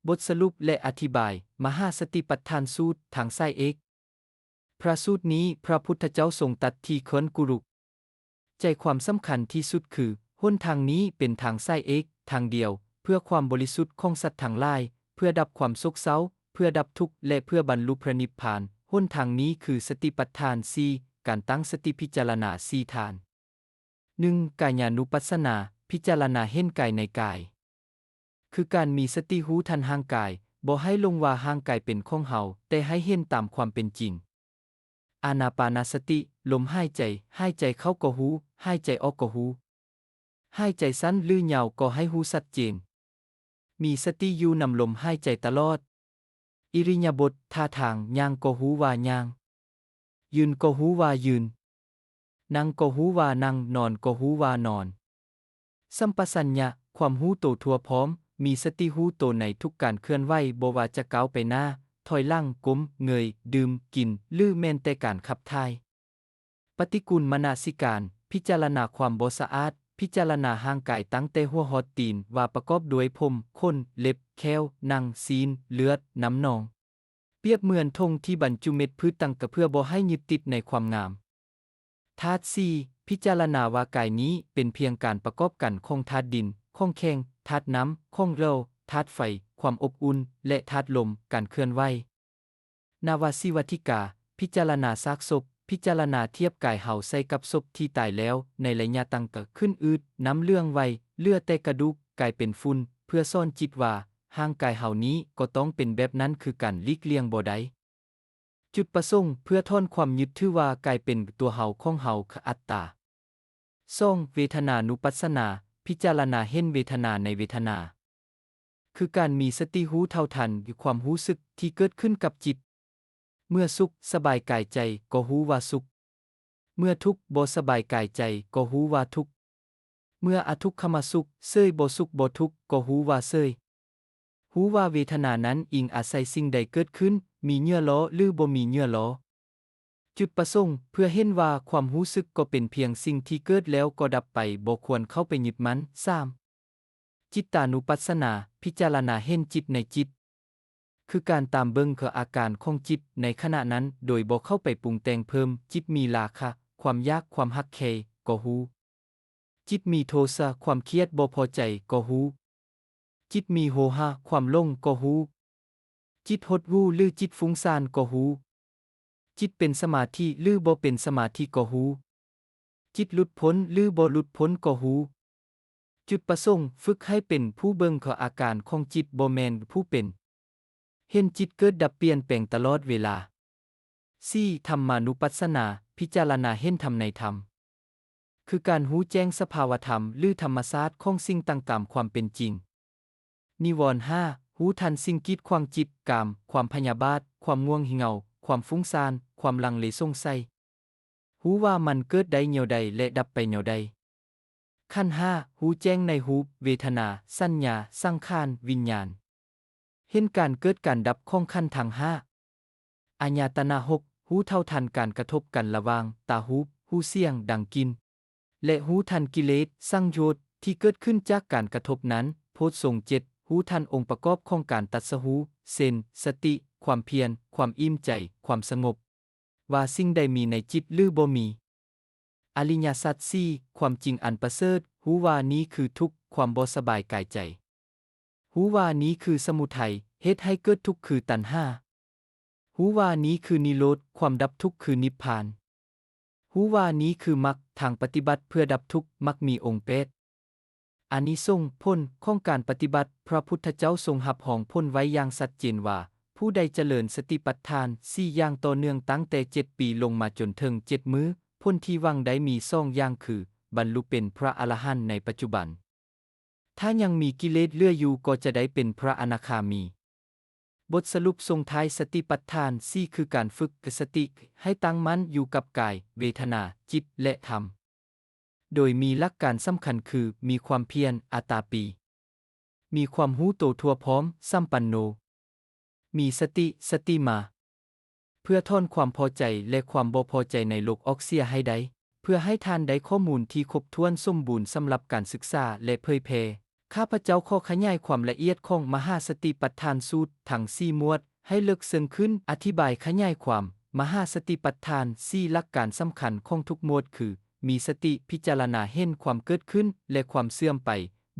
ບົດສະຫຼຸບ ແລະ ອະທິບາຍ ມະຫາສະຕິປັດຖານສູດ ທາງສາຍເອກ. ພະສູດນີ້ ພະພຸດທະເຈົ້າຊົງຕັດທີ່ແຄວ້ນກຸລຸ. ໃຈຄວາມສຳຄັນທີ່ສຸດຄື ຫົນທາງນີ້ເປັນທາງສາຍເອກທາງດຽວ ເພື່ອຄວາມບໍລິສຸດຂອງສັດທັງຫຼາຍ, ເພື່ອດັບຄວາມໂສກເສົ້າ, ເພື່ອດັບທຸກ ແລະ ເພື່ອບັນລຸພະນິບພານ. ຫົນທາງນີ້ຄືສະຕິປັດຖານສີ່, ການຕັ້ງສະຕິພິຈາລະນາສີ່ທາດ. ໜຶ່ງ, ກາຍານຸປັດສະນາ, ພິຈາລະນາເຫັນກາຍໃນກາຍ. ຄືການມີສະຕິຮູ້ທັນຮ່າງກາຍ, ບໍ່ໃຫ້ຫຼົງວ່າຮ່າງກາຍເປັນຂອງເຮົາ, ແຕ່ໃຫ້ເຫັນຕາມຄວາມເປັນຈິງ. ອານາປານະສະຕິ, ລົມຫາຍໃຈ, ຫາຍໃຈເຂົ້າກໍຮູ້, ຫາຍໃຈອອກກໍຮູ້. ຫາຍໃຈສັ້ນ ຫຼື ຍາວກໍໃຫ້ຮູ້ຊັດເຈນ. ມີສະຕິຢູ່ນຳລົມຫາຍໃຈຕະຫຼອດ. ອິລິຍາບົດ, ທ່າທາງ, ຍ່າງກໍຮູ້ວ່າຍ່າງ, ຢືນກໍຮູ້ວ່າຢືນ, ນັ່ງກໍຮູ້ວ່ານັ່ງ, ນອນກໍຮູ້ວ່ານອນ. ສຳປະສັນຍະ, ຄວາມຮູ້ໂຕທົ່ວພ້ອມ, ມີສະຕິຮູ້ໂຕໃນທຸກການເຄື່ອນໄຫວ, ບໍ່ວ່າຈະກ້າວໄປໜ້າ, ຖອຍຫຼັງ, ກົ້ມ, ເງີຍ, ດື່ມ, ກິນ ຫຼື ແມ່ນແຕ່ການຂັບຖ່າຍ. ປະຕິກູນມະນະສິການ, ພິຈາລະນາຄວາມບໍ່ສະອາດ, ພິຈາລະນາຮ່າງກາຍຕັ້ງແຕ່ຫົວຮອດຕີນ ວ່າປະກອບດ້ວຍຜົມ, ຂົນ, ເລັບ, ແຂ້ວ, ໜັງ, ຊີ້ນ, ເລືອດ, ນ້ຳໜອງ. ປຽບເໝືອນຖົງທີ່ບັນຈຸເມັດພືດຕ່າງໆ ເພື່ອບໍ່ໃຫ້ຍຶດຕິດໃນຄວາມງາມ. ທາດສີ່, ພິຈາລະນາວ່າກາຍນີ້ເປັນພຽງການປະກອບກັນຂອງທາດດິນ, ຂອງແຂງ, ທາດນ້ຳ, ຂອງເຫຼົ່າ, ທາດໄຟ, ຄວາມອົບອຸ່ນ ແລະ ທາດລົມ, ການເຄື່ອນໄຫວ. ນະວະຊີວະທິກາ, ພິຈາລະນາຊາກສົບ, ພິຈາລະນາທຽບກາຍເຮົາໃສ່ກັບສົບທີ່ຕາຍແລ້ວ, ໃນໄລຍະຕັ້ງແຕ່ຂຶ້ນອືດ, ນ້ຳເຫຼືອງໄຫວ, ເຫຼືອແຕ່ກະດູກ, ກາຍເປັນຝຸ່ນ, ເພື່ອສອນຈິດວ່າ ຮ່າງກາຍເຮົານີ້ກໍຕ້ອງເປັນແບບນັ້ນຄືກັນ, ຫຼີກລ່ຽງບໍ່ໄດ້. ຈຸດປະສົງ ເພື່ອຖອນຄວາມຍຶດຖືວ່າກາຍເປັນຕົວເຮົາ, ຂອງເຮົາ, ຄືອັດຕາ. ສອງ, ເວທະນານຸປັດສະນາ, ພິຈາລະນາເຫັນເວທະນາໃນເວທະນາ. ຄືການມີສະຕິຮູ້ເທົ່າທັນຄວາມຮູ້ສຶກທີ່ເກີດຂຶ້ນກັບຈິດ. ເມື່ອສຸກສະບາຍກາຍໃຈກໍຮູ້ວ່າສຸກ, ເມື່ອທຸກບໍ່ສະບາຍກາຍໃຈກໍຮູ້ວ່າທຸກ, ເມື່ອອະທຸກຂະມະສຸກເສີຍ, ບໍ່ສຸກບໍ່ທຸກກໍຮູ້ວ່າເສີຍ. ຮູ້ວ່າເວທະນານັ້ນອີງອາໄສສິ່ງໃດເກີດຂຶ້ນ, ມີເຫຍື່ອລໍ້ ຫຼື ບໍ່ມີເຫຍື່ອລໍ້. ຈຸດປະສົງ ເພື່ອເຫັນວ່າຄວາມຮູ້ສຶກກໍເປັນພຽງສິ່ງທີ່ເກີດແລ້ວກໍດັບໄປ, ບໍ່ຄວນເຂົ້າໄປຍຶດມັນ. ສາມ, ຈິດຕານຸປັດສະນາ, ພິຈາລະນາເຫັນຈິດໃນຈິດ. ຄືການຕາມເບິ່ງເຄືອອາການຂອງຈິດໃນຂະນະນັ້ນ ໂດຍບໍ່ເຂົ້າໄປປຸງແຕ່ງເພີ່ມ. ຈິດມີລາຄະ, ຄວາມຢາກ, ຄວາມຮັກແຄງກໍຮູ້. ຈິດມີໂທສະ, ຄວາມຄຽດ, ບໍ່ພໍໃຈກໍຮູ້. ຈິດມີໂຫຮະ, ຄວາມຫຼົງກໍຮູ້. ຈິດຫົດຫູ່ ຫຼື ຈິດຟຸ້ງສ້ານກໍຮູ້. ຈິດເປັນສະມາທິ ຫຼື ບໍ່ເປັນສະມາທິກໍຮູ້. ຈິດຫຼຸດພົ້ນ ຫຼື ບໍ່ຫຼຸດພົ້ນກໍຮູ້. ຈຸດປະສົງ ຝຶກໃຫ້ເປັນຜູ້ເບິ່ງເຂົ້າອາການຂອງຈິດ, ບໍ່ແມ່ນຜູ້ເປັນ. ເຫັນຈິດເກີດດັບ, ປ່ຽນແປງຕະຫຼອດເວລາ. ສີ່, ທຳມານຸປັດສະນາ, ພິຈາລະນາເຫັນທຳໃນທຳ. ຄືການຮູ້ແຈ້ງສະພາວະທຳ ຫຼື ທຳມະຊາດຂອງສິ່ງຕ່າງຕາມຄວາມເປັນຈິງ. ນິວອນຫ້າ, ຮູ້ທັນສິ່ງກີດຂວາງຈິດ, ກາມ, ຄວາມພະຍາບາດ, ຄວາມງ່ວງເຫງົາ, ຄວາມຟຸ້ງສ້ານ, ຄວາມລັງເລສົງໄສ. ຮູ້ວ່າມັນເກີດໄດ້ແນວໃດ ແລະ ດັບໄປແນວໃດ. ຂັນຫ້າ, ຮູ້ແຈ້ງໃນຮູບ, ເວທະນາ, ສັນຍາ, ສັງຂານ, ວິນຍານ. ເຫັນການເກີດການດັບຂອງຂັນທັງຫ້າ. ອາຍະຕະນະຫົກ, ຮູ້ເທົ່າທັນການກະທົບກັນລະຫວ່າງຕາຮູບ, ຫູສຽງ, ດັງ, ກິ່ນ ແລະ ຮູ້ທັນກິເລສ, ສັງໂຍດ ທີ່ເກີດຂຶ້ນຈາກການກະທົບນັ້ນ. ໂພດຊົງເຈັດ, ຮູ້ທັນອົງປະກອບຂອງການຕັດສະຮູ້, ເຊັ່ນ ສະຕິ, ຄວາມພຽນ, ຄວາມອີ່ມໃຈ, ຄວາມສະຫງົບ. ວ່າສິ່ງໃດມີໃນຈິດ ຫຼື ບໍ່ມີ. ອະລິຍະສັດສີ່, ຄວາມຈິງອັນປະເສີດ, ຮູ້ວ່ານີ້ຄືທຸກ, ຄວາມບໍ່ສະບາຍກາຍໃຈ. ຮູ້ວ່ານີ້ຄືສະມຸໄທ, ເຮັດໃຫ້ເກີດທຸກຄືຕັນຫາ. ຮູ້ວ່ານີ້ຄືນິໂຣດ, ຄວາມດັບທຸກຄືນິບພານ. ຮູ້ວ່ານີ້ຄືມັກ, ທາງປະຕິບັດເພື່ອດັບທຸກ, ມັກມີອົງແປດ. ອານິສົງຜົນຂອງການປະຕິບັດ, ພະພຸດທະເຈົ້າຊົງຮັບຮອງຜົນໄວ້ຢ່າງຊັດເຈນວ່າ ຜູ້ໃດຈະເລີນສະຕິປັດຖານສີ່ຢ່າງຕໍ່ເນື່ອງຕັ້ງແຕ່ເຈັດປີລົງມາຈົນເຖິງເຈັດມື້, ຜົນທີ່ຫວັງໄດ້ມີສອງຢ່າງຄື ບັນລຸເປັນພະອະລະຫັນໃນປັດຈຸບັນ, ຖ້າຍັງມີກິເລດເຫຼືອຢູ່ກໍຈະໄດ້ເປັນພະອະນາຄາມີ. ບົດສະຫຼຸບສົ່ງທ້າຍສະຕິປັດຖານສີ່ຄືການຝຶກສະຕິໃຫ້ຕັ້ງໝັ້ນຢູ່ກັບກາຍ, ເວທະນາ, ຈິດ ແລະ ທຳ. ໂດຍມີຫຼັກການສຳຄັນຄື ມີຄວາມພຽນ, ອາຕາປີ, ມີຄວາມຮູ້ໂຕທົ່ວພ້ອມ, ສຳປັນໂນ, ມີສະຕິ, ສະຕິມາ ເພື່ອຖອນຄວາມພໍໃຈ ແລະ ຄວາມບໍ່ພໍໃຈໃນໂລກອອກເສຍໃຫ້ໄດ້, ເພື່ອໃຫ້ທ່ານໄດ້ຂໍ້ມູນທີ່ຄົບຖ້ວນສົມບູນສຳລັບການສຶກສາ ແລະ ເຜີຍແຜ່. ຂ້າພະເຈົ້າຂໍຂະຫຍາຍຄວາມລະອຽດຂອງມະຫາສະຕິປັດຖານສູດທັງສີ່ໝວດໃຫ້ເລິກເຊິ່ງຂຶ້ນ, ອະທິບາຍຂະຫຍາຍຄວາມມະຫາສະຕິປັດຖານສີ່ຫຼັກການສຳຄັນຂອງທຸກໝວດຄື ມີສະຕິພິຈາລະນາເຫັນຄວາມເກີດຂຶ້ນ ແລະ ຄວາມເສື່ອມໄປ,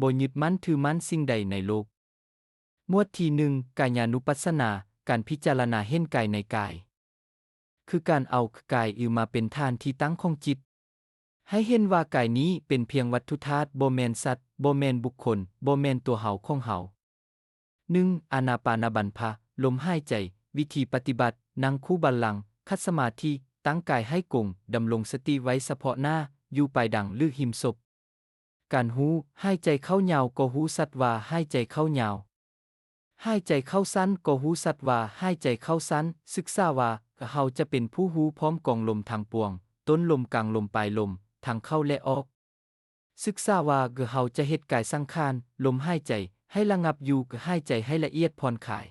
ບໍ່ຍຶດໝັ້ນຖືໝັ້ນສິ່ງໃດໃນໂລກ. ໝວດທີໜຶ່ງ ກາຍານຸປັດສະນາ, ການພິຈາລະນາເຫັນກາຍໃນກາຍ. ຄືການເອົາກາຍມາເປັນຖານທີ່ຕັ້ງຂອງຈິດ, ໃຫ້ເຫັນວ່າກາຍນີ້ເປັນພຽງວັດຖຸທາດ, ບໍ່ແມ່ນສັດ, ບໍ່ແມ່ນບຸກຄົນ, ບໍ່ແມ່ນຕົວເຮົາຂອງເຮົາ. ໜຶ່ງ ອານາປານະບັນພະ, ລົມຫາຍໃຈ. ວິທີປະຕິບັດ, ນັ່ງຄູ່ບັນລັງ, ຂັດສະມາທິ, ຕັ້ງກາຍໃຫ້ກົງ, ດຳລົງສະຕິໄວ້ສະເພາະໜ້າ, ຢູ່ປາຍດັງ ຫຼື ຮິມສົບ. ການຮູ້, ຫາຍໃຈເຂົ້າຍາວກໍຮູ້ຊັດວ່າຫາຍໃຈເຂົ້າຍາວ, ຫາຍໃຈເຂົ້າສັ້ນກໍຮູ້ຊັດວ່າຫາຍໃຈເຂົ້າສັ້ນ. ສຶກສາວ່າເຮົາຈະເປັນຜູ້ຮູ້ພ້ອມກອງລົມທັງປວງ, ຕົ້ນລົມ, ກາງລົມ, ປາຍລົມ, ທັງເຂົ້າ ແລະ ອອກ. ສຶກສາວ່າເຮົາຈະເຮັດກາຍສັງຂານ, ລົມຫາຍໃຈ, ໃຫ້ລະງັບຢູ່, ຫາຍໃຈໃຫ້ລະອຽດຜ່ອນຄາຍ.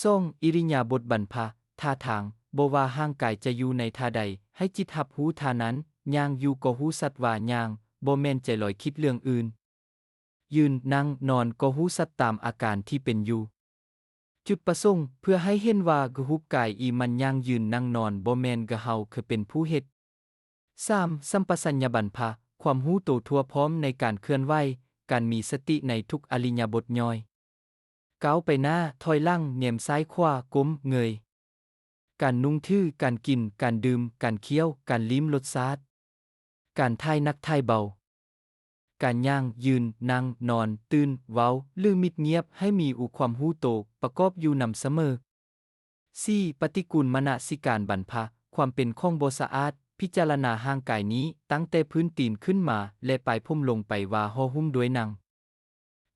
ສອງ ອິລິຍາບົດບັນພະ, ທ່າທາງ. ບໍ່ວ່າຮ່າງກາຍຈະຢູ່ໃນທ່າໃດ, ໃຫ້ຈິດຮັບຮູ້ທ່ານັ້ນ. ຍ່າງຢູ່ກໍຮູ້ຊັດວ່າຍ່າງ, ບໍ່ແມ່ນໃຈລອຍຄິດເລື່ອງອື່ນ. ຢືນ, ນັ່ງ, ນອນ ກໍຮູ້ຊັດຕາມອາການທີ່ເປັນຢູ່. ຈຸດປະສົງ ເພື່ອໃຫ້ເຫັນວ່າຮູບກາຍທີ່ມັນຍ່າງ, ຢືນ, ນັ່ງ, ນອນ ບໍ່ແມ່ນເຮົາຄືເປັນຜູ້ເຮັດ. ສາມ ສຳປະສັນຍະບັນພະ, ຄວາມຮູ້ໂຕທົ່ວພ້ອມໃນການເຄື່ອນໄຫວ, ການມີສະຕິໃນທຸກອະລິຍະບົດຍ່ອຍ. ກ້າວໄປໜ້າ, ຖອຍຫຼັງ, ແນມຊ້າຍຂວາ, ກົ້ມ, ເງີຍ. ການນຸ່ງຖື, ການກິນ, ການດື່ມ, ການຄ້ຽວ, ການລິ້ມລົດຊາດ, ການຖ່າຍໜັກຖ່າຍເບົາ, ການຍ່າງ, ຢືນ, ນັ່ງ, ນອນ, ຕື່ນ, ເວົ້າ ຫຼື ມິດງຽບ, ໃຫ້ມີຄວາມຮູ້ໂຕປະກອບຢູ່ນຳສະເໝີ. ສີ່ ປະຕິກູນມະນະສິການບັນພະ, ຄວາມເປັນຂອງບໍ່ສະອາດ. ພິຈາລະນາຮ່າງກາຍນີ້, ຕັ້ງແຕ່ພື້ນຕີນຂຶ້ນມາ ແລະ ປາຍຜົມລົງໄປວ່າຫໍ່ຫຸ້ມດ້ວຍໜັງ.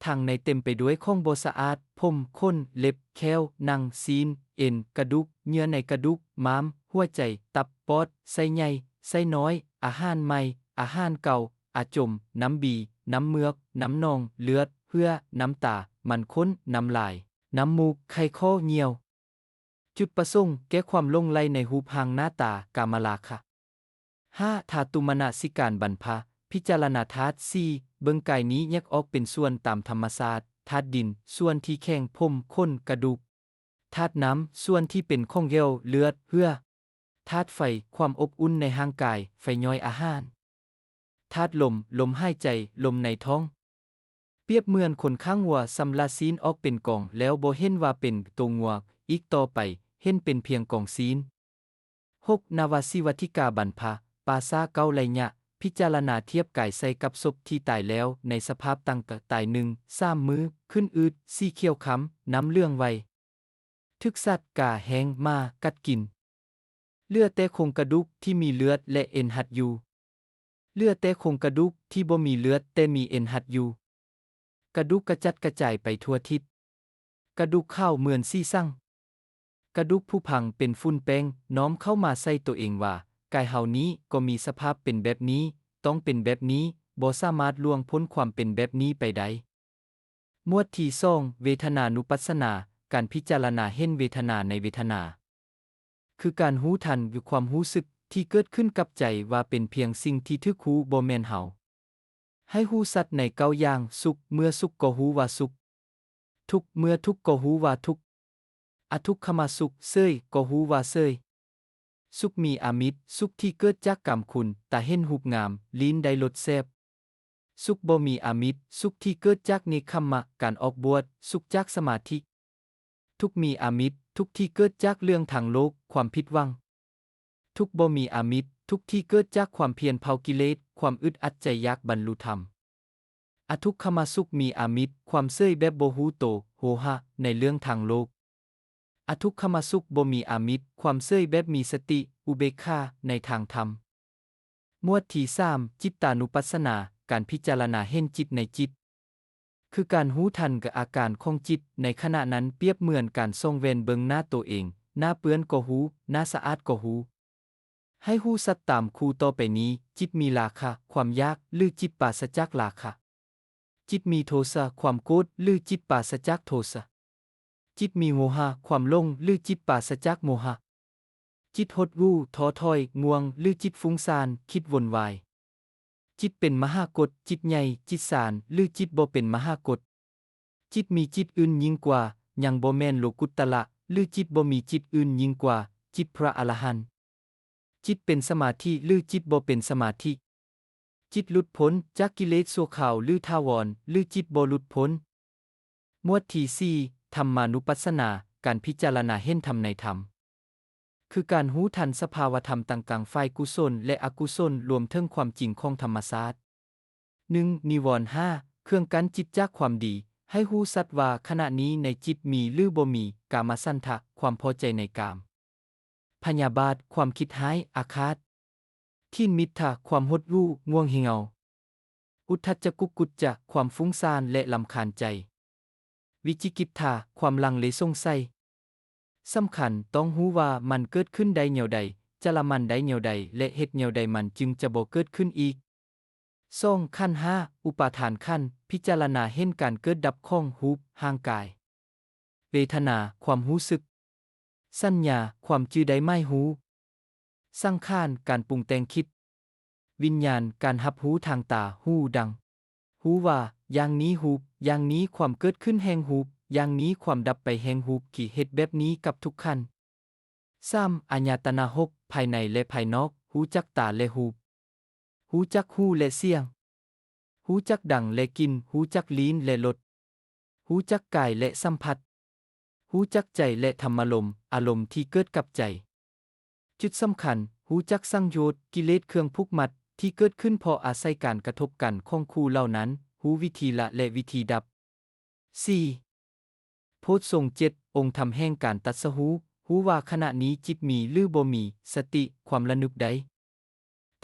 ທາງໃນເຕັມໄປດ້ວຍຂອງບໍ່ສະອາດ, ຜົມ, ຂົນ, ເລັບ, ແຂ້ວ, ໜັງ, ຊີ້ນ, ເອັນ, ກະດູກ, ເຍື່ອໃນກະດູກ, ມ້າມ, ຫົວໃຈ, ຕັບ, ປອດ, ໄສ້ໃຫຍ່, ໄສ້ນ້ອຍ, ອາຫານໃໝ່, ອາຫານເກົ່າ, ອາຈົມ, ນ້ຳບີ, ນ້ຳເມືອກ, ນ້ຳໜອງ, ເລືອດ, ເຫື່ອ, ນ້ຳຕາ, ມັນຂົນ, ນ້ຳລາຍ, ນ້ຳມູກ, ໄຂ່, ຂໍ້, ເຫຍື້ອ. ຈຸດປະສົງ ແກ້ຄວາມຫຼົງໄຫຼໃນຮູບຮ່າງໜ້າຕາ, ກາມະລາຄະ. ຫ້າ ທາຕຸມະນະສິການບັນພະ, ພິຈາລະນາທາດສີ່, ເບິ່ງກາຍນີ້ແຍກອອກເປັນສ່ວນຕາມທຳມະຊາດ, ທາດດິນ, ສ່ວນທີ່ແຂງ, ຜົມ, ຂົນ, ກະດູກ, ທາດນ້ຳ, ສ່ວນທີ່ເປັນຂອງແຫຼວ, ເລືອດ, ເຫື່ອ, ທາດໄຟ, ຄວາມອົບອຸ່ນໃນຮ່າງກາຍ, ໄຟຍ່ອຍອາຫານ, ທາດລົມ, ລົມຫາຍໃຈ, ລົມໃນທ້ອງ. ປຽບເໝືອນຄົນຂ້າງງົວຊຳລະຊີ້ນອອກເປັນກອງ ແລ້ວບໍ່ເຫັນວ່າເປັນໂຕງົວອີກຕໍ່ໄປ, ເຫັນເປັນພຽງກອງຊີ້ນ. ຫົກ ນະວະຊີວັດທິກາບັນພະ, ປາສາເກົ້າໄລຍະ, ພິຈາລະນາທຽບກາຍໃສ່ກັບສົບທີ່ຕາຍແລ້ວໃນສະພາບຕັ້ງແຕ່ຕາຍ, ໜຶ່ງ ສາມມື້, ຂຶ້ນອືດ, ສີຂຽວຄ້ຳ, ນ້ຳເຫຼືອງໄວ. ຖືກສັດ, ກາ, ແຮ້ງ, ໝາກັດກິນ. ເຫຼືອແຕ່ໂຄງກະດູກທີ່ມີເລືອດ ແລະ ເອັນຮັດຢູ່. ເຫຼືອແຕ່ໂຄງກະດູກທີ່ບໍ່ມີເລືອດແຕ່ມີເອັນຮັດຢູ່. ກະດູກກະຈັດກະຈາຍໄປທົ່ວທິດ. ກະດູກຂາວເໝືອນສີສັງ. ກະດູກຜຸພັງເປັນຝຸ່ນແປ້ງ, ນ້ອມເຂົ້າມາໃສ່ໂຕເອງວ່າ, ກາຍເຮົານີ້ກໍມີສະພາບເປັນແບບນີ້, ຕ້ອງເປັນແບບນີ້, ບໍ່ສາມາດລ່ວງພົ້ນຄວາມເປັນແບບນີ້ໄປໄດ້. ໝວດທີສອງ ເວທະນານຸປັດສະນາ, ການພິຈາລະນາເຫັນເວທະນາໃນເວທະນາ. ຄືການຮູ້ທັນຢູ່ຄວາມຮູ້ສຶກທີ່ເກີດຂຶ້ນກັບໃຈວ່າເປັນພຽງສິ່ງທີ່ຖືກຮູ້, ບໍ່ແມ່ນເຮົາ. ໃຫ້ຮູ້ຊັດໃນເກົ້າຢ່າງ, ສຸກ, ເມື່ອສຸກກໍຮູ້ວ່າສຸກ, ທຸກ, ເມື່ອທຸກກໍຮູ້ວ່າທຸກ, ອະທຸກຂະມະສຸກ, ເສີຍ, ກໍຮູ້ວ່າເສີຍ. ສຸກມີອາມິດ, ສຸກທີ່ເກີດຈາກກາມຄຸນ, ຕາເຫັນຮູບງາມ, ລີ້ນໄດ້ລົດແຊບ. ສຸກບໍ່ມີອາມິດ, ສຸກທີ່ເກີດຈາກເນກຂຳມະ, ການອອກບວດ, ສຸກຈາກສະມາທິ. ທຸກມີອາມິດ, ທຸກທີ່ເກີດຈາກເລື່ອງທາງໂລກ, ຄວາມຜິດຫວັງ. ທຸກບໍ່ມີອາມິດ, ທຸກທີ່ເກີດຈາກຄວາມພຽນເຜົາກິເລດ, ຄວາມອຶດອັດໃຈຢາກບັນລຸທຳ. ອະທຸກຂະມະສຸກມີອາມິດ, ຄວາມເສີຍແບບບໍ່ຮູ້ໂຕ, ໂຫຮະ, ໃນເລື່ອງທາງໂລກ. ອະທຸກຂະມະສຸກບໍ່ມີອາມິດ, ຄວາມເສີຍແບບມີສະຕິ, ອຸເບກຂາ, ໃນທາງທຳ. ໝວດທີສາມ ຈິດຕານຸປັດສະນາ, ການພິຈາລະນາເຫັນຈິດໃນຈິດ. ຄືການຮູ້ທັນອາການຂອງຈິດໃນຂະນະນັ້ນ, ປຽບເໝືອນການສ່ອງແວ່ນເບິ່ງໜ້າໂຕເອງ, ໜ້າເປື້ອນກໍຮູ້, ໜ້າສະອາດກໍຮູ້. ໃຫ້ຮູ້ຊັດຕາມຄູ່ຕໍ່ໄປນີ້, ຈິດມີລາຄະ, ຄວາມຢາກ, ຫຼື ຈິດປາສະຈາກລາຄະ. ຈິດມີໂທສະ, ຄວາມໂກດ, ຫຼື ຈິດປາສະຈາກໂທສະ. ຈິດມີໂມຫະ, ຄວາມຫຼົງ, ຫຼື ຈິດປາສະຈາກໂມຫະ. ຈິດຫົດຫູ່, ທໍ້ຖອຍ, ງ່ວງ, ຫຼື ຈິດຟຸ້ງສ້ານ, ຄິດວົນວາຍ. ຈິດເປັນມະຫາກົດ, ຈິດໃຫຍ່, ຈິດສານ ຫຼື ຈິດບໍ່ເປັນມະຫາກົດ. ຈິດມີຈິດອື່ນຍິ່ງກວ່າ, ຍັງບໍ່ແມ່ນໂລກຸດຕະລະ ຫຼື ຈິດບໍ່ມີຈິດອື່ນຍິ່ງກວ່າ, ຈິດພະອະລະຫັນ. ຈິດເປັນສະມາທິ ຫຼື ຈິດບໍ່ເປັນສະມາທິ. ຈິດຫຼຸດພົ້ນຈາກກິເລດຊົ່ວຄາວ ຫຼື ຖາວອນ ຫຼື ຈິດບໍ່ຫຼຸດພົ້ນ. ໝວດທີສີ່ ທຳມານຸປັດສະນາ, ການພິຈາລະນາເຫັນທຳໃນທຳ. ຄືການຮູ້ທັນສະພາວະທຳຕ່າງໆ ຝ່າຍກຸສົນ ແລະ ອະກຸສົນ, ລວມເຖິງຄວາມຈິງຂອງທຳມະຊາດ. ໜຶ່ງ, ນິວອນຫ້າ, ເຄື່ອງກັ້ນຈິດຈາກຄວາມດີ. ໃຫ້ຮູ້ຊັດວ່າຂະນະນີ້ໃນຈິດມີ ຫຼື ບໍ່ມີ, ກາມະສັນທະ, ຄວາມພໍໃຈໃນກາມ, ພະຍາບາດ, ຄວາມຄິດຮ້າຍ, ອາຄາດ, ຖິນມິດທະ, ຄວາມຫົດຫູ່, ງ່ວງເຫງົາ, ອຸດທັດຈະກຸກກຸດຈະ, ຄວາມຟຸ້ງສ້ານ ແລະ ລຳຄານໃຈ, ວິຈິກິດຖາ, ຄວາມລັງເລສົງໄສ. ສຳຄັນ, ຕ້ອງຮູ້ວ່າມັນເກີດຂຶ້ນໄດ້ແນວໃດ, ຈະລະມັນໄດ້ແນວໃດ ແລະ ເຮັດແນວໃດມັນຈຶ່ງຈະບໍ່ເກີດຂຶ້ນອີກ. ສອງ, ຂັນຫ້າ, ອຸປາທານຂັນ, ພິຈາລະນາເຫັນການເກີດດັບຂອງຮູບຮ່າງກາຍ, ເວທະນາ, ຄວາມຮູ້ສຶກ, ສັນຍາ, ຄວາມຈື່ໄດ້ໝາຍຮູ້, ສັງຂານ, ການປຸງແຕ່ງຄິດ, ວິນຍານ, ການຮັບຮູ້ທາງຕາ, ຫູ, ດັງ. ຮູ້ວ່າຢ່າງນີ້ຮູບ, ຢ່າງນີ້ຄວາມເກີດຂຶ້ນແຫ່ງຮູບ, ຢ່າງນີ້ຄວາມດັບໄປແຫ່ງຮູບ, ທີ່ເຮັດແບບນີ້ກັບທຸກຂັນ. ສາມ, ອາຍະຕະນະຫົກ, ພາຍໃນ ແລະ ພາຍນອກ, ຮູ້ຈັກຕາ ແລະ ຮູບ, ຮູ້ຈັກຫູ ແລະ ສຽງ, ຮູ້ຈັກດັງ ແລະ ກິ່ນ, ຮູ້ຈັກລີ້ນ ແລະ ລົດ, ຮູ້ຈັກກາຍ ແລະ ສຳຜັດ, ຮູ້ຈັກໃຈ ແລະ ທຳມາລົມ, ອາລົມທີ່ເກີດກັບໃຈ. ຈຸດສຳຄັນ, ຮູ້ຈັກສັງໂຍດ, ກິເລດເຄື່ອງຜູກມັດ ທີ່ເກີດຂຶ້ນເພາະອາໄສການກະທົບກັນຂອງຄູ່ເຫຼົ່ານັ້ນ, ຮູ້ວິທີລະ ແລະ ວິທີດັບ. ສີ່, ໂພດຊົງເຈັດ, ອົງທຳແຫ່ງການຕັດສະຮູ້, ຮູ້ວ່າຂະນະນີ້ຈິດມີ ຫຼື ບໍ່ມີ, ສະຕິ, ຄວາມລະນຶກໄດ້,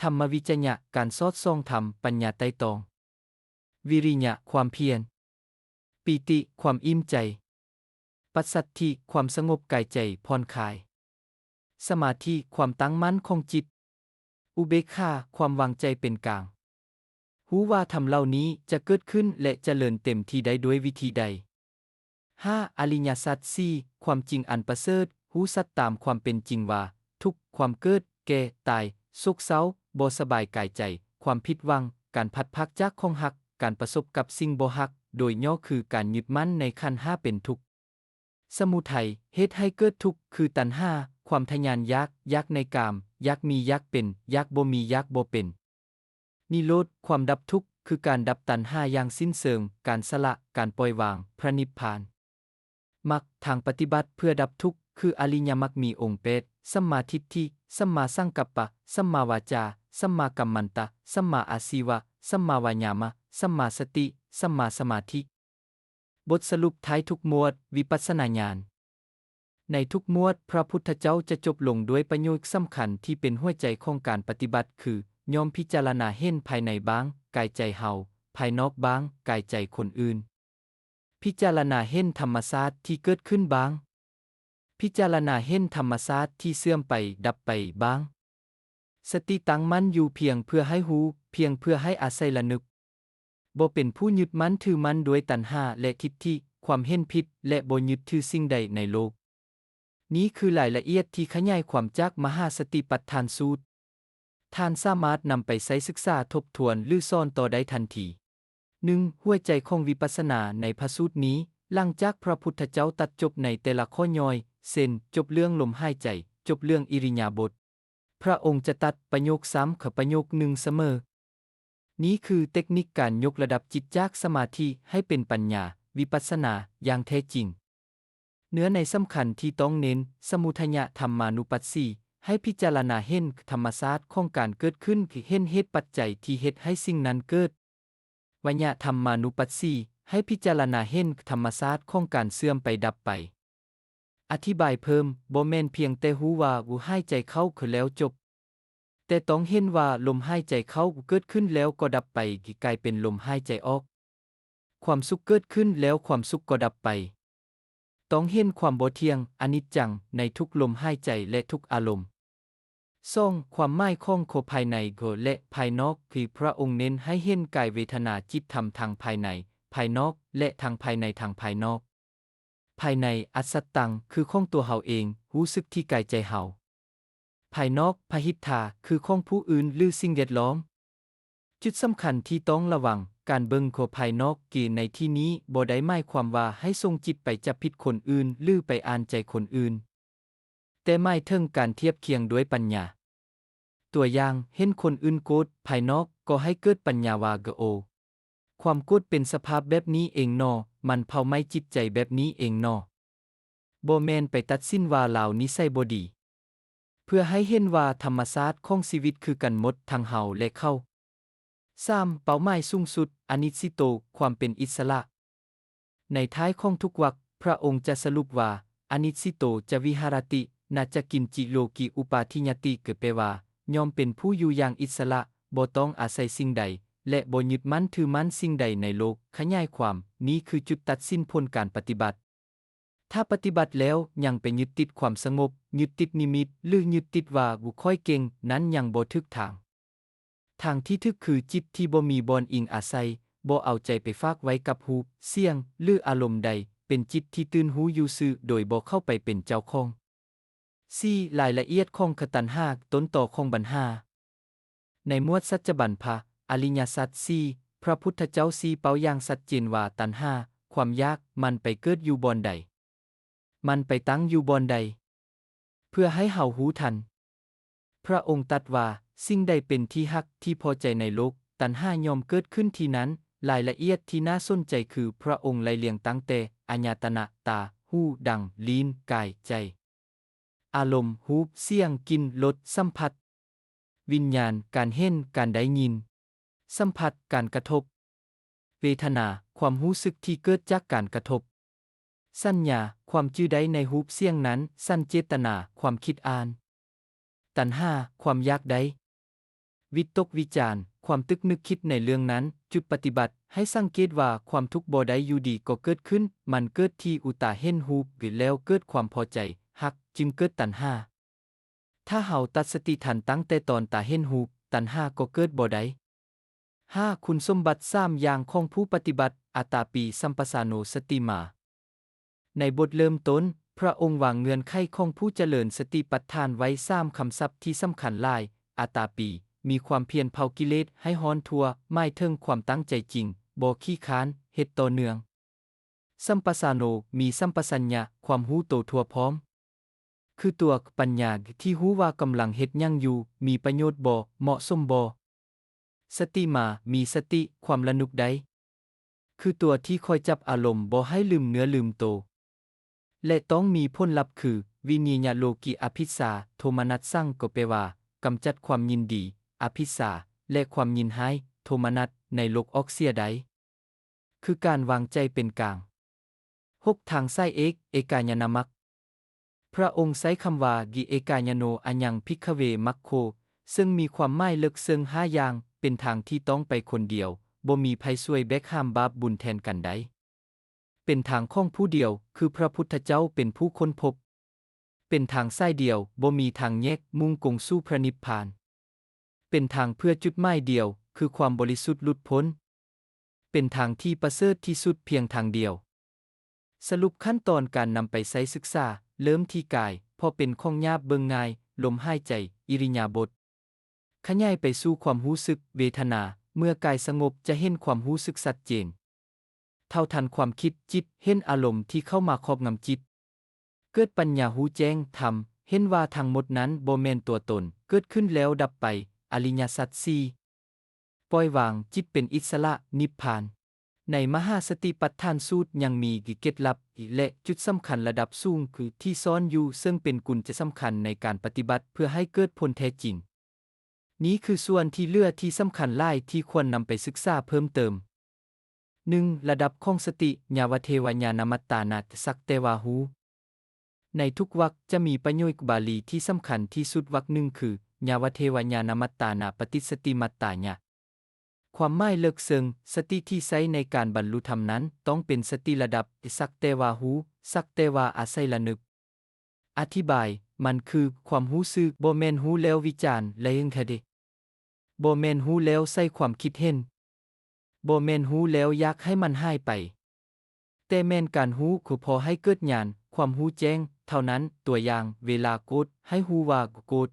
ທຳມະວິຈະຍະ, ການສອດສ່ອງທຳ, ປັນຍາໄຕ່ຕອງ, ວິລິຍະ, ຄວາມພຽນ, ປີຕິ, ຄວາມອີ່ມໃຈ, ປັດສັດຖິ, ຄວາມສະຫງົບກາຍໃຈຜ່ອນຄາຍ, ສະມາທິ, ຄວາມຕັ້ງໝັ້ນຂອງຈິດ, ອຸເບກຂາ, ຄວາມວາງໃຈເປັນກາງ. ຮູ້ວ່າທຳເຫຼົ່ານີ້ຈະເກີດຂຶ້ນ ແລະ ຈະເລີນເຕັມທີ່ໄດ້ດ້ວຍວິທີໃດ. ຫ້າ, ອະລິຍະສັດສີ່, ຄວາມຈິງອັນປະເສີດ, ຮູ້ຊັດຕາມຄວາມເປັນຈິງວ່າ ທຸກ, ຄວາມເກີດ, ແກ່, ຕາຍ, ໂສກເສົ້າ, ບໍ່ສະບາຍກາຍໃຈ, ຄວາມຜິດຫວັງ, ການພັດພາກຈາກຂອງຮັກ, ການປະສົບກັບສິ່ງບໍ່ຮັກ, ໂດຍຫຍໍ້ຄືການຍຶດໝັ້ນໃນຂັນຫ້າເປັນທຸກ. ສະມຸໄທ, ເຫດໃຫ້ເກີດທຸກ ຄືຕັນຫາ, ຄວາມທະຍານຢາກ, ຢາກໃນກາມ, ຢາກມີ, ຢາກເປັນ, ຢາກບໍ່ມີ, ຢາກບໍ່ເປັນ. ນິໂຣດ, ຄວາມດັບທຸກ, ຄືການດັບຕັນຫາຢ່າງສິ້ນເຊີງ, ການສະຫຼະ, ການປ່ອຍວາງ, ພະນິບພານ. ມັກ, ທາງປະຕິບັດເພື່ອດັບທຸກ, ຄືອະລິຍະມັກມີອົງແປດ, ສຳມາທິດຖິ, ສຳມາສັງກັບປະ, ສຳມາວາຈາ, ສຳມາກັມມັນຕະ, ສຳມາອາຊີວະ, ສຳມາວາຍາມະ, ສຳມາສະຕິ, ສຳມາສະມາທິ. ບົດສະຫຼຸບທ້າຍທຸກໝວດ, ວິປັດສະນາຍານ. ໃນທຸກໝວດ, ພະພຸດທະເຈົ້າຈະຈົບລົງດ້ວຍປະໂຫຍດສຳຄັນທີ່ເປັນຫົວໃຈຂອງການປະຕິບັດ ຄື ຍ່ອມພິຈາລະນາເຫັນພາຍໃນບ້າງ, ກາຍໃຈເຮົາ, ພາຍນອກບ້າງ, ກາຍໃຈຄົນອື່ນ. ພິຈາລະນາເຫັນທຳມະຊາດທີ່ເກີດຂຶ້ນບ້າງ. ພິຈາລະນາເຫັນທຳມະຊາດທີ່ເສື່ອມໄປ, ດັບໄປບ້າງ. ສະຕິຕັ້ງໝັ້ນຢູ່ພຽງເພື່ອໃຫ້ຮູ້, ພຽງເພື່ອໃຫ້ອາໄສລະນຶກ. ບໍ່ເປັນຜູ້ຍຶດໝັ້ນຖືໝັ້ນດ້ວຍຕັນຫາ ແລະ ທິດຖິ, ຄວາມເຫັນຜິດ ແລະ ບໍ່ຍຶດຖືສິ່ງໃດໃນໂລກ. ນີ້ຄືລາຍລະອຽດທີ່ຂະຫຍາຍຄວາມຈາກມະຫາສະຕິປັດຖານສູດ. ທ່ານສາມາດນຳໄປໃຊ້ສຶກສາ, ທົບທວນ ຫຼື ສອນຕໍ່ໄດ້ທັນທີ. ໜຶ່ງ, ຫົວໃຈຂອງວິປັດສະນາໃນພະສູດນີ້, ຫຼັງຈາກພະພຸດທະເຈົ້າຕັດຈົບໃນແຕ່ລະຂໍ້ຍ່ອຍ, ເຊັ່ນ, ຈົບເລື່ອງລົມຫາຍໃຈ, ຈົບເລື່ອງອິລິຍາບົດ, ພະອົງຈະຕັດປະໂຫຍກຊ້ຳ ຄືປະໂຫຍກໜຶ່ງສະເໝີ. ນີ້ຄືເຕັກນິກການຍົກລະດັບຈິດຈາກສະມາທິໃຫ້ເປັນປັນຍາ, ວິປັດສະນາ, ຢ່າງແທ້ຈິງ. ເນື້ອໃນສຳຄັນທີ່ຕ້ອງເນັ້ນ, ສະມຸໄທຍະທຳມານຸປັດສີ, ໃຫ້ພິຈາລະນາເຫັນທຳມະຊາດຂອງການເກີດຂຶ້ນ, ຄືເຫັນເຫດປັດໄຈທີ່ເຮັດໃຫ້ສິ່ງນັ້ນເກີດ. ວະຍະທຳມານຸປັດສີ, ໃຫ້ພິຈາລະນາເຫັນທຳມະຊາດຂອງການເສື່ອມໄປດັບໄປ. ອະທິບາຍເພີ່ມ, ບໍ່ແມ່ນພຽງແຕ່ຮູ້ວ່າ ຫາຍໃຈເຂົ້າຄືແລ້ວຈົບ, ແຕ່ຕ້ອງເຫັນວ່າລົມຫາຍໃຈເຂົ້າເກີດຂຶ້ນແລ້ວກໍດັບໄປ, ກາຍເປັນລົມຫາຍໃຈອອກ. ຄວາມສຸກເກີດຂຶ້ນແລ້ວຄວາມສຸກກໍດັບໄປ. ຕ້ອງເຫັນຄວາມບໍ່ທ່ຽງ, ອະນິດຈັງ, ໃນທຸກລົມຫາຍໃຈ ແລະ ທຸກອາລົມ. ສອງ, ຄວາມໝາຍຂອງຂໍ້ພາຍໃນ ແລະ ພາຍນອກ, ຄືພະອົງເນັ້ນໃຫ້ເຫັນກາຍເວທະນາຈິດທຳທັງພາຍໃນ, ພາຍນອກ ແລະ ທັງພາຍໃນ, ທັງພາຍນອກ. ພາຍໃນ, ອັດສັດຕັງ, ຄືຂອງຕົວເຮົາເອງ, ຮູ້ສຶກທີ່ກາຍໃຈເຮົາ. ພາຍນອກ, ພະຫິດທາ, ຄືຂອງຜູ້ອື່ນ ຫຼື ສິ່ງແວດລ້ອມ. ຈຸດສຳຄັນທີ່ຕ້ອງລະວັງ, ການເບິ່ງໂຄພາຍນອກເກໃນທີ່ນີ້ບໍ່ໄດ້ໝາຍຄວາມວ່າໃຫ້ສົ່ງຈິດໄປຈັບຜິດຄົນອື່ນ ຫຼື ໄປອ່ານໃຈຄົນອື່ນ, ແຕ່ໝາຍເຖິງການທຽບຄຽງດ້ວຍປັນຍາ. ຕົວຢ່າງ, ເຫັນຄົນອື່ນໂກດ, ພາຍນອກກໍໃຫ້ເກີດປັນຍາວ່າ ກະໂອ, ຄວາມໂກດເປັນສະພາບແບບນີ້ເອງເນາະ, ມັນເຜົາໄໝ້ຈິດໃຈແບບນີ້ເອງເນາະ. ບໍ່ແມ່ນໄປຕັດສິນວ່າລາວນິໄສບໍ່ດີ, ເພື່ອໃຫ້ເຫັນວ່າທຳມະຊາດຂອງຊີວິດຄືກັນໝົດທັງເຮົາ ແລະ ເຂົາ. ສາມ ເປົ້າໝາຍສູງສຸດ, ອະນິດສິໂຕ, ຄວາມເປັນອິດສະຫຼະ. ໃນທ້າຍຂອງທຸກວັກ, ພະອົງຈະສະຫຼຸບວ່າ, ອະນິດສິໂຕ ຈະ ວິຫາຣະຕິ, ນະ ຈະ ກິນຈິ ໂລກິ ອຸປາທິຍະຕິ ກໍແປວ່າ ຍ່ອມເປັນຜູ້ຢູ່ຢ່າງອິດສະຫຼະ, ບໍ່ຕ້ອງອາໄສສິ່ງໃດ ແລະ ບໍ່ຍຶດໝັ້ນຖືໝັ້ນສິ່ງໃດໃນໂລກ. ຂະຫຍາຍຄວາມ, ນີ້ຄືຈຸດຕັດສິນຜົນການປະຕິບັດ. ຖ້າປະຕິບັດແລ້ວຍັງໄປຍຶດຕິດຄວາມສະຫງົບ, ຍຶດຕິດນິມິດ ຫຼື ຍຶດຕິດວ່າ ກູຂ້ອຍເກັ່ງ, ນັ້ນຍັງບໍ່ຖືກທາງ. ທາງທີ່ຖືກຄືຈິດທີ່ບໍ່ມີບ່ອນອີງອາໄສ, ບໍ່ເອົາໃຈໄປຝາກໄວ້ກັບຮູບ, ສຽງ ຫຼື ອາລົມໃດ, ເປັນຈິດທີ່ຕື່ນຮູ້ຢູ່ຊື່ໂດຍບໍ່ເຂົ້າໄປເປັນເຈົ້າຂອງ. ສີ່ ລາຍລະອຽດຂອງ ຄະ ຕັນຫາ, ຕົ້ນຕໍຂອງບັນຫາ. ໃນໝວດສັດຈະບັນພະອະລິຍະສັດສີ່, ພະພຸດທະເຈົ້າຊີ້ເປົ້າຢ່າງຊັດເຈນວ່າຕັນຫາ, ຄວາມຢາກ, ມັນໄປເກີດຢູ່ບ່ອນໃດ? ມັນໄປຕັ້ງຢູ່ບ່ອນໃດ? ເພື່ອໃຫ້ເຮົາຮູ້ທັນ. ພະອົງຕັດວ່າ, ສິ່ງໃດເປັນທີ່ຮັກທີ່ພໍໃຈໃນໂລກ, ຕັນຫາຍ່ອມເກີດຂຶ້ນທີ່ນັ້ນ. ລາຍລະອຽດທີ່ໜ້າສົນໃຈຄື ພະອົງໄລ່ລຽງຕັ້ງແຕ່ອາຍະຕະນະ, ຕາ, ຫູ, ດັງ, ລີ້ນ, ກາຍ, ໃຈ, ອາລົມ, ຮູບ, ສຽງ, ກິ່ນ, ລົດ, ສຳຜັດ, ວິນຍານ, ການເຫັນ, ການໄດ້ຍິນ, ສຳຜັດ, ການກະທົບ, ເວທະນາ, ຄວາມຮູ້ສຶກທີ່ເກີດຈາກການກະທົບ, ສັນຍາ, ຄວາມຈື່ໄດ້ໃນຮູບສຽງນັ້ນ, ສັນເຈດຕະນາ, ຄວາມຄິດອ່ານ, ຕັນຫາ, ຄວາມຢາກໄດ້, ວິຕົກວິຈານ, ຄວາມຕຶກນຶກຄິດໃນເລື່ອງນັ້ນ. ຈຸດປະຕິບັດ, ໃຫ້ສັງເກດວ່າຄວາມທຸກບໍ່ໄດ້ຢູ່ດີກໍເກີດຂຶ້ນ, ມັນເກີດທີ່ອຸຕາເຫັນຮູບ ແລ້ວເກີດຄວາມພໍໃຈ, ຮັກ, ຈຶ່ງເກີດຕັນຫາ. ຖ້າເຮົາຕັດສະຕິທັນຕັ້ງແຕ່ຕອນຕາເຫັນຮູບ, ຕັນຫາກໍເກີດບໍ່ໄດ້. ຫ້າ ຄຸນສົມບັດສາມຢ່າງຂອງຜູ້ປະຕິບັດ ອາຕາປີ ສຳປະສາໂນ ສະຕິມາ. ໃນບົດເລີ່ມຕົ້ນ, ພະອົງວາງເງື່ອນໄຂຂອງຜູ້ຈະເລີນສະຕິປັດຖານໄວ້ສາມຄຳສັບທີ່ສຳຄັນຫຼາຍ, ອາຕາປີ, ມີຄວາມພຽນເຜົາກິເລດໃຫ້ຮ້ອນທົ່ວ, ໝາຍເຖິງຄວາມຕັ້ງໃຈຈິງ, ບໍ່ຂີ້ຄ້ານ, ເຮັດຕໍ່ເນື່ອງ. ສຳປະສາໂນ, ມີສຳປະສັນຍະ, ຄວາມຮູ້ໂຕທົ່ວພ້ອມ, ຄືຕົວປັນຍາທີ່ຮູ້ວ່າກຳລັງເຮັດຫຍັງຢູ່, ມີປະໂຫຍດບໍ່, ເໝາະສົມບໍ່. ສະຕິມາ, ມີສະຕິ, ຄວາມລະນຶກໄດ້, ຄືຕົວທີ່ຄອຍຈັບອາລົມບໍ່ໃຫ້ລືມເນື້ອລືມໂຕ ແລະ ຕ້ອງມີຜົນລັບຄື ວິນິຍະໂລກິອະພິດສາ ໂທມະນັດສັງ ກໍແປວ່າ ກຳຈັດຄວາມຍິນດີ, ອະພິດສາ ແລະ ຄວາມຍິນຮ້າຍ, ໂທມະນັດ, ໃນໂລກອອກເສຍໄດ້. ຄືການວາງໃຈເປັນກາງ. ຫົກ ທາງສາຍເອກ, ເອກາຍານະມັກ. ພະອົງໃຊ້ຄຳວ່າ ກິເອກາຍາໂນ ອະຍັງ ພິກຂະເວ ມັກໂຄ ເຊິ່ງມີຄວາມໝາຍເລິກເຊິ່ງຫ້າຢ່າງ, ເປັນທາງທີ່ຕ້ອງໄປຄົນດຽວ, ບໍ່ມີໃຜຊ່ວຍແບກຫາມບາບບຸນແທນກັນໄດ້. ເປັນທາງຂອງຜູ້ດຽວ, ຄືພະພຸດທະເຈົ້າເປັນຜູ້ຄົ້ນພົບ. ເປັນທາງສາຍດຽວ, ບໍ່ມີທາງແຍກ, ມຸ່ງກົງສູ່ພະນິບພານ. ເປັນທາງເພື່ອຈຸດໝາຍດຽວ, ຄືຄວາມບໍລິສຸດຫຼຸດພົ້ນ. ເປັນທາງທີ່ປະເສີດທີ່ສຸດພຽງທາງດຽວ. ສະຫຼຸບຂັ້ນຕອນການນຳໄປໃຊ້ສຶກສາ, ເລີ່ມທີ່ກາຍ, ເພາະເປັນຂອງຫຍາບເບິ່ງງ່າຍ, ລົມຫາຍໃຈ, ອິລິຍາບົດ. ຂະຫຍາຍໄປສູ່ຄວາມຮູ້ສຶກ, ເວທະນາ, ເມື່ອກາຍສະຫງົບຈະເຫັນຄວາມຮູ້ສຶກຊັດເຈນ. ເທົ່າທັນຄວາມຄິດ, ຈິດ, ເຫັນອາລົມທີ່ເຂົ້າມາຄອບງຳຈິດ. ເກີດປັນຍາຮູ້ແຈ້ງທຳ, ເຫັນວ່າທັງໝົດນັ້ນບໍ່ແມ່ນຕົວຕົນ, ເກີດຂຶ້ນແລ້ວດັບໄປ, ອະລິຍະສັດສີ່. ປ່ອຍວາງ, ຈິດເປັນອິດສະຫຼະ, ນິບພານ. ໃນມະຫາສະຕິປັດຖານສູດຍັງມີເກດລັບ ແລະ ຈຸດສຳຄັນລະດັບສູງຄືທີ່ຊ້ອນຢູ່, ເຊິ່ງເປັນກຸນແຈສຳຄັນໃນການປະຕິບັດເພື່ອໃຫ້ເກີດຜົນແທ້ຈິງ. ນີ້ຄືສ່ວນທີ່ເຫຼືອທີ່ສຳຄັນຫຼາຍທີ່ຄວນນຳໄປສຶກສາເພີ່ມເຕີມ. ໜຶ່ງ ລະດັບຂອງສະຕິ, ຍາວະເທວະຍານະມັດຕານະ ສັກແຕ່ວ່າຮູ້. ໃນທຸກວັກຈະມີປະໂຫຍດບາລີທີ່ສຳຄັນທີ່ສຸດວັກໜຶ່ງຄື ຍາວະເທວະຍານະມັດຕານະ ປະຕິສະຕິມັດຕາຍະ. ຄວາມໝາຍເລິກເຊິ່ງ, ສະຕິທີ່ໃຊ້ໃນການບັນລຸທຳນັ້ນ ຕ້ອງເປັນສະຕິລະດັບ ສັກແຕ່ວ່າຮູ້, ສັກແຕ່ວ່າອາໄສລະນຶກ. ອະທິບາຍ, ມັນຄືຄວາມຮູ້ສຶກ, ບໍ່ແມ່ນຮູ້ແລ້ວວິຈານ ແລະ ເຮັງຄະເດ. ບໍ່ແມ່ນຮູ້ແລ້ວໃສ່ຄວາມຄິດເຫັນ. ບໍ່ແມ່ນຮູ້ແລ້ວຢາກໃຫ້ມັນຫາຍໄປ. ແຕ່ແມ່ນການຮູ້ຄືພໍໃຫ້ເກີດຍານ, ຄວາມຮູ້ແຈ້ງ, ເທົ່ານັ້ນ. ຕົວຢ່າງ, ເວລາໂກດ, ໃຫ້ຮູ້ວ່າໂກດ.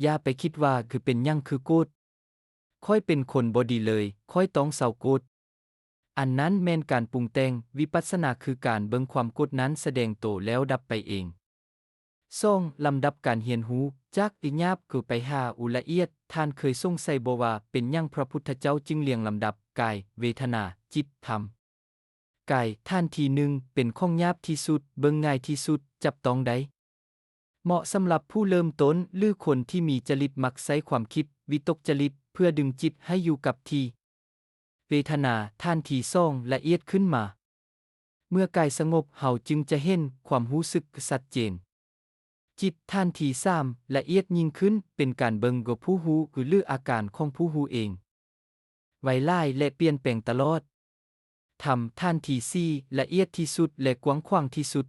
ຢ່າໄປຄິດວ່າຄືເປັນຫຍັງຄືໂກດ. ໂ ຂ້ອຍເປັນຄົນບໍ່ດີເລີຍ, ຂ້ອຍຕ້ອງເຊົາໂກດ. ອັນນັ້ນແມ່ນການປຸງແຕ່ງ, ວິປັດສະນາຄືການເບິ່ງຄວາມໂກດນັ້ນສະແດງໂຕແລ້ວດັບໄປເອງ. ສອງ, ລຳດັບການຮຽນຮູ້, ຈາກທີ່ຫຍາບຄືໄປຫາອຸລະອຽດ. ທ່ານເຄີຍສົງໄສບໍ່ວ່າເປັນຫຍັງພະພຸດທະເຈົ້າຈຶ່ງລຽງລຳດັບ ກາຍ, ເວທະນາ, ຈິດ, ທຳ? ກາຍ, ທ່ານທີໜຶ່ງ ເປັນຂອງຫຍາບທີ່ສຸດ, ເບິ່ງງ່າຍທີ່ສຸດ, ຈັບຕ້ອງໄດ້. ເໝາະສຳລັບຜູ້ເລີ່ມຕົ້ນ ຫຼື ຄົນທີ່ມີຈະລິດມັກໃຊ້ຄວາມຄິດ, ວິຕົກຈະລິດ, ເພື່ອດຶງຈິດໃຫ້ຢູ່ກັບທີ່. ເວທະນາ, ທ່ານທີສອງ ລະອຽດຂຶ້ນມາ. ເມື່ອກາຍສະຫງົບ, ເຮົາຈຶ່ງຈະເຫັນຄວາມຮູ້ສຶກຊັດເຈນ. ຈິດ, ທ່ານທີສາມ ລະອຽດຍິ່ງຂຶ້ນ, ເປັນການເບິ່ງການຜູ້ຮູ້ ຫຼື ອາການຂອງຜູ້ຮູ້ເອງ. ໄວຫຼາຍ ແລະ ປ່ຽນແປງຕະຫຼອດ. ທຳ, ທ່ານທີສີ່ ລະອຽດທີ່ສຸດ ແລະ ກວ້າງຂວາງທີ່ສຸດ.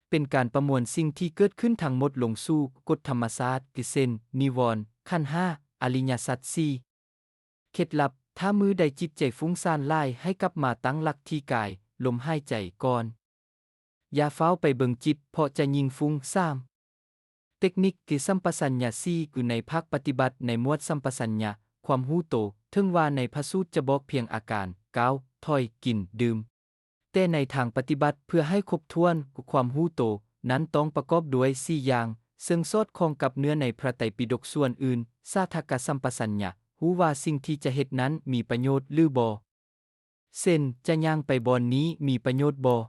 ເປັນການປະມວນສິ່ງທີ່ເກີດຂຶ້ນທັງໝົດລົງສູ່ກົດທຳມະຊາດ ຄືເຊັ່ນ ນິວອນ, ຂັນຫ້າ, ອະລິຍະສັດສີ່. ເຄັດລັບ, ຖ້າມື້ໃດຈິດໃຈຟຸ້ງສ້ານຫຼາຍ, ໃຫ້ກັບມາຕັ້ງຫຼັກທີ່ກາຍ, ລົມຫາຍໃຈກ່ອນ. ຢ່າຟ້າວໄປເບິ່ງຈິດ, ເພາະຈະຍິ່ງຟຸ້ງ. ສາມ, ເຕັກນິກ ຄືສຳປະສັນຍະສີ່ ຄືໃນພາກປະຕິບັດ ໃນໝວດສຳປະສັນຍະຄວາມຮູ້ໂຕ, ເຖິງວ່າໃນພະສູດຈະບອກພຽງອາການ ກ້າວ, ຖອຍ, ກິນ, ດື່ມ, ແຕ່ໃນທາງປະຕິບັດ ເພື່ອໃຫ້ຄົບຖ້ວນ, ຄວາມຮູ້ໂຕນັ້ນຕ້ອງປະກອບດ້ວຍສີ່ຢ່າງ, ເຊິ່ງສອດຄ່ອງກັບເນື້ອໃນພະໄຕປິດົກສ່ວນອື່ນ. ສາທະກະສຳປະສັນຍະ, ຮູ້ວ່າສິ່ງທີ່ຈະເຮັດນັ້ນມີປະໂຫຍດ ຫຼື ບໍ່. ເຊັ່ນ, ຈະຍ່າງໄປບ່ອນນີ້ມີປະໂຫຍດບໍ່?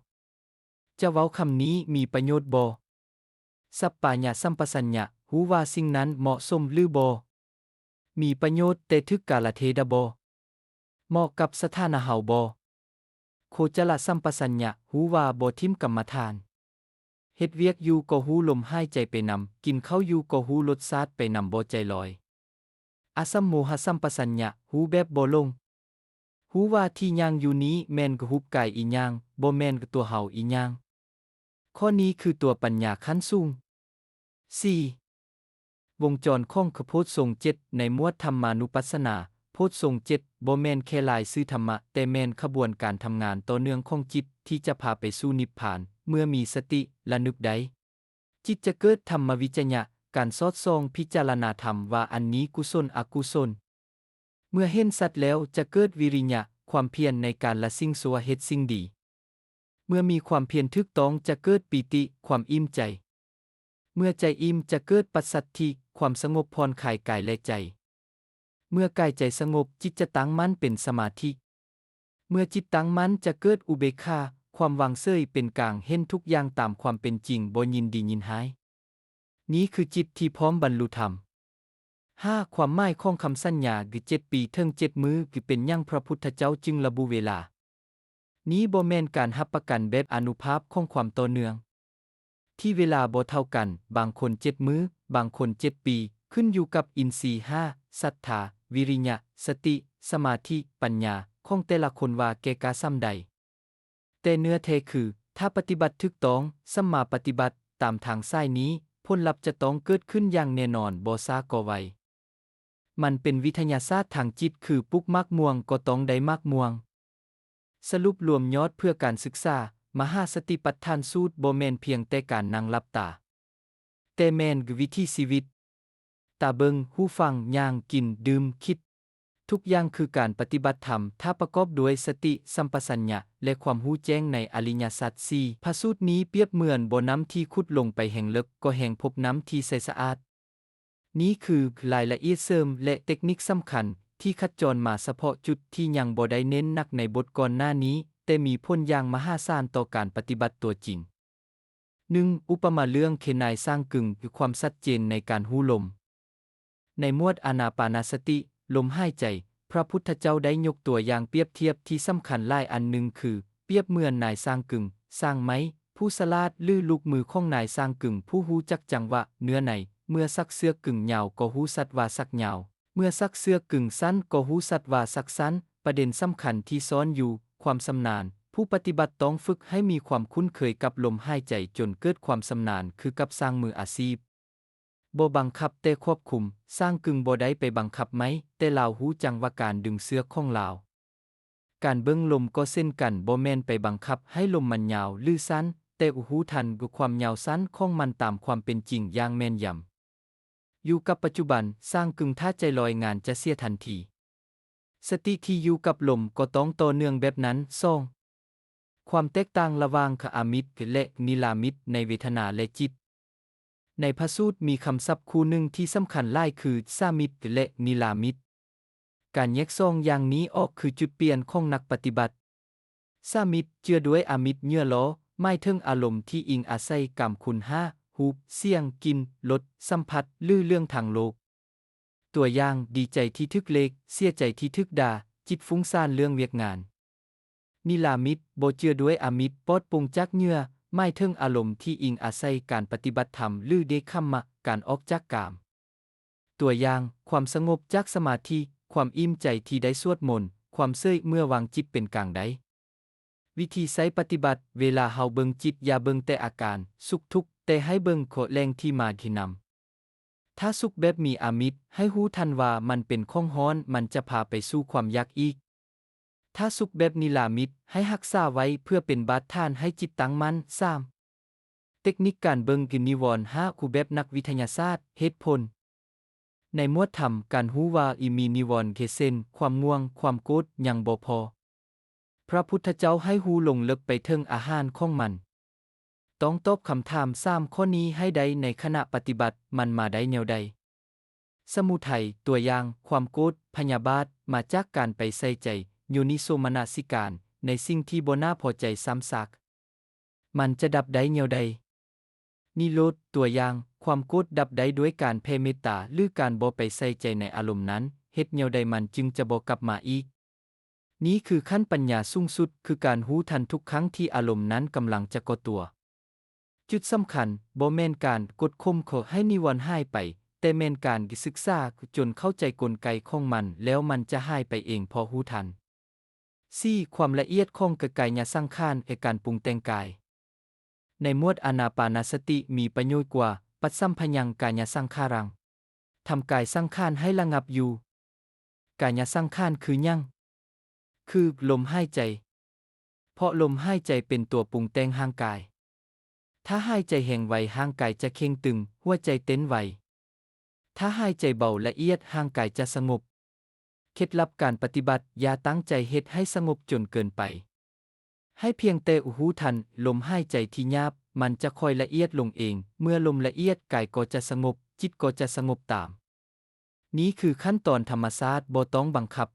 ຈະເວົ້າຄຳນີ້ມີປະໂຫຍດບໍ່? ສັບປາຍະສຳປະສັນຍະ, ຮູ້ວ່າສິ່ງນັ້ນເໝາະສົມ ຫຼື ບໍ່? ມີປະໂຫຍດ, ແຕ່ຖືກກາລະເທດະບໍ່? ເໝາະກັບສະຖານະເຮົາບໍ່? ໂຄຈະລະສຳປະສັນຍະ, ຮູ້ວ່າບໍ່ຖິ້ມກຳມະຖານ. ເຮັດວຽກຢູ່ກໍຮູ້ລົມຫາຍໃຈໄປນຳ, ກິນເຂົ້າຢູ່ກໍຮູ້ລົດຊາດໄປນຳ, ບໍ່ໃຈລອຍ. ອະສຳໂມຫະສຳປະສັນຍະ, ຮູ້ແບບບໍ່ຫຼົງ. ຮູ້ວ່າທີ່ຍ່າງຢູ່ນີ້ແມ່ນກະຮູບກາຍອີ່ຫຍັງ, ບໍ່ແມ່ນກະຕົວເຮົາອີ່ຫຍັງ. ຂໍ້ນີ້ຄືຕົວປັນຍາຂັ້ນສູງ. ສີ່, ວົງຈອນຂອງຂະໂພດຊົງເຈັດ ໃນໝວດທຳມານຸປັດສະນາ. ໂພດຊົງເຈັດ ບໍ່ແມ່ນແຄ່ລາຍຊື່ທຳມະ, ແຕ່ແມ່ນຂະບວນການທຳງານຕໍ່ເນື່ອງຂອງຈິດ ທີ່ຈະພາໄປສູ່ນິບພານ. ເມື່ອມີສະຕິລະນຶກໄດ້, ຈິດຈະເກີດທຳມະວິຈະຍະ, ການສອດສ່ອງພິຈາລະນາທຳວ່າອັນນີ້ກຸສົນ, ອະກຸສົນ. ເມື່ອເຫັນຊັດແລ້ວຈະເກີດວິລິຍະ, ຄວາມພຽນໃນການລະສິ່ງຊົ່ວເຮັດສິ່ງດີ. ເມື່ອມີຄວາມພຽນຖືກຕ້ອງຈະເກີດປີຕິ, ຄວາມອີ່ມໃຈ. ເມື່ອໃຈອີ່ມຈະເກີດປັດສັດທິ, ຄວາມສະຫງົບຜ່ອນຄາຍກາຍ ແລະ ໃຈ. ເມື່ອກາຍໃຈສະຫງົບ, ຈິດຈະຕັ້ງໝັ້ນເປັນສະມາທິ. ເມື່ອຈິດຕັ້ງໝັ້ນຈະເກີດອຸເບກຂາ, ຄວາມວາງເສີຍເປັນກາງ, ເຫັນທຸກຢ່າງຕາມຄວາມເປັນຈິງ, ບໍ່ຍິນດີຍິນຮ້າຍ. ນີ້ຄືຈິດທີ່ພ້ອມບັນລຸທຳ. ຫ້າ, ຄວາມໝາຍຂອງຄຳສັນຍາ ຄືເຈັດປີເຖິງເຈັດມື້, ຄືເປັນຫຍັງພະພຸດທະເຈົ້າຈຶ່ງລະບຸເວລາ? ນີ້ບໍ່ແມ່ນການຮັບປະກັນແບບອານຸພາບຂອງຄວາມຕໍ່ເນື່ອງ ທີ່ເວລາບໍ່ເທົ່າກັນ, ບາງຄົນເຈັດມື້, ບາງຄົນເຈັດປີ, ຂຶ້ນຢູ່ກັບອິນຊີຫ້າ, ສັດທາ, ວິລິຍະ, ສະຕິ, ສະມາທິ, ປັນຍາ ຂອງແຕ່ລະຄົນວ່າແກ່ກ້າສ່ຳໃດ. ແຕ່ເນື້ອແທ້ຄື ຖ້າປະຕິບັດຖືກຕ້ອງ, ສຳມາປະຕິບັດ, ຕາມທາງສາຍນີ້, ຜົນລັບຈະຕ້ອງເກີດຂຶ້ນຢ່າງແນ່ນອນ, ບໍ່ຊ້າກໍໄວ. ມັນເປັນວິທະຍາສາດທາງຈິດ, ຄືປູກໝາກມ່ວງກໍຕ້ອງໄດ້ໝາກມ່ວງ. ສະຫຼຸບລວມຍອດເພື່ອການສຶກສາ, ມະຫາສະຕິປັດຖານສູດບໍ່ແມ່ນພຽງແຕ່ການນັ່ງຫຼັບຕາ, ແຕ່ແມ່ນວິຖີຊີວິດ, ຕາເບິ່ງ, ຫູຟັງ, ຍ່າງ, ກິນ, ດື່ມ, ຄິດ, ທຸກຢ່າງຄືການປະຕິບັດທຳ ຖ້າປະກອບດ້ວຍສະຕິສຳປະສັນຍະ ແລະ ຄວາມຮູ້ແຈ້ງໃນອະລິຍະສັດສີ່. ພະສູດນີ້ປຽບເໝືອນບໍ່ນ້ຳທີ່ຂຸດລົງໄປແຮ່ງເລິກ ກໍແຮ່ງພົບນ້ຳທີ່ໃສສະອາດ. ນີ້ຄືລາຍລະອຽດເສີມ ແລະ ເຕັກນິກສຳຄັນທີ່ຄັດຈອນມາສະເພາະຈຸດທີ່ຍັງບໍ່ໄດ້ເນັ້ນໜັກໃນບົດກ່ອນໜ້ານີ້, ແຕ່ມີຜົນຢ່າງມະຫາສານຕໍ່ການປະຕິບັດຕົວຈິງ. ໜຶ່ງ, ອຸປະມາເລື່ອງເຄນາຍຊ້າງກຶງ ຄືຄວາມຊັດເຈນໃນການຮູ້ລົມ. ໃນໝວດອານາປານະສະຕິ, ລົມຫາຍໃຈ, ພະພຸດທະເຈົ້າໄດ້ຍົກຕົວຢ່າງປຽບທຽບທີ່ສຳຄັນຫຼາຍອັນ. ໜຶ່ງ ຄື ປຽບເໝືອນນາຍຊ້າງກຶງ, ຊ່າງໄມ້, ຜູ້ສະຫຼາດ ຫຼື ລູກມືຂອງນາຍຊ້າງກຶງ ຜູ້ຮູ້ຈັກຈັງຫວະເນື້ອໃນ. ເມື່ອສັກເຊືອກກຶງຍາວກໍຮູ້ຊັດວ່າສັກຍາວ, ເມື່ອສັກເຊືອກກຶງສັ້ນກໍຮູ້ຊັດວ່າສັກສັ້ນ. ປະເດັນສຳຄັນທີ່ຊ້ອນຢູ່ ຄວາມຊຳນານ. ຜູ້ປະຕິບັດຕ້ອງຝຶກໃຫ້ມີຄວາມຄຸ້ນເຄີຍກັບລົມຫາຍໃຈຈົນເກີດຄວາມຊຳນານຄືກັບຊ່າງມືອາຊີບ. ບໍ່ບັງຄັບແຕ່ຄວບຄຸມ. ຊ້າງກຶງບໍ່ໄດ້ໄປບັງຄັບໄມ້, ແຕ່ລາວຮູ້ຈັງຫວະການດຶງເຊືອກຂອງລາວ. ການເບິ່ງລົມກໍເຊັ່ນກັນ, ບໍ່ແມ່ນໄປບັງຄັບໃຫ້ລົມມັນຍາວ ຫຼື ສັ້ນ, ແຕ່ຮູ້ທັນຄວາມຍາວສັ້ນຂອງມັນຕາມຄວາມເປັນຈິງຢ່າງແມ່ນຢຳ. ຢູ່ກັບປັດຈຸບັນ, ຊ້າງກຶງຖ້າໃຈລອຍງານຈະເສຍທັນທີ. ສະຕິທີ່ຢູ່ກັບລົມກໍຕ້ອງຕໍ່ເນື່ອງແບບນັ້ນ. ສອງ ຄວາມແຕກຕ່າງລະຫວ່າງອາມິດ ແລະ ນິລາມິດໃນເວທະນາ ແລະ ຈິດ. ໃນພະສູດມີຄຳສັບຄູ່ໜຶ່ງທີ່ສຳຄັນຫຼາຍຄື ສາມິດ ແລະ ນິລາມິດ. ການແຍກສອງຢ່າງນີ້ອອກຄືຈຸດປ່ຽນຂອງນັກປະຕິບັດ. ສາມິດ ເຈືອດ້ວຍອາມິດເຫຍື່ອຫຼໍ່ ໝາຍເຖິງອາລົມທີ່ອີງອາໄສກາມຄຸນຫ້າ ຮູບ, ສຽງ, ກິ່ນ, ລົດ, ສຳຜັດ ຫຼື ເລື່ອງທາງໂລກ. ຕົວຢ່າງ, ດີໃຈທີ່ຖືກເລກ, ເສຍໃຈທີ່ຖືກດ່າ, ຈິດຟຸ້ງສ້ານເລື່ອງວຽກງານ. ນິລາມິດ ບໍ່ເຈືອດ້ວຍອາມິດ ປອດໂປ່ງຈາກເຫຍື່ອ ໝາຍເຖິງອາລົມທີ່ອີງອາໄສການປະຕິບັດທຳ ຫຼື ເນກຂມະ ການອອກຈາກກາມ. ຕົວຢ່າງ, ຄວາມສະຫງົບຈາກສະມາທິ, ຄວາມອີ່ມໃຈທີ່ໄດ້ສວດມົນ, ຄວາມເສີຍເມື່ອວາງຈິດເປັນກາງໄດ້. ວິທີໃຊ້ປະຕິບັດ, ເວລາເຮົາເບິ່ງຈິດ ຢ່າເບິ່ງແຕ່ອາການສຸກທຸກ, ແຕ່ໃຫ້ເບິ່ງແຫຼ່ງທີ່ມາທີ່ນຳ. ຖ້າສຸກແບບມີອາມິດ, ໃຫ້ຮູ້ທັນວ່າມັນເປັນຂອງຮ້ອນ, ມັນຈະພາໄປສູ່ຄວາມຢາກອີກ. ຖ້າສຸກແບບນິລາມິດ, ໃຫ້ຮັກສາໄວ້ເພື່ອເປັນບາດຖານໃຫ້ຈິດຕັ້ງໝັ້ນ. ສາມ ເຕັກນິກການເບິ່ງກິນນິວອນຫ້າ ຄືແບບນັກວິທະຍາສາດ. ເຫດຜົນ. ໃນໝວດທຳການຮູ້ວ່າອີມີນິວອນ ເຊັ່ນ ຄວາມງ່ວງ, ຄວາມໂກດ ຍັງບໍ່ພໍ. ພະພຸດທະເຈົ້າໃຫ້ຮູ້ລົງເລິກໄປເຖິງອາຫານຂອງມັນ. ຕ້ອງຕອບຄຳຖາມສາມຂໍ້ນີ້ໃຫ້ໄດ້ໃນຂະນະປະຕິບັດ, ມັນມາໄດ້ແນວໃດ? ສະມຸໄທ, ຕົວຢ່າງ, ຄວາມໂກດ, ພະຍາບາດ ມາຈາກການໄປໃສ່ໃຈ, ໂຍນິໂສມະນະສິການ, ໃນສິ່ງທີ່ບໍ່ໜ້າພໍໃຈຊ້ຳຊາກ. ມັນຈະດັບໄດ້ແນວໃດ? ນິໂຣດ, ຕົວຢ່າງ, ຄວາມໂກດດັບໄດ້ດ້ວຍການແຜ່ເມດຕາ ຫຼື ການບໍ່ໄປໃສ່ໃຈໃນອາລົມນັ້ນ, ເຮັດແນວໃດມັນຈຶ່ງຈະບໍ່ກັບມາອີກ? ນີ້ຄືຂັ້ນປັນຍາສູງສຸດ, ຄືການຮູ້ທັນທຸກຄັ້ງທີ່ອາລົມນັ້ນກຳລັງຈະກໍ່ຕົວ. ຈຸດສຳຄັນ ບໍ່ແມ່ນການກົດຂົ່ມເຂົາໃຫ້ນິວອນຫາຍໄປ, ແຕ່ແມ່ນການສຶກສາຈົນເຂົ້າໃຈກົນໄກຂອງມັນ, ແລ້ວມັນຈະຫາຍໄປເອງເພາະຮູ້ທັນ. ສີ່ ຄວາມລະອຽດຂອງກາຍຍະສັງຂານ ແລະ ການປຸງແຕ່ງກາຍ. ໃນໝວດອານາປານະສະຕິມີປະໂຫຍດກວ່າ ປັດສຳພະຍັງກາຍະສັງຂາລັງ ທຳກາຍສັງຂານໃຫ້ລະງັບຢູ່. ກາຍະສັງຂານຄືຫຍັງ? ຄືລົມຫາຍໃຈ. ເພາະລົມຫາຍໃຈເປັນຕົວປຸງແຕ່ງຮ່າງກາຍ. ຖ້າຫາຍໃຈແຮງໄວ, ຮ່າງກາຍຈະເຄັ່ງຕຶງ, ຫົວໃຈເຕັ້ນໄວ. ຖ້າຫາຍໃຈເບົາ, ລະອຽດ, ຮ່າງກາຍຈະສະຫງົບ. ເຄັດລັບການປະຕິບັດ, ຢ່າຕັ້ງໃຈເຮັດໃຫ້ສະຫງົບຈົນເກີນໄປ. ໃຫ້ພຽງແຕ່ຮູ້ທັນລົມຫາຍໃຈທີ່ຫຍາບ, ມັນຈະຄ່ອຍລະອຽດລົງເອງ. ເມື່ອລົມລະອຽດ, ກາຍກໍຈະສະຫງົບ, ຈິດກໍຈະສະຫງົບຕາມ. ນີ້ຄືຂັ້ນຕອນທຳມະຊາດ, ບໍ່ຕ້ອງບັງຄັບ.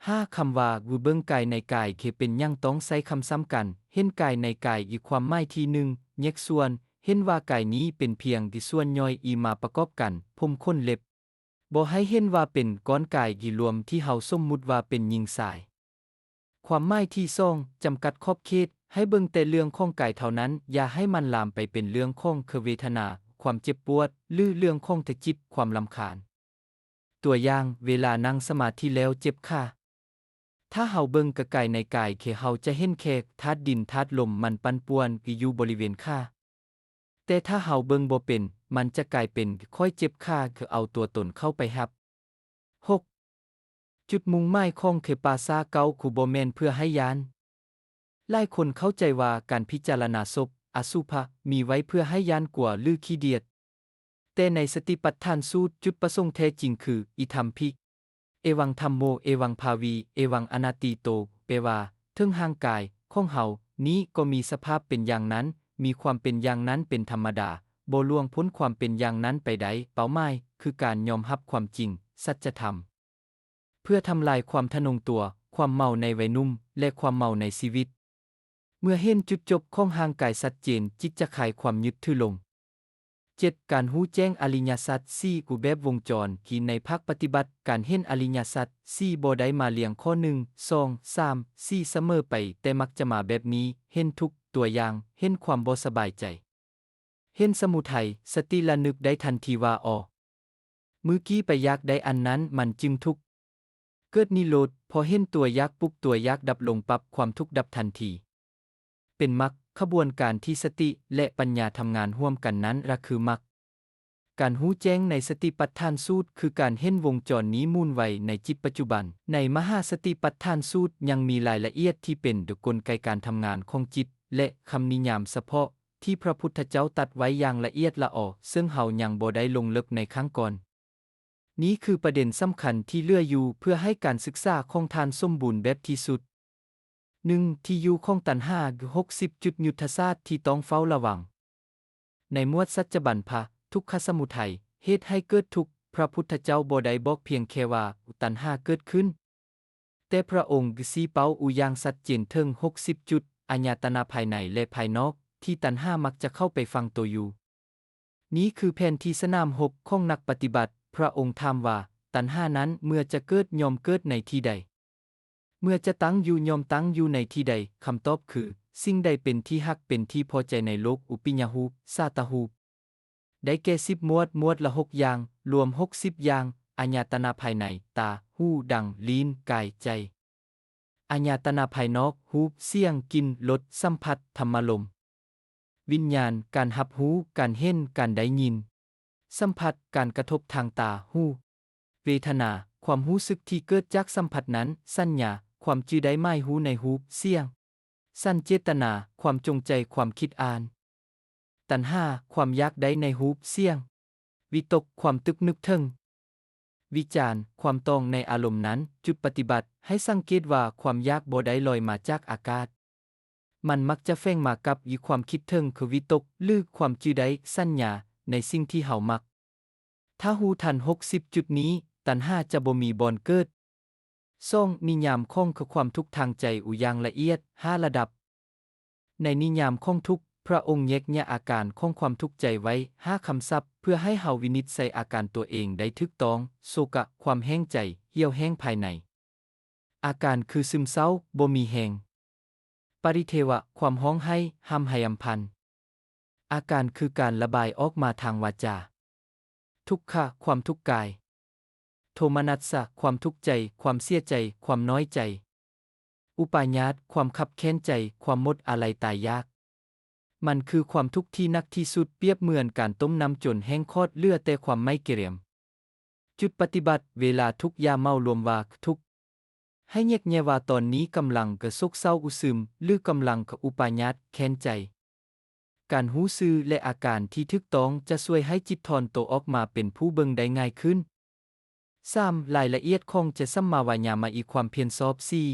ຫ້າ ຄຳວ່າ ເບິ່ງກາຍໃນກາຍ ເປັນຫຍັງຕ້ອງໃຊ້ຄຳຊ້ຳກັນ? ເຫັນກາຍໃນກາຍ ອີກຄວາມໝາຍທີໜຶ່ງ ແຍກສ່ວນ, ເຫັນວ່າກາຍນີ້ເປັນພຽງທີ່ສ່ວນຍ່ອຍ ອີ ມາປະກອບກັນ, ຜົມ, ຂົນ, ເລັບ. ບໍ່ໃຫ້ເຫັນວ່າເປັນກ້ອນກາຍທີ່ລວມທີ່ເຮົາສົມມຸດວ່າເປັນຍິງຊາຍ. ຄວາມໝາຍທີສອງ ຈຳກັດຂອບເຂດ, ໃຫ້ເບິ່ງແຕ່ເລື່ອງຂອງກາຍເທົ່ານັ້ນ, ຢ່າໃຫ້ມັນລາມໄປເປັນເລື່ອງຂອງເວທະນາ, ຄວາມເຈັບປວດ ຫຼື ເລື່ອງຂອງແຕ່ຈິດ, ຄວາມລຳຄານ. ຕົວຢ່າງ, ເວລານັ່ງສະມາທິແລ້ວເຈັບຂາ. ຖ້າເຮົາເບິ່ງກາຍໃນກາຍ, ເຮົາຈະເຫັນແຄ່ທາດດິນ, ທາດລົມ, ມັນປັ່ນປ່ວນຢູ່ບໍລິເວນຂາ. ແຕ່ຖ້າເຮົາເບິ່ງບໍ່ເປັນ, ມັນຈະກາຍເປັນຂ້ອຍເຈັບຂາ, ຄືເອົາຕົວຕົນເຂົ້າໄປຮັບ. ຫົກ ຈຸດມຸ່ງໝາຍຂອງເຄປາສາເກົ້າ ຄືບໍ່ແມ່ນເພື່ອໃຫ້ຢ້ານ. ຫຼາຍຄົນເຂົ້າໃຈວ່າການພິຈາລະນາສົບ, ອະສຸພະ, ມີໄວ້ເພື່ອໃຫ້ຢ້ານກົວ ຫຼື ຂີ້ດຽດ. ແຕ່ໃນສະຕິປັດຖານສູດ, ຈຸດປະສົງແທ້ຈິງຄື ອິທຳປິ ເອວັງທຳໂມ ເອວັງພາວີ ເອວັງອະນັດຕິໂຕ ແປວ່າ ເຖິງຮ່າງກາຍຂອງເຮົານີ້ກໍມີສະພາບເປັນຢ່າງນັ້ນ, ມີຄວາມເປັນຢ່າງນັ້ນເປັນທຳມະດາ, ບໍ່ລ່ວງພົ້ນຄວາມເປັນຢ່າງນັ້ນໄປໄດ້. ເປົ້າໝາຍຄືການຍອມຮັບຄວາມຈິງ, ສັດຈະທຳ, ເພື່ອທຳລາຍຄວາມທະນົງຕົວ, ຄວາມເມົາໃນໄວໜຸ່ມ ແລະ ຄວາມເມົາໃນຊີວິດ. ເມື່ອເຫັນຈຸດຈົບຂອງຮ່າງກາຍຊັດເຈນ, ຈິດຈະຄາຍຄວາມຍຶດຖືລົງ. ເຈັດ ການຮູ້ແຈ້ງອະລິຍະສັດສີ່ ຮູບແບບວົງຈອນ ທີ່ໃນພາກປະຕິບັດ, ການເຫັນອະລິຍະສັດສີ່ບໍ່ໄດ້ມາລຽງຂໍ້ໜຶ່ງ, ສອງ, ສາມ, ສີ່ ສະເໝີໄປ, ແຕ່ມັກຈະມາແບບນີ້, ເຫັນທຸກ, ຕົວຢ່າງ, ເຫັນຄວາມບໍ່ສະບາຍໃຈ, ເຫັນສະມຸໄທ, ສະຕິລະນຶກໄດ້ທັນທີວ່າ ອໍ ມື້ກີ້ໄປຢາກໄດ້ອັນນັ້ນ, ມັນຈຶ່ງທຸກ. ເກີດນິໂຣດ, ພໍເຫັນຕົວຢາກປຸບ, ຕົວຢາກດັບລົງປັບ, ຄວາມທຸກດັບທັນທີ. ເປັນມັກ, ຂະບວນການທີ່ສະຕິ ແລະ ປັນຍາທຳງານຮ່ວມກັນນັ້ນລະຄືມັກ. ການຮູ້ແຈ້ງໃນສະຕິປັດຖານສູດ ຄືການເຫັນວົງຈອນນີ້ໝູນໄວໃນຈິດປັດຈຸບັນ. ໃນມະຫາສະຕິປັດຖານສູດ ຍັງມີລາຍລະອຽດທີ່ເປັນກົນໄກການທຳງານຂອງຈິດ ແລະ ຄຳນິຍາມສະເພາະ ທີ່ພະພຸດທະເຈົ້າຕັດໄວ້ຢ່າງລະອຽດລະອໍ, ເຊິ່ງເຮົາຍັງບໍ່ໄດ້ລົງເລິກໃນຄັ້ງກ່ອນ. ນີ້ຄືປະເດັນສຳຄັນທີ່ເຫຼືອຢູ່ເພື່ອໃຫ້ການສຶກສາຂອງທ່ານສົມບູນແບບທີ່ສຸດ. ໜຶ່ງ, ທີ່ຢູ່ຂອງຕັນຫາ ຫົກສິບ ຈຸດຍຸດທະສາດທີ່ຕ້ອງເຝົ້າລະວັງ. ໃນໝວດສັດຈະບັນພະ ທຸກຂະສະມຸໄທ ເຫດໃຫ້ເກີດທຸກ, ພະພຸດທະເຈົ້າບໍ່ໄດ້ບອກພຽງແຄ່ວ່າຕັນຫາເກີດຂຶ້ນ, ແຕ່ພະອົງຊີ້ເປົ້າຢ່າງຊັດເຈນເຖິງ ຫົກສິບ ຈຸດ, ອາຍະຕະນະພາຍໃນ ແລະ ພາຍນອກ ທີ່ຕັນຫາມັກຈະເຂົ້າໄປຝັງໂຕຢູ່. ນີ້ຄືແຜນທີ່ສະໜາມຮົບຂອງນັກປະຕິບັດ. ພະອົງຖາມວ່າ, ຕັນຫານັ້ນເມື່ອຈະເກີດ ຍ່ອມເກີດໃນທີ່ໃດ? ເມື່ອຈະຕັ້ງຢູ່ ຍ່ອມຕັ້ງຢູ່ໃນທີ່ໃດ? ຄຳຕອບຄື, ສິ່ງໃດເປັນທີ່ຮັກ ເປັນທີ່ພໍໃຈໃນໂລກອຸປິຍະຮູບ, ສາຕະຮູບ ໄດ້ແກ່ສິບໝວດ, ໝວດລະຫົກຢ່າງ, ລວມຫົກສິບຢ່າງ, ອາຍະຕະນະພາຍໃນ, ຕາ, ຫູ, ດັງ, ລີ້ນ, ກາຍ, ໃຈ. ອາຍະຕະນະພາຍນອກ, ຮູບ, ສຽງ, ກິ່ນ, ລົດ, ສຳຜັດ, ທຳມາລົມ, ວິນຍານ, ການຮັບຮູ້, ການເຫັນ, ການໄດ້ຍິນ, ສຳຜັດ, ການກະທົບທາງຕາ, ຫູ, ເວທະນາ, ຄວາມຮູ້ສຶກທີ່ເກີດຈາກສຳຜັດນັ້ນ, ສັນຍາ, ຄວາມຈື່ໄດ້ໝາຍຮູ້ໃນຮູບ, ສຽງ, ສັນເຈດຕະນາ, ຄວາມຈົງໃຈ, ຄວາມຄິດອ່ານ. ຕັນຫາ, ຄວາມຢາກໄດ້ໃນຮູບ, ສຽງ. ວິຕົກ, ຄວາມຕຶກນຶກເຖິງ. ວິຈານ, ຄວາມຕ້ອງໃນອາລົມນັ້ນ. ຈຸດປະຕິບັດ, ໃຫ້ສັງເກດວ່າຄວາມຢາກບໍ່ໄດ້ລອຍມາຈາກອາກາດ. ມັນມັກຈະແຝງມາກັບຢູ່ຄວາມຄິດເຖິງ ຄືວິຕົກ ຫຼື ຄວາມຈື່ໄດ້, ສັນຍາ, ໃນສິ່ງທີ່ເຮົາມັກ. ຖ້າຮູ້ທັນຫົກສິບຈຸດນີ້, ຕັນຫາຈະບໍ່ມີບ່ອນເກີດ. ສອງ, ນິຍາມຂອງຄວາມທຸກທາງໃຈ ອາ ຢ່າງລະອຽດ, ຫ້າລະດັບ. ໃນນິຍາມຂອງທຸກ, ພະອົງແຍກແຍະອາການຂອງຄວາມທຸກໃຈໄວ້ຫ້າຄຳສັບ ເພື່ອໃຫ້ເຮົາວິນິດໄສອາການຕົວເອງໄດ້ຖືກຕ້ອງ, ໂສກະ, ຄວາມແຫ້ງໃຈ, ຫ່ຽວແຫ້ງພາຍໃນ. ອາການຄືຊຶມເສົ້າ, ບໍ່ມີແຮງ. ປະລິເທວະ, ຄວາມຮ້ອງໄຫ້, ຮ່ຳໄຫ້ອຳພັນ. ອາການຄືການລະບາຍອອກມາທາງວາຈາ. ທຸກຂະ, ຄວາມທຸກກາຍ. ໂທມະນັດສະ, ຄວາມທຸກໃຈ, ຄວາມເສຍໃຈ, ຄວາມນ້ອຍໃຈ. ອຸປາຍາດ, ຄວາມຄັບແຄ້ນໃຈ, ຄວາມໝົດອາໄລຕາຍຢາກ. ມັນຄືຄວາມທຸກທີ່ໜັກທີ່ສຸດ, ປຽບເໝືອນການຕົ້ມນ້ຳຈົນແຫ້ງຂອດ, ເຫຼືອແຕ່ຄວາມໄໝ້ເກຣຽມ. ຈຸດປະຕິບັດ, ເວລາທຸກຢ່າເໝົາລວມວ່າທຸກ. ໃຫ້ແຍກແຍະວ່າຕອນນີ້ກຳລັງກະໂສກເສົ້າອຸຊຶມ ຫຼື ກຳລັງກະອຸປາຍາດແຄ້ນໃຈ. ການຮູ້ຊື່ ແລະ ອາການທີ່ຖືກຕ້ອງຈະຊ່ວຍໃຫ້ຈິດຖອນໂຕອອກມາເປັນຜູ້ເບິ່ງໄດ້ງ່າຍຂຶ້ນ. ສາມ, ລາຍລະອຽດຂອງຈະສຳມາວາຍາມະ ອີກຄວາມພຽນຊອບ. ສີ່,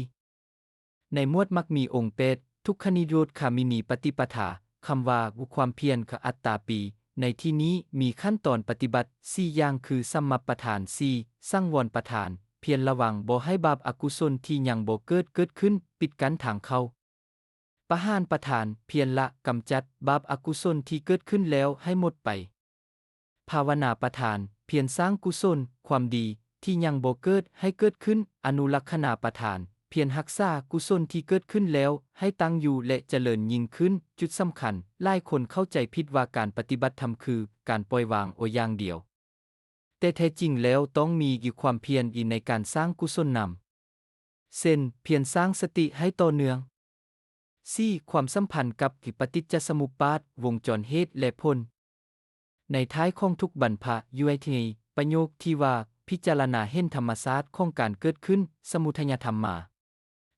ໃນໝວດມັກມີອົງແປດ ທຸກຂະນິໂຣດຄາມິນີປະຕິປະທາ, ຄຳວ່າຄວາມພຽນ ຄະອັດຕາປີ ໃນທີ່ນີ້ມີຂັ້ນຕອນປະຕິບັດສີ່ຢ່າງຄື ສຳມະປະທານ ສີ່, ສັງວອນປະທານ ພຽນລະວັງບໍ່ໃຫ້ບາບອະກຸສົນທີ່ຍັງບໍ່ເກີດເກີດຂຶ້ນ, ປິດກັ້ນທາງເຂົ້າ. ປະຫານປະທານ ພຽນລະກຳຈັດບາບອະກຸສົນທີ່ເກີດຂຶ້ນແລ້ວໃຫ້ໝົດໄປ. ພາວະນາປະທານ ພຽນສ້າງກຸສົນ ຄວາມດີທີ່ຍັງບໍ່ເກີດໃຫ້ເກີດຂຶ້ນ. ອະນຸລັກຂະນາປະທານ ພຽນຮັກສາກຸສົນທີ່ເກີດຂຶ້ນແລ້ວໃຫ້ຕັ້ງຢູ່ ແລະ ຈະເລີນຍິ່ງຂຶ້ນ. ຈຸດສຳຄັນ, ຫຼາຍຄົນເຂົ້າໃຈຜິດວ່າການປະຕິບັດທຳຄືການປ່ອຍວາງ ໂອ ຢ່າງດຽວ. ແຕ່ແທ້ຈິງແລ້ວຕ້ອງມີອີກຄວາມພຽນອີກໃນການສ້າງກຸສົນນຳ ເຊັ່ນ ພຽນສ້າງສະຕິໃຫ້ຕໍ່ເນື່ອງ. ສີ່, ຄວາມສຳພັນກັບປະຕິດຈະສະມຸບປາດ ວົງຈອນເຫດ ແລະ ຜົນ. ໃນທ້າຍຂອງທຸກບັນພະ ຢູ່ໃນປະໂຫຍກທີ່ວ່າ ພິຈາລະນາເຫັນທຳມະຊາດຂອງການເກີດຂຶ້ນ ສະມຸໄທຍະທຳມາ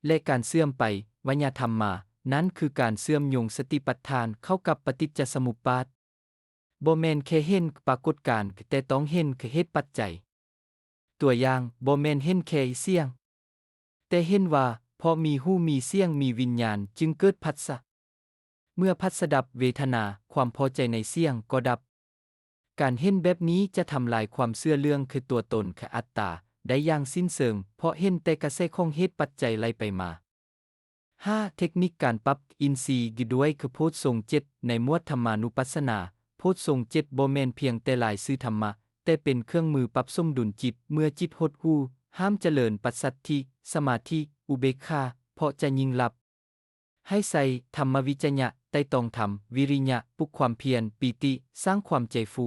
ແລະ ການເສື່ອມໄປ ໄວຍະທຳມາ, ນັ້ນຄືການເຊື່ອມໂຍງສະຕິປັດຖານເຂົ້າກັບປະຕິດຈະສະມຸບປາດ. ບໍ່ແມ່ນແຄ່ເຫັນປາກົດການ, ແຕ່ຕ້ອງເຫັນເຫດປັດໄຈ. ຕົວຢ່າງ, ບໍ່ແມ່ນເຫັນແຄ່ສຽງ, ແຕ່ເຫັນວ່າເພາະມີຫູ, ມີສຽງ, ມີວິນຍານ, ຈຶ່ງເກີດຜັດສະ. ເມື່ອຜັດສະດັບ, ເວທະນາ, ຄວາມພໍໃຈໃນສຽງກໍດັບ. ການເຫັນແບບນີ້ຈະທຳລາຍຄວາມເຊື່ອເລື່ອງຄືຕົວຕົນ, ຄືອັດຕາ ໄດ້ຢ່າງສິ້ນເຊີງ, ເພາະເຫັນແຕ່ກະແສຂອງເຫດປັດໄຈໄຫຼໄປມາ. ຫ້າ, ເທັກນິກການປັບອິນຊີ ຢູ່ດ້ວຍຄືໂພດຊົງເຈັດ ໃນໝວດທຳມານຸປັດສະນາ. ໂພດຊົງເຈັດບໍ່ແມ່ນພຽງແຕ່ລາຍຊື່ທຳມະ, ແຕ່ເປັນເຄື່ອງມືປັບສົມດຸນຈິດ. ເມື່ອຈິດຫົດຫູ, ຫ້າມຈະເລີນປັດສັດທິ, ສະມາທິ, ອຸເບກຂາ, ເພາະຈະຍິ່ງຫຼັບ. ໃຫ້ໃສ່ທຳມະວິຈະຍະ, ໄຕ່ຕອງທຳ, ວິລິຍະ, ປຸກຄວາມພຽນ, ປີຕິ, ສ້າງຄວາມໃຈຟູ.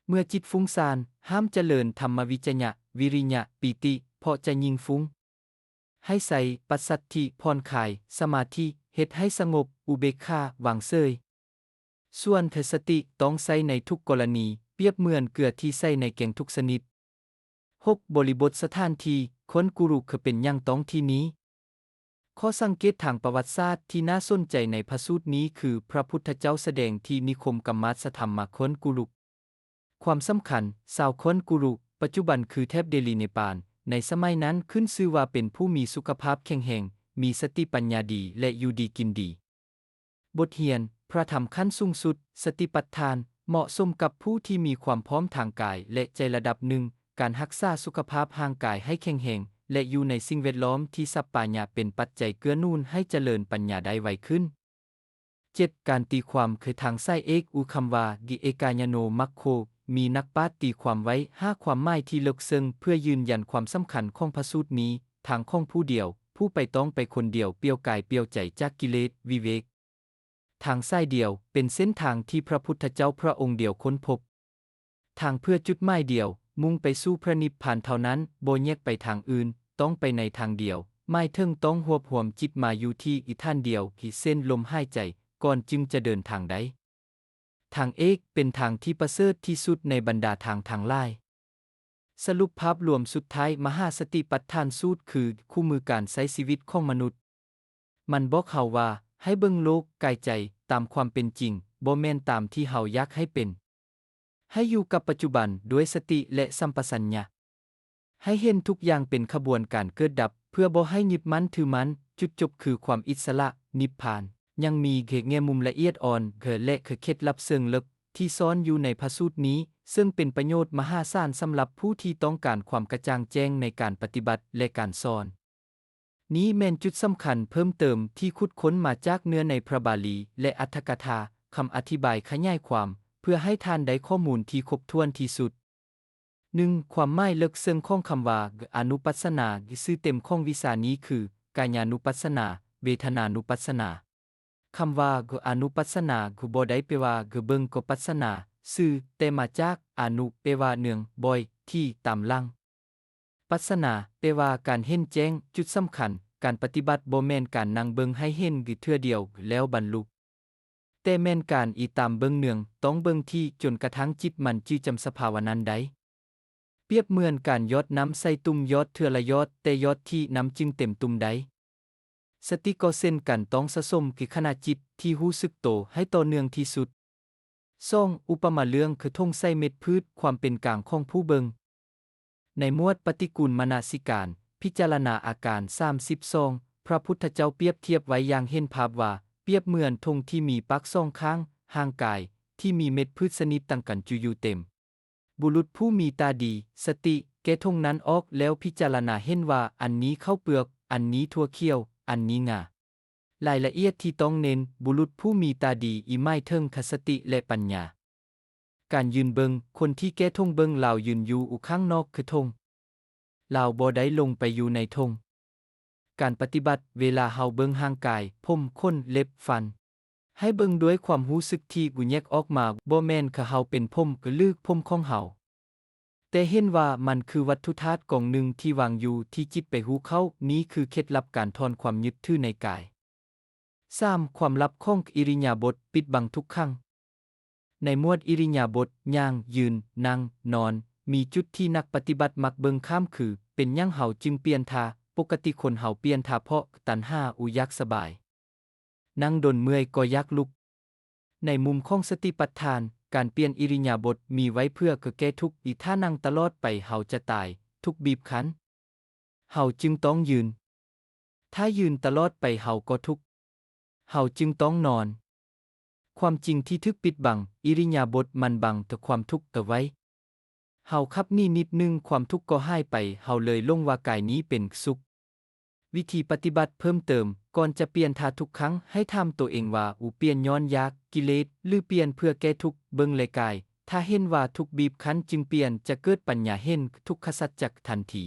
ເມື່ອຈິດຟຸ້ງສ້ານ, ຫ້າມຈະເລີນທຳມະວິຈະຍະ, ວິລິຍະ, ປີຕິ, ເພາະຈະຍິ່ງຟຸ້ງ. ໃຫ້ໃສ່ປັດສັດທິ, ຜ່ອນຄາຍ, ສະມາທິ, ເຮັດໃຫ້ສະຫງົບ, ອຸເບກຂາ, ວາງເສີຍ. ສ່ວນສະຕິຕ້ອງໃຊ້ໃນທຸກກໍລະນີ, ປຽບເໝືອນເກືອທີ່ໃສ່ໃນແກງທຸກຊະນິດ. ຫົກ, ບໍລິບົດສະຖານທີ່, ຄວນກຸລຸ ຄືເປັນຫຍັງຕ້ອງທີ່ນີ້? ຂໍ້ສັງເກດທາງປະຫວັດສາດທີ່ໜ້າສົນໃຈໃນພະສູດນີ້ຄື ພະພຸດທະເຈົ້າສະແດງທີ່ນິຄົມກຳມາດສະທຳມາຄວນກຸລຸ. ຄວາມສຳຄັນ, ຊາວຄວນກຸລຸ ປັດຈຸບັນຄືແຖບເດລີເນປານ, ໃນສະໄໝນັ້ນຂຶ້ນຊື່ວ່າເປັນຜູ້ມີສຸຂະພາບແຂງແຮງ, ມີສະຕິປັນຍາດີ ແລະ ຢູ່ດີກິນດີ. ບົດຮຽນ, ພະທຳຂັ້ນສູງສຸດ, ສະຕິປັດຖານ, ເໝາະສົມກັບຜູ້ທີ່ມີຄວາມພ້ອມທາງກາຍ ແລະ ໃຈລະດັບໜຶ່ງ, ການຮັກສາສຸຂະພາບຮ່າງກາຍໃຫ້ແຂງແຮງ ແລະ ຢູ່ໃນສິ່ງແວດລ້ອມທີ່ສັບປະຍາເປັນປັດໄຈເກື້ອໜູນໃຫ້ຈະເລີນປັນຍາໄດ້ໄວຂຶ້ນ. ເຈັດ ການຕີຄວາມຄືທາງສາຍເອກ ອຸຄຳວ່າ ກິເອກາຍາໂນມັກໂຄ ມີນັກປາດຕີຄວາມໄວ້ຫ້າຄວາມໝາຍທີ່ເລິກເຊິ່ງ ເພື່ອຢືນຢັນຄວາມສຳຄັນຂອງພະສູດນີ້, ທາງຂອງຜູ້ດຽວ, ຜູ້ໄປຕ້ອງໄປຄົນດຽວ, ປ່ຽວກາຍປ່ຽວໃຈຈາກກິເລດ, ວິເວກ. ທາງສາຍດຽວ ເປັນເສັ້ນທາງທີ່ພະພຸດທະເຈົ້າພະອົງດຽວຄົ້ນພົບ. ທາງເພື່ອຈຸດໝາຍດຽວ, ມຸ່ງໄປສູ່ພະນິບພານເທົ່ານັ້ນ, ບໍ່ແຍກໄປທາງອື່ນ, ຕ້ອງໄປໃນທາງດຽວ, ໝາຍເຖິງຕ້ອງຮວບຮວມຈິດມາຢູ່ທີ່ອີກຖານດຽວ, ເຊັ່ນ ລົມຫາຍໃຈ, ກ່ອນຈຶ່ງຈະເດີນທາງໄດ້. ທາງເອກ ເປັນທາງທີ່ປະເສີດທີ່ສຸດໃນບັນດາທາງທັງຫຼາຍ. ສະຫຼຸບພາບລວມສຸດທ້າຍ ມະຫາສະຕິປັດຖານສູດ ຄືຄູ່ມືການໃຊ້ຊີວິດຂອງມະນຸດ. ມັນບອກເຮົາວ່າ ໃຫ້ເບິ່ງໂລກ, ກາຍໃຈ, ຕາມຄວາມເປັນຈິງ, ບໍ່ແມ່ນຕາມທີ່ເຮົາຢາກໃຫ້ເປັນ. ໃຫ້ຢູ່ກັບປັດຈຸບັນດ້ວຍສະຕິ ແລະ ສຳປະສັນຍະ. ໃຫ້ເຫັນທຸກຢ່າງເປັນຂະບວນການເກີດດັບ, ເພື່ອບໍ່ໃຫ້ຍຶດໝັ້ນຖືໝັ້ນ, ຈຸດຈົບຄືຄວາມອິດສະຫຼະ, ນິບພານ. ຍັງມີແງ່ມຸມລະອຽດອ່ອນ ແລະ ເຄັດລັບເຊີງເລິກ ທີ່ຊ່ອນຢູ່ໃນພະສູດນີ້, ເຊິ່ງເປັນປະໂຫຍດມະຫາສານສຳລັບຜູ້ທີ່ຕ້ອງການຄວາມກະຈ່າງແຈ້ງໃນການປະຕິບັດ ແລະ ການສອນ. ນີ້ແມ່ນຈຸດສຳຄັນເພີ່ມເຕີມທີ່ຂຸດຄົ້ນມາຈາກເນື້ອໃນພະບາລີ ແລະ ອັດຖະກະຖາ, ຄຳອະທິບາຍຂະຫຍາຍຄວາມ ເພື່ອໃຫ້ທ່ານໄດ້ຂໍ້ມູນທີ່ຄົບຖ້ວນທີ່ສຸດ. ໜຶ່ງ ຄວາມໝາຍເລິກເຊິ່ງຂອງຄຳວ່າ ອະນຸປັດສະນາ, ຊື່ເຕັມຂອງວິຊານີ້ຄື ກາຍານຸປັດສະນາ, ເວທະນານຸປັດສະນາ. ຄຳວ່າ ອະນຸປັດສະນາ ບໍ່ໄດ້ແປວ່າ ເບິ່ງກໍປັດສະນາຊື່, ແຕ່ມາຈາກ ອະນຸ ແປວ່າເນື່ອງ, ບ່ອຍ, ທີ່, ຕາມຫຼັງ. ປັດສະນາ ແປວ່າການເຫັນແຈ້ງ. ຈຸດສຳຄັນ, ການປະຕິບັດບໍ່ແມ່ນການນັ່ງເບິ່ງໃຫ້ເຫັນເທື່ອດຽວແລ້ວບັນລຸ, ແຕ່ແມ່ນການອີຕາມເບິ່ງເນືອງ, ຕ້ອງເບິ່ງທີ່, ຈົນກະທັ່ງຈິດມັນຈື່ຈຳສະພາວະນັ້ນໄດ້. ປຽບເໝືອນການຢອດນ້ຳໃສ່ຕຸ່ມ, ຢອດເທື່ອລະຢອດ, ແຕ່ຢອດທີ່ນ້ຳຈຶ່ງເຕັມຕຸ່ມໄດ້. ສະຕິກໍເຊັ່ນກັນ, ຕ້ອງສະສົມຄືຂະນະຈິດທີ່ຮູ້ສຶກໂຕໃຫ້ຕໍ່ເນື່ອງທີ່ສຸດ. ສອງ ອຸປະມາເລື່ອງຄືຖົງໃສ່ເມັດພືດ, ຄວາມເປັນກາງຂອງຜູ້ເບິ່ງ. ໃນໝວດປະຕິກູນມະນະສິການ, ພິຈາລະນາອາການສາມສິບສອງ, ພະພຸດທະເຈົ້າປຽບທຽບໄວ້ຢ່າງເຫັນພາບວ່າ, ປຽບເໝືອນຖົງທີ່ມີປາກສອງຂ້າງ, ຮ່າງກາຍທີ່ມີເມັດພືດຊະນິດຕ່າງກັນຈຸຢູ່ເຕັມ. ບຸລຸດຜູ້ມີຕາດີ, ສະຕິ, ແກະຖົງນັ້ນອອກແລ້ວພິຈາລະນາເຫັນວ່າ ອັນນີ້ເຂົ້າເປືອກ, ອັນນີ້ຖົ່ວຂຽວ, ອັນນີ້ງາ. ລາຍລະອຽດທີ່ຕ້ອງເນັ້ນ, ບຸລຸດຜູ້ມີຕາດີ ອີ ໝາຍເຖິງຄະສະຕິ ແລະ ປັນຍາ. ການຢືນເບິ່ງ, ຄົນທີ່ແກະຖົງເບິ່ງລາວຢືນຢູ່ຢູ່ຂ້າງນອກຄືຖົງ. ລາວບໍ່ໄດ້ລົງໄປຢູ່ໃນຖົງ. ການປະຕິບັດ, ເວລາເຮົາເບິ່ງຮ່າງກາຍ, ຜົມ, ຂົນ, ເລັບ, ຟັນ, ໃຫ້ເບິ່ງດ້ວຍຄວາມຮູ້ສຶກທີ່ແຍກອອກມາ, ບໍ່ແມ່ນຄືເຮົາເປັນຜົມ ຫຼື ຜົມຂອງເຮົາ, ແຕ່ເຫັນວ່າມັນຄືວັດຖຸທາດກອງໜຶ່ງທີ່ວາງຢູ່ທີ່ຈິດໄປຮູ້ເຂົ້າ. ນີ້ຄືເຄັດລັບການຖອນຄວາມຍຶດຖືໃນກາຍ. ສາມ ຄວາມລັບຂອງອິລິຍາບົດ, ປິດບັງທຸກຂັງ. ໃນໝວດອິລິຍາບົດ, ຍ່າງ, ຢືນ, ນັ່ງ, ນອນ, ມີຈຸດທີ່ນັກປະຕິບັດມັກເບິ່ງຂ້າມຄື ເປັນຫຍັງເຮົາຈຶ່ງປ່ຽນທ່າ? ປົກກະຕິຄົນເຮົາປ່ຽນທ່າເພາະຕັນຫາ, ອຸ ຢາກສະບາຍ. ນັ່ງດົນເມື່ອຍກໍຢາກລຸກ. ໃນມຸມຂອງສະຕິປັດຖານ, ການປ່ຽນອິລິຍາບົດມີໄວ້ເພື່ອແກ້ທຸກ, ອີ ຖ້ານັ່ງຕະຫຼອດໄປເຮົາຈະຕາຍ, ທຸກບີບຄັ້ນ. ເຮົາຈຶ່ງຕ້ອງຢືນ. ຖ້າຢືນຕະຫຼອດໄປເຮົາກໍທຸກ. ເຮົາຈຶ່ງຕ້ອງນອນ. ຄວາມຈິງທີ່ຖືກປິດບັງ, ອິລິຍາບົດມັນບັງແຕ່ຄວາມທຸກເອົາໄວ້. ເຮົາຂັບໜີນິດໜຶ່ງ, ຄວາມທຸກກໍຫາຍໄປ, ເຮົາເລີຍຫຼົງວ່າກາຍນີ້ເປັນສຸກ. ວິທີປະຕິບັດເພີ່ມເຕີມ, ກ່ອນຈະປ່ຽນທ່າທຸກຄັ້ງ, ໃຫ້ຖາມໂຕເອງວ່າ ອູ ປ່ຽນຍ້ອນຢາກ, ກິເລດ ຫຼື ປ່ຽນເພື່ອແກ້ທຸກ? ເບິ່ງແລກາຍ. ຖ້າເຫັນວ່າທຸກບີບຄັ້ນຈຶ່ງປ່ຽນ, ຈະເກີດປັນຍາເຫັນທຸກຂະສັດຈັກທັນທີ.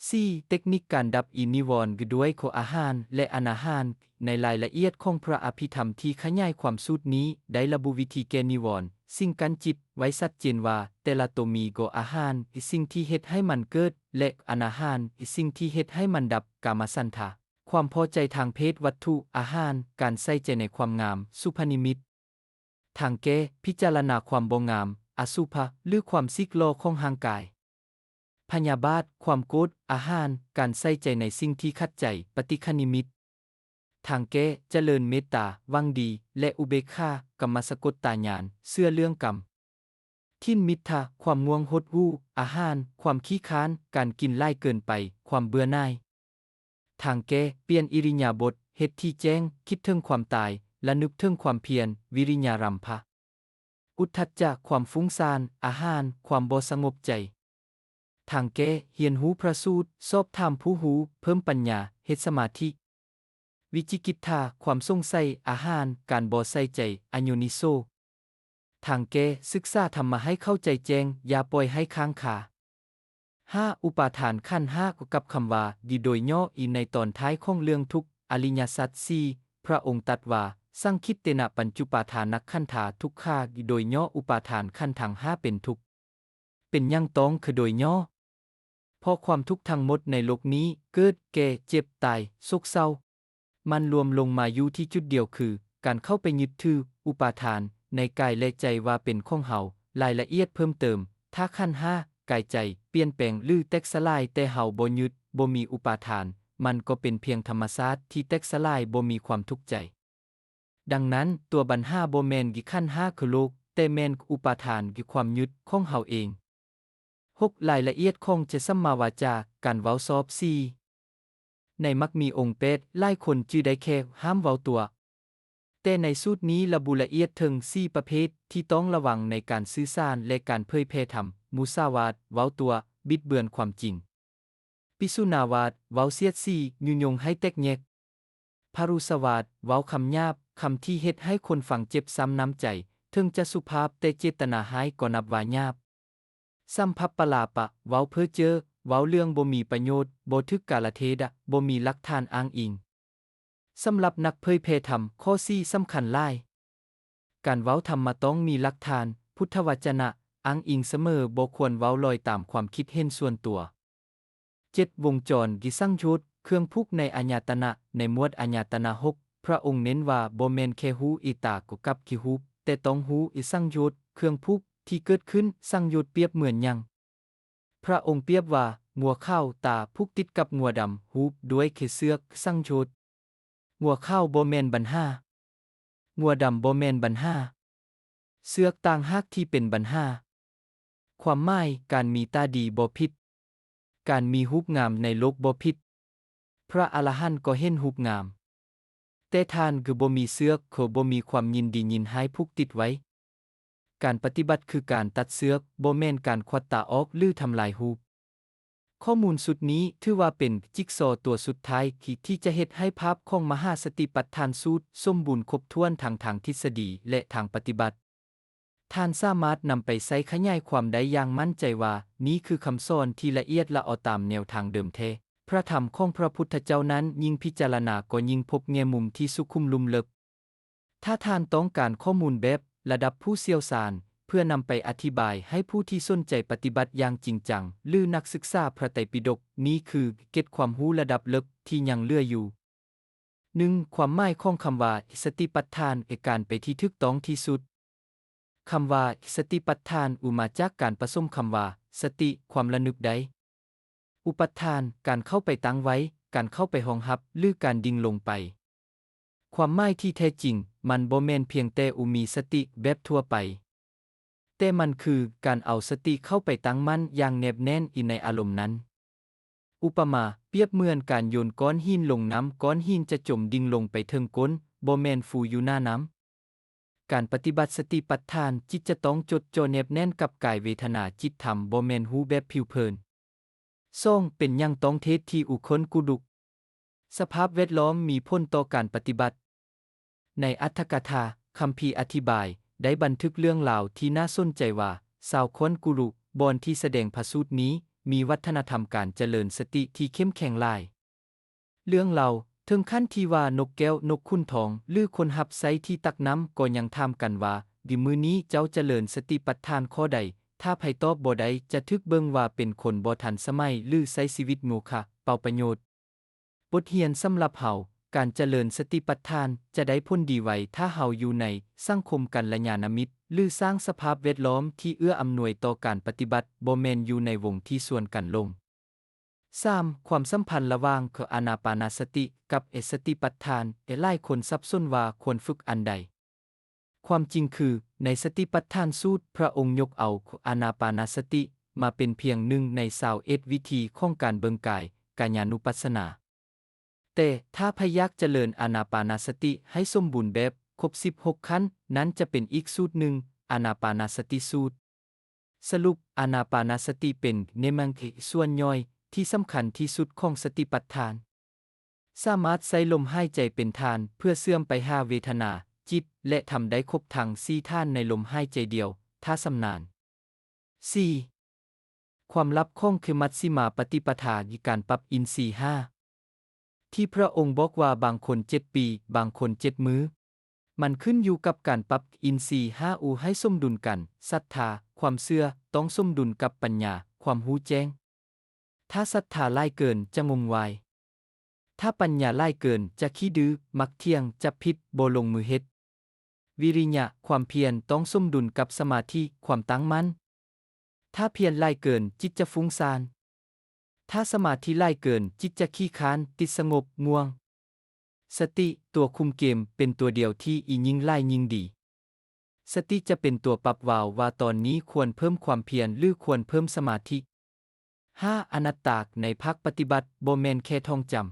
ສີ່ ເຕັກນິກການດັບອິນິວອນ ດ້ວຍໂຄອາຫານ ແລະ ອະນາຫານ. ໃນລາຍລະອຽດຂອງພະອະພິທຳທີ່ຂະຫຍາຍຄວາມສູດນີ້ ໄດ້ລະບຸວິທີແກ້ນິວອນ, ສິ່ງກັ້ນຈິດ, ໄວ້ຊັດເຈນວ່າ ແຕ່ລະໂຕມີໂຄອາຫານ, ສິ່ງທີ່ເຮັດໃຫ້ມັນເກີດ, ແລະ ອະນາຫານ, ສິ່ງທີ່ເຮັດໃຫ້ມັນດັບ, ກາມະສັນທາ, ຄວາມພໍໃຈທາງເພດ, ວັດຖຸ, ອາຫານ, ການໃສ່ໃຈໃນຄວາມງາມ, ສຸພະນິມິດ. ທາງແກ້, ພິຈາລະນາຄວາມບໍ່ງາມ, ອະສຸພະ ຫຼື ຄວາມສີກຫຼໍ່ຂອງຮ່າງກາຍ. ພະຍາບາດ, ຄວາມໂກດ, ອາຫານ, ການໃສ່ໃຈໃນສິ່ງທີ່ຂັດໃຈ, ປະຕິຄະນິມິດ. ທາງແກ້, ຈະເລີນເມດຕາ, ຫວັງດີ ແລະ ອຸເບກຂາ, ກຳມະສະກົດຕາຍານ, ເຊື່ອເລື່ອງກຳ. ທິນມິດທະ, ຄວາມງ່ວງຫົດຫູ່, ອາຫານ, ຄວາມຂີ້ຄ້ານ, ການກິນຫຼາຍເກີນໄປ, ຄວາມເບື່ອໜ່າຍ. ທາງແກ້, ປ່ຽນອິລິຍາບົດ, ເຮັດທີ່ແຈ້ງ, ຄິດເຖິງຄວາມຕາຍ, ລະນຶກເຖິງຄວາມພຽນ, ວິລິຍາລັມພະ. ອຸດທັດຈະ, ຄວາມຟຸ້ງຊານ, ອາຫານ, ຄວາມບໍ່ສະຫງົບໃຈ. ທາງແກ້, ຮຽນຮູ້ພະສູດ, ສອບຖາມຜູ້ຮູ້, ເພີ່ມປັນຍາ, ເຮັດສະມາທິ. ວິຈິກິດຖາ, ຄວາມສົງໄສ, ອາຫານ, ການບໍ່ໃສ່ໃຈ, ອະໂຍນິໂສ. ທາງແກ້, ສຶກສາທຳມະໃຫ້ເຂົ້າໃຈແຈ້ງ, ຢ່າປ່ອຍໃຫ້ຄ້າງຄາ. ຫ້າ ອຸປາທານຂັນຫ້າ ກັບຄຳວ່າ ຢູ່ໂດຍຫຍໍ້ ອີໃນຕອນທ້າຍຂອງເລື່ອງທຸກ ອະລິຍະສັດສີ່ ພຣະອົງຕັດວ່າ ສັງຄິດເຕນະ ປັນຈຸປາທານະຂັນທາ ທຸກຂາ ໂດຍຫຍໍ້ອຸປາທານຂັນທັງຫ້າເປັນທຸກ. ເປັນຫຍັງຕ້ອງຄືໂດຍຫຍໍ້? ເພາະຄວາມທຸກທັງໝົດໃນໂລກນີ້ ເກີດ, ແກ່, ເຈັບ, ຕາຍ, ໂສກເສົ້າ ມັນລວມລົງມາຢູ່ທີ່ຈຸດດຽວ ຄື ການເຂົ້າໄປຍຶດຖື ອຸປາທານ ໃນກາຍ ແລະ ໃຈວ່າເປັນຂອງເຮົາ. ລາຍລະອຽດເພີ່ມເຕີມ, ຖ້າຂັນຫ້າ ກາຍໃຈ ປ່ຽນແປງ ຫຼື ແຕກສະຫຼາຍ ແຕ່ເຮົາບໍ່ຍຶດ, ບໍ່ມີອຸປາທານ, ມັນກໍເປັນພຽງທຳມະຊາດທີ່ແຕກສະຫຼາຍ, ບໍ່ມີຄວາມທຸກໃຈ. ດັ່ງນັ້ນ, ຕົວບັນຫາບໍ່ແມ່ນຢູ່ຂັນຫ້າຄືໂລກ, ແຕ່ແມ່ນອຸປາທານຢູ່ຄວາມຍຶດຂອງເຮົາເອງ. ຫົກ ລາຍລະອຽດຂອງຈະສຳມາວາຈາ, ການເວົ້າຊອບສີ່. ໃນມັກມີອົງແປດ, ຫຼາຍຄົນຈື່ໄດ້ແຄ່ຫ້າມເວົ້າຕົວະ. ແຕ່ໃນສູດນີ້ລະບຸລະອຽດເຖິງສີ່ປະເພດທີ່ຕ້ອງລະວັງໃນການສື່ສານ ແລະ ການເຜີຍແຜ່ທຳ, ມຸສາວາດ, ເວົ້າຕົວະ, ບິດເບືອນຄວາມຈິງ. ປິສຸນາວາດ, ເວົ້າສຽດສີ, ຍຸຍົງໃຫ້ແຕກແຍກ. ພະລຸສະວາດ, ເວົ້າຄຳຫຍາບ, ຄຳທີ່ເຮັດໃຫ້ຄົນຟັງເຈັບຊ້ຳນ້ຳໃຈ, ເຖິງຈະສຸພາບ, ແຕ່ເຈດຕະນາຮ້າຍກໍນັບວ່າຫຍາບ. ສຳພັບປະລາປະ, ເວົ້າເພີ້ເຈີ້, ເວົ້າເລື່ອງບໍ່ມີປະໂຫຍດ, ບໍ່ຖືກກາລະເທດະ, ບໍ່ມີຫຼັກຖານອ້າງອີງ. ສຳລັບນັກເຜີຍແຜ່ທຳ, ຂໍ້ສີ່ສຳຄັນຫຼາຍ. ການເວົ້າທຳມະຕ້ອງມີຫຼັກຖານ, ພຸດທະວະຈະນະ, ອ້າງອີງສະເໝີ, ບໍ່ຄວນເວົ້າລອຍຕາມຄວາມຄິດເຫັນສ່ວນຕົວ. ເຈັດ ວົງຈອນກິສັງໂຍດ, ເຄື່ອງຜູກໃນອາຍະຕະນະ. ໃນໝວດອາຍະຕະນະຫົກ ພຣະອົງເນັ້ນວ່າ ບໍ່ແມ່ນແຄ່ຮູ້ອີຕາກໍກັບຂີ້ຫູບ, ແຕ່ຕ້ອງຮູ້ອີສັງໂຍດ, ເຄື່ອງຜູກທີ່ເກີດຂຶ້ນ. ສັງໂຍດປຽບເໝືອນຫຍັງ? ພຣະອົງປຽບວ່າ ງົວຂາວຕາຜູກຕິດກັບງົວດຳ ຫູບດ້ວຍແຄ່ເຊືອກ. ສັງໂຍດ. ງົວຂາວບໍ່ແມ່ນບັນຫາ. ງົວດຳບໍ່ແມ່ນບັນຫາ. ເຊືອກຕ່າງຫາກທີ່ເປັນບັນຫາ. ຄວາມໝາຍ, ການມີຕາດີບໍ່ຜິດ. ການມີຮູບງາມໃນໂລກບໍ່ຜິດ. ພຣະອະລະຫັນກໍເຫັນຮູບງາມ. ແຕ່ທ່ານຄືບໍ່ມີເຊືອກ, ຄືບໍ່ມີຄວາມຍິນດີຍິນຮ້າຍຜູກຕິດໄວ້. ການປະຕິບັດຄືການຕັດເຊືອກ, ບໍ່ແມ່ນການຂວັດຕາອອກ ຫຼື ທຳລາຍຮູບ. ຂໍ້ມູນຊຸດນີ້ຖືວ່າເປັນຈິກຊໍຕົວສຸດທ້າຍທີ່ ທີ່ຈະເຮັດໃຫ້ພາບຂອງມະຫາສະຕິປັດຖານສູດສົມບູນຄົບຖ້ວນທັງທາງທິດສະດີ ແລະ ທາງປະຕິບັດ. ທ່ານສາມາດນຳໄປໃຊ້ຂະຫຍາຍຄວາມໄດ້ຢ່າງໝັ້ນໃຈວ່າ ນີ້ຄືຄຳສອນທີ່ລະອຽດລະອໍຕາມແນວທາງເດີມແທ້. ພຣະທຳຂອງພຣະພຸດທະເຈົ້ານັ້ນ ຍິ່ງພິຈາລະນາກໍຍິ່ງພົບແງ່ມຸມທີ່ສຸຂຸມລຸ່ມເລິກ. ຖ້າທ່ານຕ້ອງການຂໍ້ມູນແບບລະດັບຜູ້ຊ່ຽວຊານ ເພື່ອນຳໄປອະທິບາຍໃຫ້ຜູ້ທີ່ສົນໃຈປະຕິບັດຢ່າງຈິງຈັງ ຫຼື ນັກສຶກສາພຣະໄຕປິດົກ, ນີ້ຄືເກັດຄວາມຮູ້ລະດັບເລິກທີ່ຍັງເຫຼືອຢູ່. ໜຶ່ງ ຄວາມໝາຍຂອງຄຳວ່າສະຕິປັດຖານ ແລະ ການໄປທີ່ຖືກຕ້ອງທີ່ສຸດ. ຄຳວ່າສະຕິປັດຖານ ອຸມາຈາກການປະສົມຄຳວ່າ ສະຕິ, ຄວາມລະນຶກໄດ້, ອຸປັດຖານ, ການເຂົ້າໄປຕັ້ງໄວ້, ການເຂົ້າໄປຮອງຮັບ ຫຼື ການດິ້ງລົງໄປ. ຄວາມໝາຍທີ່ແທ້ຈິງ, ມັນບໍ່ແມ່ນພຽງແຕ່ອຸມີສະຕິແບບທົ່ວໄປ, ແຕ່ມັນຄືການເອົາສະຕິເຂົ້າໄປຕັ້ງໝັ້ນຢ່າງແນບແໜ້ນຢູ່ໃນອາລົມນັ້ນ. ອຸປະມາ, ປຽບເໝືອນການໂຍນກ້ອນຫີນລົງນ້ຳ, ກ້ອນຫີນຈະຈົມດິ້ງລົງໄປເທິງກົ້ນ, ບໍ່ແມ່ນຟູຢູ່ໜ້ານ້ຳ. ການປະຕິບັດສະຕິປັດຖານ, ຈິດຈະຕ້ອງຈົດຈ່ອແນບແໜ້ນກັບກາຍເວທະນາຈິດທຳ, ບໍ່ແມ່ນຮູ້ແບບຜິວເຜີນ. ສອງ ເປັນຫຍັງຕ້ອງເທດທີ່ອຸຄົນກຸລຸ? ສະພາບແວດລ້ອມມີຜົນຕໍ່ການປະຕິບັດ. ໃນອັດຖະກະຖາ, ຄຳພີອະທິບາຍ ໄດ້ບັນທຶກເລື່ອງລາວທີ່ໜ້າສົນໃຈວ່າ ຊາວຄອນກຸລຸ ບ່ອນທີ່ສະແດງພະສູດນີ້ ມີວັດທະນະທຳການຈະເລີນສະຕິທີ່ເຂັ້ມແຂງຫຼາຍ. ເລື່ອງລາວເຖິງຂັ້ນທີ່ວ່ານົກແກ້ວ, ນົກຂຸນທອງ ຫຼື ຄົນຮັບໃຊ້ທີ່ຕັກນ້ຳກໍຍັງຖາມກັນວ່າ ດຽວມື້ນີ້ເຈົ້າຈະເລີນສະຕິປັດຖານຂໍ້ໃດ? ຖ້າໃຜຕອບບໍ່ໄດ້ ຈະຖືກເບິ່ງວ່າເປັນຄົນບໍ່ທັນສະໄໝ ຫຼື ໃຊ້ຊີວິດໂມຄະ, ເປົ່າປະໂຫຍດ. ບົດຮຽນສຳລັບເຮົາ, ການຈະເລີນສະຕິປັດຖານຈະໄດ້ຜົນດີໄວ ຖ້າເຮົາຢູ່ໃນສັງຄົມກັນລະຍານະມິດ ຫຼື ສ້າງສະພາບແວດລ້ອມທີ່ເອື້ອອຳນວຍຕໍ່ການປະຕິບັດ, ບໍ່ແມ່ນຢູ່ໃນວົງທີ່ຊວນກັນຫຼົງ. ສາມ ຄວາມສຳພັນລະຫວ່າງ ຄື ອານາປານະສະຕິ ກັບ ສະຕິປັດຖານ, ຫຼາຍຄົນສັບສົນວ່າຄວນຝຶກອັນໃດ. ຄວາມຈິງຄື ໃນສະຕິປັດຖານສູດ ພະອົງຍົກເອົາອານາປານະສະຕິມາເປັນພຽງໜຶ່ງໃນຊາວເອັດວິທີຂອງການເບິ່ງກາຍ, ກາຍານຸປັດສະນາ. ແຕ່ຖ້າໃຜຢາກຈະເລີນອານາປານະສະຕິໃຫ້ສົມບູນແບບຄົບສິບຫົກຂັ້ນ, ນັ້ນຈະເປັນອີກສູດໜຶ່ງ, ອານາປານະສະຕິສູດ. ສະຫຼຸບ, ອານາປານະສະຕິເປັນເນມັງເຄສ່ວນຍ່ອຍທີ່ສຳຄັນທີ່ສຸດຂອງສະຕິປັດຖານ. ສາມາດໃຊ້ລົມຫາຍໃຈເປັນຖານເພື່ອເຊື່ອມໄປຫາເວທະນາ, ຈິດ ແລະ ທຳໄດ້ຄົບທັງສີ່ຖານໃນລົມຫາຍໃຈດຽວ, ຖ້າຊຳນານ. ສີ່. ຄວາມລັບຂອງຄືມັດຊິມາປະຕິປະທາ ການປັບອິນຊີຫ້າ ທີ່ພະອົງບອກວ່າບາງຄົນເຈັດປີ, ບາງຄົນເຈັດມື້. ມັນຂຶ້ນຢູ່ກັບການປັບອິນຊີຫ້າອູໃຫ້ສົມດຸນກັນ, ສັດທາ, ຄວາມເຊື່ອ, ຕ້ອງສົມດຸນກັບປັນຍາ, ຄວາມຮູ້ແຈ້ງ. ຖ້າສັດທາຫຼາຍເກີນຈະງົມງວາຍ. ຖ້າປັນຍາຫຼາຍເກີນຈະຂີ້ດື້, ມັກຖຽງ, ຈັບຜິດ, ບໍ່ລົງມືເຮັດ. ວິລິຍະ, ຄວາມພຽນ, ຕ້ອງສົມດຸນກັບສະມາທິ, ຄວາມຕັ້ງໝັ້ນ. ຖ້າພຽນຫຼາຍເກີນ, ຈິດຈະຟຸ້ງສ້ານ. ຖ້າສະມາທິຫຼາຍເກີນ, ຈິດຈະຂີ້ຄ້ານ, ຕິດສະຫງົບ, ງ່ວງ. ສະຕິ, ຕົວຄຸມເກມ, ເປັນຕົວດຽວທີ່ອີ ຍິ່ງຫຼາຍຍິ່ງດີ. ສະຕິຈະເປັນຕົວປັບວາວວ່າຕອນນີ້ຄວນເພີ່ມຄວາມພຽນ ຫຼື ຄວນເພີ່ມສະມາທິ. ຫ້າ. ອະນັດຕາ, ໃນພາກປະຕິບັດ, ບໍ່ແມ່ນແຄ່ທ່ອງຈຳ.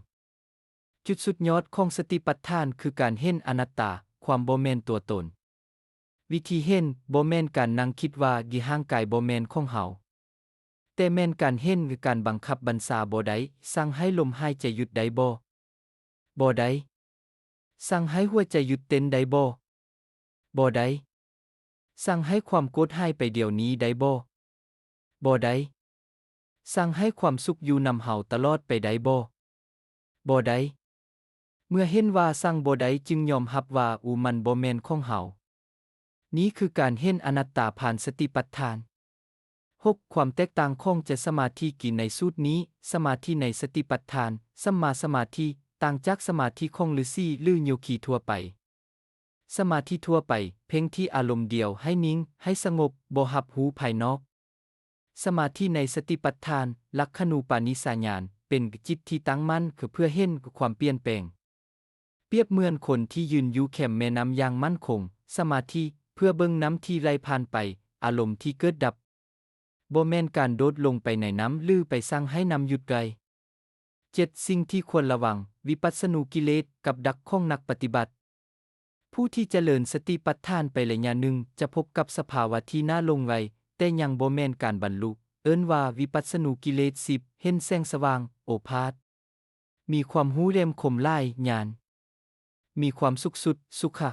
ຈຸດສຸດຍອດຂອງສະຕິປັດຖານຄືການເຫັນອະນັດຕາ, ຄວາມບໍ່ແມ່ນຕົວຕົນ. ວິທີເຫັນ ບໍ່ແມ່ນການນັ່ງຄິດວ່າ ກາຍຮ່າງກາຍບໍ່ແມ່ນຂອງເຮົາ, ແຕ່ແມ່ນການເຫັນ ການບັງຄັບບັນຊາບໍ່ໄດ້, ສັ່ງໃຫ້ລົມຫາຍໃຈຢຸດໄດ້ບໍ່? ບໍ່ໄດ້. ສັ່ງໃຫ້ຫົວໃຈຢຸດເຕັ້ນໄດ້ບໍ່? ບໍ່ໄດ້. ສັ່ງໃຫ້ຄວາມໂກດຫາຍໄປດຽວນີ້ໄດ້ບໍ່? ບໍ່ໄດ້. ສັ່ງໃຫ້ຄວາມສຸກຢູ່ນຳເຮົາຕະຫຼອດໄປໄດ້ບໍ່? ບໍ່ໄດ້. ເມື່ອເຫັນວ່າສັ່ງບໍ່ໄດ້ ຈຶ່ງຍອມຮັບວ່າ ອູ ມັນບໍ່ແມ່ນຂອງເຮົາ. ນີ້ຄືການເຫັນອະນັດຕາຜ່ານສະຕິປັດຖານ. ຫົກ. ຄວາມແຕກຕ່າງຂອງຈະສະມາທິ ການໃນສູດນີ້, ສະມາທິໃນສະຕິປັດຖານ, ສຳມາສະມາທິ, ຕ່າງຈາກສະມາທິຂອງລືສີ ຫຼື ໂຍຄີທົ່ວໄປ. ສະມາທິທົ່ວໄປ ເພ່ງທີ່ອາລົມດຽວໃຫ້ນິ່ງ, ໃຫ້ສະຫງົບ, ບໍ່ຮັບຮູ້ພາຍນອກ. ສະມາທິໃນສະຕິປັດຖານ, ລັກຂະນູປະນິຊາຍານ, ເປັນຈິດທີ່ຕັ້ງໝັ້ນ ຄືເພື່ອເຫັນຄວາມປ່ຽນແປງ. ປຽບເໝືອນຄົນທີ່ຢືນຢູ່ແຄມແມ່ນ້ຳຢ່າງໝັ້ນຄົງ, ສະມາທິເພື່ອເບິ່ງນ້ຳທີ່ໄຫຼຜ່ານໄປ, ອາລົມທີ່ເກີດດັບ. ບໍ່ແມ່ນການໂດດລົງໄປໃນນ້ຳ ຫຼື ໄປສັ່ງໃຫ້ນ້ຳຢຸດໄດ້. ເຈັດ. ສິ່ງທີ່ຄວນລະວັງ, ວິປັດສະນູກິເລດ ກັບດັກຂອງນັກປະຕິບັດ. ຜູ້ທີ່ຈະເລີນສະຕິປັດຖານໄປໄລຍະໜຶ່ງ ຈະພົບກັບສະພາວະທີ່ໜ້າຫຼົງໄຫຼ, ແຕ່ຍັງບໍ່ແມ່ນການບັນລຸ, ເອີ້ນວ່າວິປັດສະນູກິເລດສິບ, ເຫັນແສງສະຫວ່າງ, ໂອພາດ. ມີຄວາມຮູ້ແຫຼມຄົມຫຼາຍ, ຍານ. ມີຄວາມສຸກສຸດ, ສຸຂະ.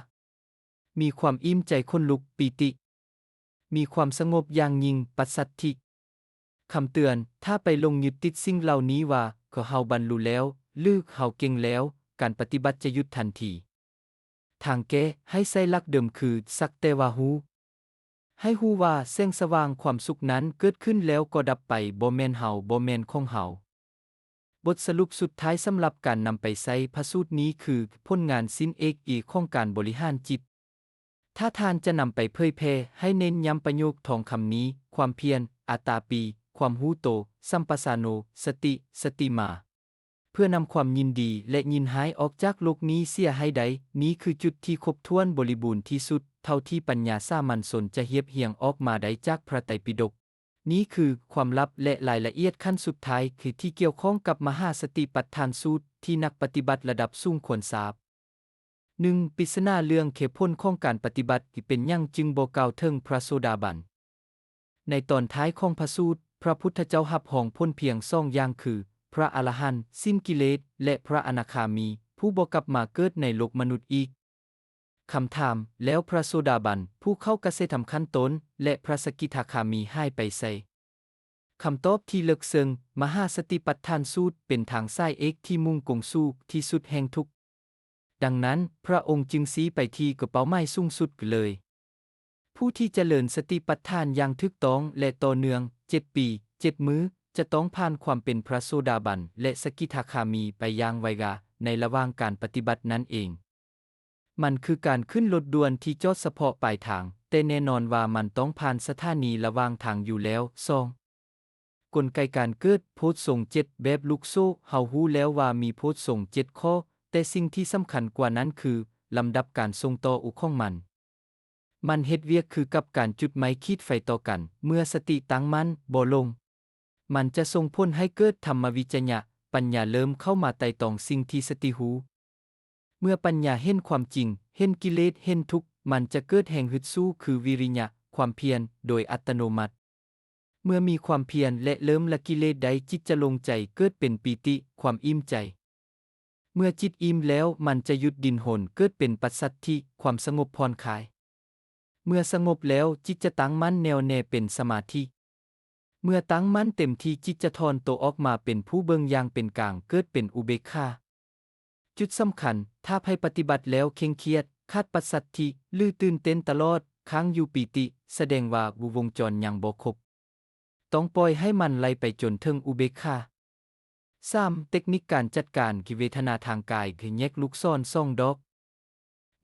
ມີຄວາມອີ່ມໃຈ, ຂົນລຸກ, ປີຕິ. ມີຄວາມສະຫງົບຢ່າງຍິ່ງ, ປັດສັດຖິ. ຄຳເຕືອນ, ຖ້າໄປຫຼົງຍຶດຕິດສິ່ງເຫຼົ່ານີ້ວ່າ ຄືເຮົາບັນລຸແລ້ວ ຫຼື ເຮົາເກັ່ງແລ້ວ, ການປະຕິບັດຈະຢຸດທັນທີ. ທາງແກ້, ໃຫ້ໃຊ້ຫຼັກເດີມຄື ສັກແຕ່ວ່າຮູ້. ໃຫ້ຮູ້ວ່າແສງສະຫວ່າງຄວາມສຸກນັ້ນເກີດຂຶ້ນແລ້ວກໍດັບໄປ, ບໍ່ແມ່ນເຮົາ, ບໍ່ແມ່ນຂອງເຮົາ. ບົດສະຫຼຸບສຸດທ້າຍສຳລັບການນຳໄປໃຊ້ພະສູດນີ້ຄື ຜົນງານຊິ້ນເອກເອຂອງການບໍລິຫານຈິດ. ຖ້າທ່ານຈະນຳໄປເຜີຍແຜ່, ໃຫ້ເນັ້ນຢ້ຳປະໂຫຍກທອງຄຳນີ້, ຄວາມພຽນ, ອາຕາປີ, ຄວາມຮູ້ໂຕ, ສຳປະສາໂນ, ສະຕິ, ສະຕິມາ. ເພື່ອນຳຄວາມຍິນດີ ແລະ ຍິນຮ້າຍອອກຈາກໂລກນີ້ເສຍໃຫ້ໄດ້, ນີ້ຄືຈຸດທີ່ຄົບຖ້ວນບໍລິບູນທີ່ສຸດ ເທົ່າທີ່ປັນຍາສາມັນຊົນຈະຮຽບຮຽງອອກມາໄດ້ຈາກພະໄຕປິດົກ. ນີ້ຄືຄວາມລັບ ແລະ ລາຍລະອຽດຂັ້ນສຸດທ້າຍ ຄືທີ່ກ່ຽວຂ້ອງກັບມະຫາສະຕິປັດຖານສູດ ທີ່ນັກປະຕິບັດລະດັບສູງຄວນຊາບ. ໜຶ່ງ. ປິດສະໜາເລື່ອງເຫດຜົນຂອງການປະຕິບັດ ທີ່ເປັນຫຍັງຈຶ່ງບໍ່ກ່າວເຖິງພະໂສດາບັນ? ໃນຕອນທ້າຍຂອງພະສູດ, ພະພຸດທະເຈົ້າຮັບຮອງຜົນພຽງສອງຢ່າງຄື ພະອະລະຫັນ, ສິ້ນກິເລດ, ແລະ ພະອະນາຄາມີ, ຜູ້ບໍ່ກັບມາເກີດໃນໂລກມະນຸດອີກ. ຄຳຖາມ, ແລ້ວພະໂສດາບັນ, ຜູ້ເຂົ້າກະເສດທຳຂັ້ນຕົ້ນ, ແລະ ພະສະກິທາຄາມີຫາຍໄປໃສ? ຄຳຕອບທີ່ເລິກເຊິ່ງ, ມະຫາສະຕິປັດຖານສູດ ເປັນທາງສາຍເອກທີ່ມຸ່ງກົງສູງທີ່ສຸດແຫ່ງທຸກ. ດັ່ງນັ້ນ, ພະອົງຈຶ່ງຊີ້ໄປທີ່ເປົ້າໝາຍສູງສຸດເລີຍ. ຜູ້ທີ່ຈະເລີນສະຕິປັດຖານຢ່າງຖືກຕ້ອງ ແລະ ຕໍ່ເນື່ອງ ເຈັດປີ ເຈັດມື້ ຈະຕ້ອງຜ່ານຄວາມເປັນພະໂສດາບັນ ແລະ ສະກິທາຄາມີໄປຢ່າງໄວວາໃນລະຫວ່າງການປະຕິບັດນັ້ນເອງ. ມັນຄືການຂຶ້ນລົດດ່ວນທີ່ຈອດສະເພາະປາຍທາງ, ແຕ່ແນ່ນອນວ່າມັນຕ້ອງຜ່ານສະຖານີລະຫວ່າງທາງຢູ່ແລ້ວ. ສອງ. ກົນໄກການເກີດໂພດຊົງເຈັດແບບລູກໂສ້. ເຮົາຮູ້ແລ້ວວ່າມີໂພດຊົງເຈັດຂໍ້, ແຕ່ສິ່ງທີ່ສຳຄັນກວ່ານັ້ນຄື ລຳດັບການສົ່ງຕໍ່ຂອງມັນ. ມັນເຮັດວຽກຄືກັບການຈຸດໄມ້ຂີດໄຟຕໍ່ກັນ. ເມື່ອສະຕິຕັ້ງໝັ້ນບໍ່ຫຼົງ, ມັນຈະສົ່ງຜົນໃຫ້ເກີດທຳມະວິຈະຍະ, ປັນຍາເລີ່ມເຂົ້າມາໄຕ່ຕອງສິ່ງທີ່ສະຕິຮູ້. ເມື່ອປັນຍາເຫັນຄວາມຈິງ, ເຫັນກິເລດ, ເຫັນທຸກ, ມັນຈະເກີດແຮງຮຶດສູ້ ຄືວິລິຍະ, ຄວາມພຽນ, ໂດຍອັດຕະໂນມັດ. ເມື່ອມີຄວາມພຽນ ແລະ ເລີ່ມລະກິເລດໄດ້, ຈິດຈະໂລ່ງໃຈ, ເກີດເປັນປີຕິ, ຄວາມອີ່ມໃຈ. ເມື່ອຈິດອີ່ມແລ້ວ, ມັນຈະຢຸດດິນຮົນ, ເກີດເປັນປັດສັດທິ, ຄວາມສະຫງົບຜ່ອນຄາຍ. ເມື່ອສະຫງົບແລ້ວ, ຈິດຈະຕັ້ງໝັ້ນແນ່ວແນ່ເປັນສະມາທິ. ເມື່ອຕັ້ງໝັ້ນເຕັມທີ່, ຈິດຈະຖອນໂຕອອກມາເປັນຜູ້ເບິ່ງຢ່າງເປັນກາງ, ເກີດເປັນອຸເບກຂາ. ຈຸດສຳຄັນ, ຖ້າໃຜປະຕິບັດແລ້ວເຄັ່ງຄຽດ, ຂາດປັດສັດທິ ຫຼື ຕື່ນເຕັ້ນຕະຫຼອດ, ຄ້າງຢູ່ປີຕິ, ສະແດງວ່າວົງຈອນຍັງບໍ່ຄົບ. ຕ້ອງປ່ອຍໃຫ້ມັນໄຫຼໄປຈົນເຖິງອຸເບກຂາ. ສາມ, ເຕັກນິກການຈັດການເວທະນາທາງກາຍ ຄືແຍກລູກສອນສອງດອກ.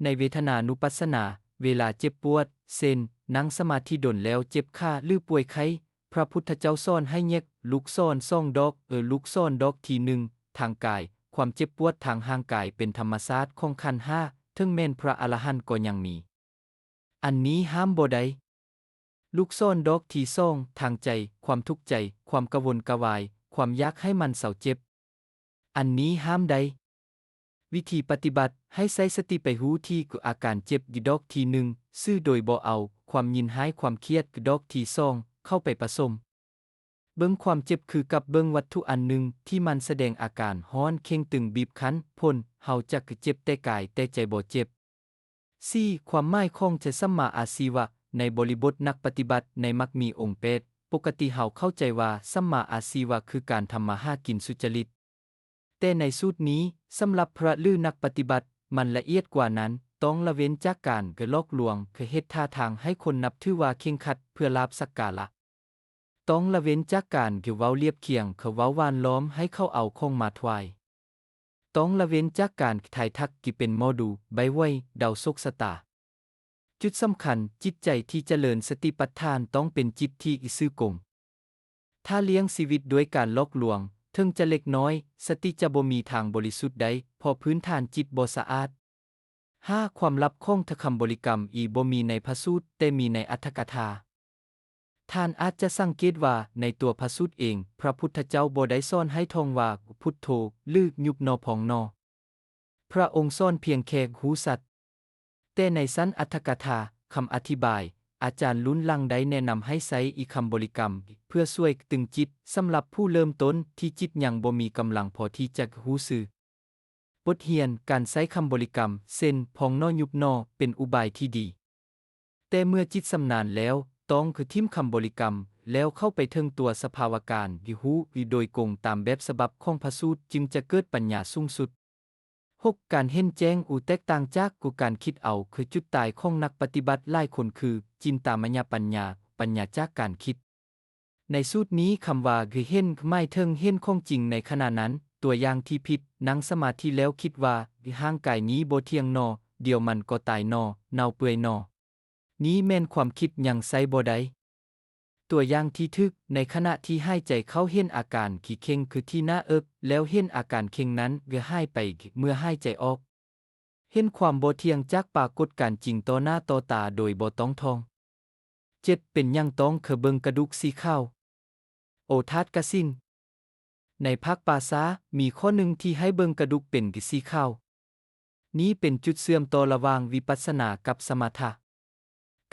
ໃນເວທະນານຸປັດສະນາ, ເວລາເຈັບປວດ, ເຊັ່ນ ນັ່ງສະມາທິດົນແລ້ວເຈັບຂາ ຫຼື ປ່ວຍໄຂ້, ພະພຸດທະເຈົ້າສອນໃຫ້ແຍກລູກສອນສອງດອກ, ເອີ ລູກສອນດອກທີໜຶ່ງ ທາງກາຍ, ຄວາມເຈັບປວດທາງຮ່າງກາຍເປັນທຳມະຊາດຂອງຂັນຫ້າ, ເຖິງແມ່ນພະອະລະຫັນກໍຍັງມີ. ອັນນີ້ຫ້າມບໍ່ໄດ້. ລູກສອນດອກທີສອງ ທາງໃຈ, ຄວາມທຸກໃຈ, ຄວາມກະວົນກະວາຍ, ຄວາມຢາກໃຫ້ມັນເຊົາເຈັບ. ອັນນີ້ຫ້າມໄດ້. ວິທີປະຕິບັດ, ໃຫ້ໃຊ້ສະຕິໄປຮູ້ທີ່ອາການເຈັບຢູ່ດອກທີໜຶ່ງ ຊື່ໂດຍບໍ່ເອົາຄວາມຍິນຮ້າຍຄວາມຄຽດດອກທີສອງເຂົ້າໄປປະສົມ. ເບິ່ງຄວາມເຈັບຄືກັບເບິ່ງວັດຖຸອັນໜຶ່ງທີ່ມັນສະແດງອາການຮ້ອນເຄັ່ງຕຶງບີບຄັ້ນ, ຜົນເຮົາຈະຄືເຈັບແຕ່ກາຍແຕ່ໃຈບໍ່ເຈັບ. ສີ່, ຄວາມໝາຍຂອງຈະສຳມາອາຊີວະ. ໃນບໍລິບົດນັກປະຕິບັດໃນມັກມີອົງແປດ, ປົກກະຕິເຮົາເຂົ້າໃຈວ່າສຳມາອາຊີວະຄືການທຳມາຫາກິນສຸຈະລິດ. ແຕ່ໃນສູດນີ້, ສຳລັບພະ ຫຼື ນັກປະຕິບັດ, ມັນລະອຽດກວ່ານັ້ນ, ຕ້ອງລະເວັ້ນຈາກການກະຫຼອກລວງ, ກະເຮັດທ່າທາງໃຫ້ຄົນນັບຖືວ່າເຄັ່ງຄັດເພື່ອລາບສັກກາລະ. ຕ້ອງລະເວັ້ນຈາກການກະເວົ້າລຽບຄຽງ, ກະເວົ້າຫວານລ້ອມໃຫ້ເຂົາເອົາຂອງມາຖວາຍ. ຕ້ອງລະເວັ້ນຈາກການທາຍທັກທີ່ເປັນໝໍດູ, ໃບ້ຫວຍ, ເດົາໂຊກຊະຕາ. ຈຸດສຳຄັນ, ຈິດໃຈທີ່ຈະເລີນສະຕິປັດຖານຕ້ອງເປັນຈິດທີ່ຊື່ກົງ. ຖ້າລ້ຽງຊີວິດດ້ວຍການຫຼອກລວງ, ເຖິງຈະເລັກນ້ອຍ, ສະຕິຈະບໍ່ມີທາງບໍລິສຸດໄດ້, ເພາະພື້ນຖານຈິດບໍ່ສະອາດ. ຫ້າ, ຄວາມລັບຂອງຄຳບໍລິກຳທີ່ບໍ່ມີໃນພະສູດ, ແຕ່ມີໃນອັດຖະກະຖາ. ທ່ານອາດຈະສັງເກດວ່າໃນຕົວພະສູດເອງ, ພະພຸດທະເຈົ້າບໍ່ໄດ້ສອນໃຫ້ທ່ອງວ່າ ພຸດໂທ ຫຼື ຍຸບໜໍ່ພອງໜໍ່. ພະອົງສອນພຽງແຄ່ຮູ້ສັດ. ແຕ່ໃນຊັ້ນອັດຖະກະຖາ, ຄຳອະທິບາຍ, ອາຈານລຸ້ນຫຼັງໄດ້ແນະນຳໃຫ້ໃຊ້ອີກຄຳບໍລິກຳ ເພື່ອຊ່ວຍຕຶງຈິດ. ສຳລັບຜູ້ເລີ່ມຕົ້ນທີ່ຈິດຍັງບໍ່ມີກຳລັງພໍທີ່ຈະຮູ້ຊື່, ບົດຮຽນການໃຊ້ຄຳບໍລິກຳ ເຊັ່ນ ພອງໜໍ່, ຍຸບໜໍ່ ເປັນອຸບາຍທີ່ດີ. ແຕ່ເມື່ອຈິດຊຳນານແລ້ວ, ຕ້ອງຄືຖິ້ມຄຳບໍລິກຳ ແລ້ວເຂົ້າໄປເຖິງຕົວສະພາວະການທີ່ຮູ້ໂດຍກົງຕາມແບບສະບັບຂອງພະສູດ, ຈຶ່ງຈະເກີດປັນຍາສູງສຸດ. ຫົກ, ການເຫັນແຈ້ງທີ່ແຕກຕ່າງຈາກການຄິດເອົາ ຄືຈຸດຕາຍຂອງນັກປະຕິບັດຫຼາຍຄົນຄື ຈິນຕາມະຍະປັນຍາ, ປັນຍາຈາກການຄິດ. ໃນສູດນີ້, ຄຳວ່າຄືເຫັນ ໝາຍເຖິງເຫັນຂອງຈິງໃນຂະນະນັ້ນ. ຕົວຢ່າງທີ່ຜິດ, ນັ່ງສະມາທິແລ້ວຄິດວ່າ ຮ່າງກາຍນີ້ບໍ່ທ່ຽງໜໍ່, ດຽວມັນກໍຕາຍໜໍ່, ເນົ່າເປື່ອຍໜໍ່. ນີ້ແມ່ນຄວາມຄິດ, ຍັງໃຊ້ບໍ່ໄດ້. ຕົວຢ່າງທີ່ຖືກ, ໃນຂະນະທີ່ຫາຍໃຈເຂົ້າເຫັນອາການທີ່ເຄັ່ງຄືທີ່ໜ້າເອິກ, ແລ້ວເຫັນອາການເຄັ່ງນັ້ນກໍຫາຍໄປ. ເມື່ອຫາຍໃຈອອກ, ເຫັນຄວາມບໍ່ທ່ຽງຈາກປາກົດການຈິງຕໍ່ໜ້າຕໍ່ຕາໂດຍບໍ່ຕ້ອງທ່ອງ. ເຈັດ, ເປັນຫຍັງຕ້ອງເຄີຍເບິ່ງກະດູກສີຂາວ? ໂອທາດກະສິນ. ໃນພາກປາຊາ, ມີຂໍ້ໜຶ່ງທີ່ໃຫ້ເບິ່ງກະດູກເປັນສີຂາວ. ນີ້ເປັນຈຸດເຊື່ອມຕໍ່ລະຫວ່າງວິປັດສະນາກັບສະມະຖະ.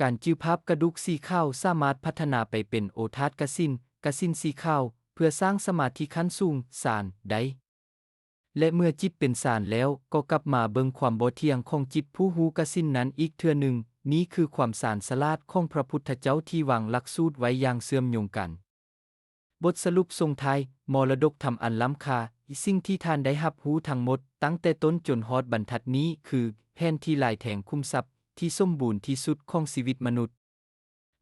ການຈື່ພາບກະດູກສີຂາວສາມາດພັດທະນາໄປເປັນໂອທາດກະສິນ, ກະສິນສີຂາວ, ເພື່ອສ້າງສະມາທິຂັ້ນສູງ, ສານ, ໄດ້. ແລະ ເມື່ອຈິດເປັນສານແລ້ວ, ກໍກັບມາເບິ່ງຄວາມບໍ່ທ່ຽງຂອງຈິດຜູ້ຮູ້ກະສິນນັ້ນອີກເທື່ອໜຶ່ງ. ນີ້ຄືຄວາມຊານສະຫຼາດຂອງພະພຸດທະເຈົ້າທີ່ວາງຫຼັກສູດໄວ້ຢ່າງເຊື່ອມໂຍງກັນ. ບົດສະຫຼຸບສົ່ງທ້າຍ, ມໍລະດົກທຳອັນລ້ຳຄ່າ, ສິ່ງທີ່ທ່ານໄດ້ຮັບຮູ້ທັງໝົດ, ຕັ້ງແຕ່ຕົ້ນຈົນຮອດບັນທັດນີ້, ຄືແຜນທີ່ລາຍແທງຂຸມຊັບທີ່ສົມບູນທີ່ສຸດຂອງຊີວິດມະນຸດ.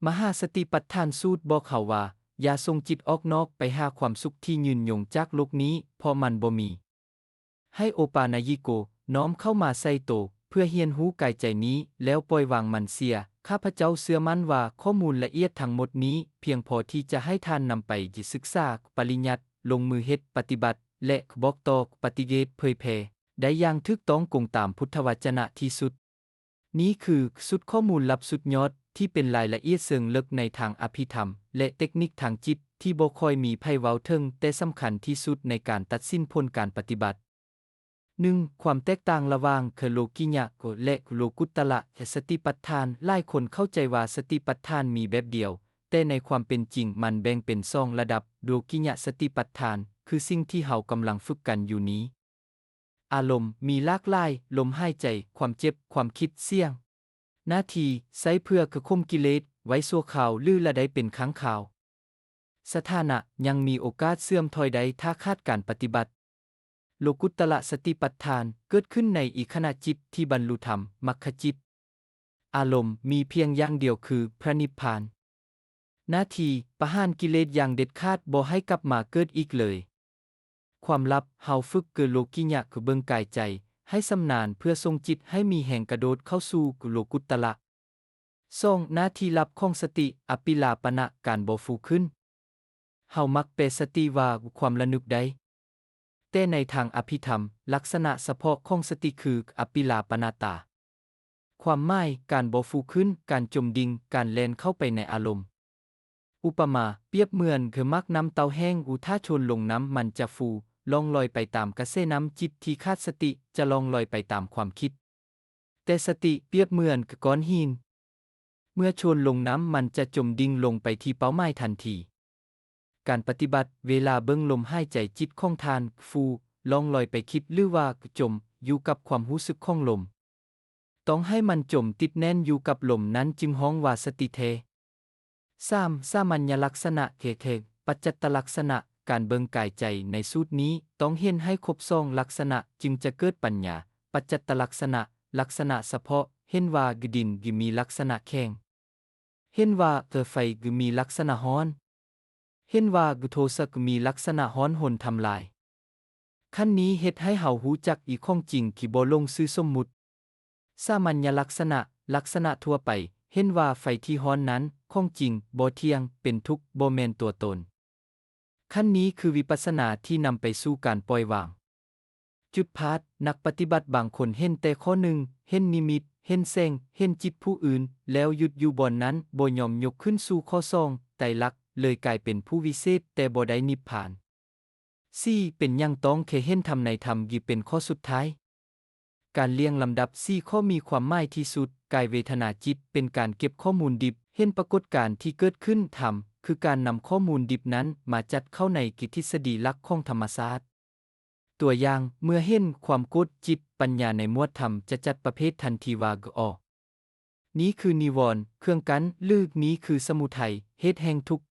ມະຫາສະຕິປັດຖານສູດບອກເຮົາວ່າ, ຢ່າສົ່ງຈິດອອກນອກໄປຫາຄວາມສຸກທີ່ຍືນຍົງຈາກໂລກນີ້, ເພາະມັນບໍ່ມີ. ໃຫ້ໂອປານາຍິໂກ ນ້ອມເຂົ້າມາໃສ່ໂຕ ເພື່ອຮຽນຮູ້ກາຍໃຈນີ້ ແລ້ວປ່ອຍວາງມັນເສຍ. ຂ້າພະເຈົ້າເຊື່ອໝັ້ນວ່າຂໍ້ມູນລະອຽດທັງໝົດນີ້ ພຽງພໍທີ່ຈະໃຫ້ທ່ານນຳໄປສຶກສາ, ປະລິຍັດ, ລົງມືເຮັດ, ປະຕິບັດ ແລະ ບອກຕໍ່, ປະຕິເວດ, ເຜີຍແຜ່ ໄດ້ຢ່າງຖືກຕ້ອງກົງຕາມພຸດທະວະຈະນະທີ່ສຸດ. ນີ້ຄືຊຸດຂໍ້ມູນລັບສຸດຍອດທີ່ເປັນລາຍລະອຽດເຊີງເລິກໃນທາງອະພິທຳ ແລະ ເຕັກນິກທາງຈິດທີ່ບໍ່ຄ່ອຍມີໃຜເວົ້າເຖິງ, ແຕ່ສຳຄັນທີ່ສຸດໃນການຕັດສິນຜົນການປະຕິບັດ. ໜຶ່ງ, ຄວາມແຕກຕ່າງລະຫວ່າງໂລກິຍະ ແລະ ໂລກຸດຕະລະສະຕິປັດຖານ. ຫຼາຍຄົນເຂົ້າໃຈວ່າສະຕິປັດຖານມີແບບດຽວ, ແຕ່ໃນຄວາມເປັນຈິງມັນແບ່ງເປັນສອງລະດັບ. ໂລກິຍະສະຕິປັດຖານ ຄືສິ່ງທີ່ເຮົາກຳລັງຝຶກກັນຢູ່ນີ້. ອາລົມມີຫຼາກຫຼາຍ, ລົມຫາຍໃຈ, ຄວາມເຈັບ, ຄວາມຄິດ, ສຽງ. ໜ້າທີ່, ໃຊ້ເພື່ອຄະຄົມກິເລດໄວ້ຊົ່ວຄາວ ຫຼື ລະໄດ້ເປັນຄັ້ງຄາວ. ສະຖານະ, ຍັງມີໂອກາດເສື່ອມຖອຍໄດ້ຖ້າຂາດການປະຕິບັດ. ໂລກຸດຕະລະສະຕິປັດຖານ ເກີດຂຶ້ນໃນອີກຂະນະຈິດທີ່ບັນລຸທຳ, ມັກຂະຈິດ. ອາລົມມີພຽງຢ່າງດຽວຄືພະນິບພານ. ໜ້າທີ່, ປະຫານກິເລດຢ່າງເດັດຂາດ, ບໍ່ໃຫ້ກັບມາເກີດອີກເລີຍ. ຄວາມລັບ, ເຮົາຝຶກໂລກິຍະຄືເບິ່ງກາຍໃຈໃຫ້ຊຳນານ ເພື່ອສົ່ງຈິດໃຫ້ມີແຮງກະໂດດເຂົ້າສູ່ໂລກຸດຕະລະ. ສອງ, ໜ້າທີ່ລັບຂອງສະຕິ, ອະປິລາປະນະ, ການບໍ່ຟູຂຶ້ນ. ເຮົາມັກແປສະຕິວ່າຄວາມລະນຶກໄດ້, ແຕ່ໃນທາງອະພິທຳ, ລັກສະນະສະເພາະຂອງສະຕິຄືອະປິລາປະນະຕາ. ຄວາມໝາຍ, ການບໍ່ຟູຂຶ້ນ, ການຈົມດິ່ງ, ການແລ່ນເຂົ້າໄປໃນອາລົມ. ອຸປະມາ, ປຽບເໝືອນຄືໝາກນ້ຳເຕົ້າແຫ້ງ, ຖ້າໂຍນລົງນ້ຳມັນຈະຟູ, ລ່ອງລອຍໄປຕາມກະແສນ້ຳ. ຈິດທີ່ຂາດສະຕິຈະລ່ອງລອຍໄປຕາມຄວາມຄິດ, ແຕ່ສະຕິປຽບເໝືອນຄືກ້ອນຫີນ, ເມື່ອໂຍນລົງນ້ຳມັນຈະຈົມດິ່ງລົງໄປທີ່ເປົ້າໝາຍທັນທີ. ການປະຕິບັດ, ເວລາເບິ່ງລົມຫາຍໃຈ, ຈິດຂອງທ່ານຟູ ລ່ອງລອຍໄປ, ຄິດ ຫຼືວ່າຈົມ, ຢູ່ກັບຄວາມຮູ້ສຶກຂອງລົມ. ຕ້ອງໃຫ້ມັນຈົມຕິດແໜ້ນຢູ່ກັບລົມ, ນັ້ນຈຶ່ງຮ້ອງວ່າສະຕິແທ້. ສາມ, ສາມັນຍະລັກສະນະ, ເຄເຄ ປັດຈັດຕະລັກສະນະ. ການເບິ່ງກາຍໃຈໃນສູດນີ້ຕ້ອງເຫັນໃຫ້ຄົບສອງລັກສະນະ ຈຶ່ງຈະເກີດປັນຍາ. ປັດຈັດຕະລັກສະນະ, ລັກສະນະສະເພາະ, ເຫັນວ່າດິນມີລັກສະນະແຂງ, ເຫັນວ່າໄຟມີລັກສະນະຮ້ອນ, ເຫັນວ່າໂທສະມີລັກສະນະຮ້ອນຮົນທຳລາຍ. ຂັ້ນນີ້ເຮັດໃຫ້ເຮົາຮູ້ຈັກອີກຂອງຈິງທີ່ບໍ່ຫຼົງຊື່ສົມມຸດ. ສາມັນຍະລັກສະນະ, ລັກສະນະທົ່ວໄປ, ເຫັນວ່າໄຟທີ່ຮ້ອນນັ້ນຂອງຈິງ, ບໍ່ທ່ຽງ, ເປັນທຸກ, ບໍ່ແມ່ນຕົວຕົນ. ຂັ້ນນີ້ຄືວິປັດສະນາທີ່ນຳໄປສູ່ການປ່ອຍວາງ. ຈຸດພາດ, ນັກປະຕິບັດບາງຄົນເຫັນແຕ່ຂໍ້ໜຶ່ງ, ເຫັນນິມິດ, ເຫັນແສງ, ເຫັນຈິດຜູ້ອື່ນ, ແລ້ວຢຸດຢູ່ບ່ອນນັ້ນ, ບໍ່ຍອມຍົກຂຶ້ນສູ່ຂໍ້ສອງ, ໄຕລັກ, ເລີຍກາຍເປັນຜູ້ວິເສດແຕ່ບໍ່ໄດ້ນິບພານ. ສີ່, ເປັນຫຍັງຕ້ອງແຄ່ເຫັນທຳໃນທຳ? ເປັນຂໍ້ສຸດທ້າຍ. ການລຽງລຳດັບສີ່ຂໍ້ມີຄວາມໝາຍທີ່ສຸດ. ກາຍເວທະນາຈິດ ເປັນການເກັບຂໍ້ມູນດິບ, ເຫັນປາກົດການທີ່ເກີດຂຶ້ນ. ທຳ ຄືການນຳຂໍ້ມູນດິບນັ້ນມາຈັດເຂົ້າໃນທິດສະດີຫຼັກຂອງທຳມະຊາດ. ຕົວຢ່າງ, ເມື່ອເຫັນຄວາມໂກດ, ຈິດ, ປັນຍາໃນໝວດທຳຈະຈັດປະເພດທັນທີວ່າ ອ ນີ້ຄືນິວອນ, ເຄື່ອງກັ້ນ, ຫຼື ນີ້ຄືສະມຸໄທ, ເຫດແຫ່ງທຸກ.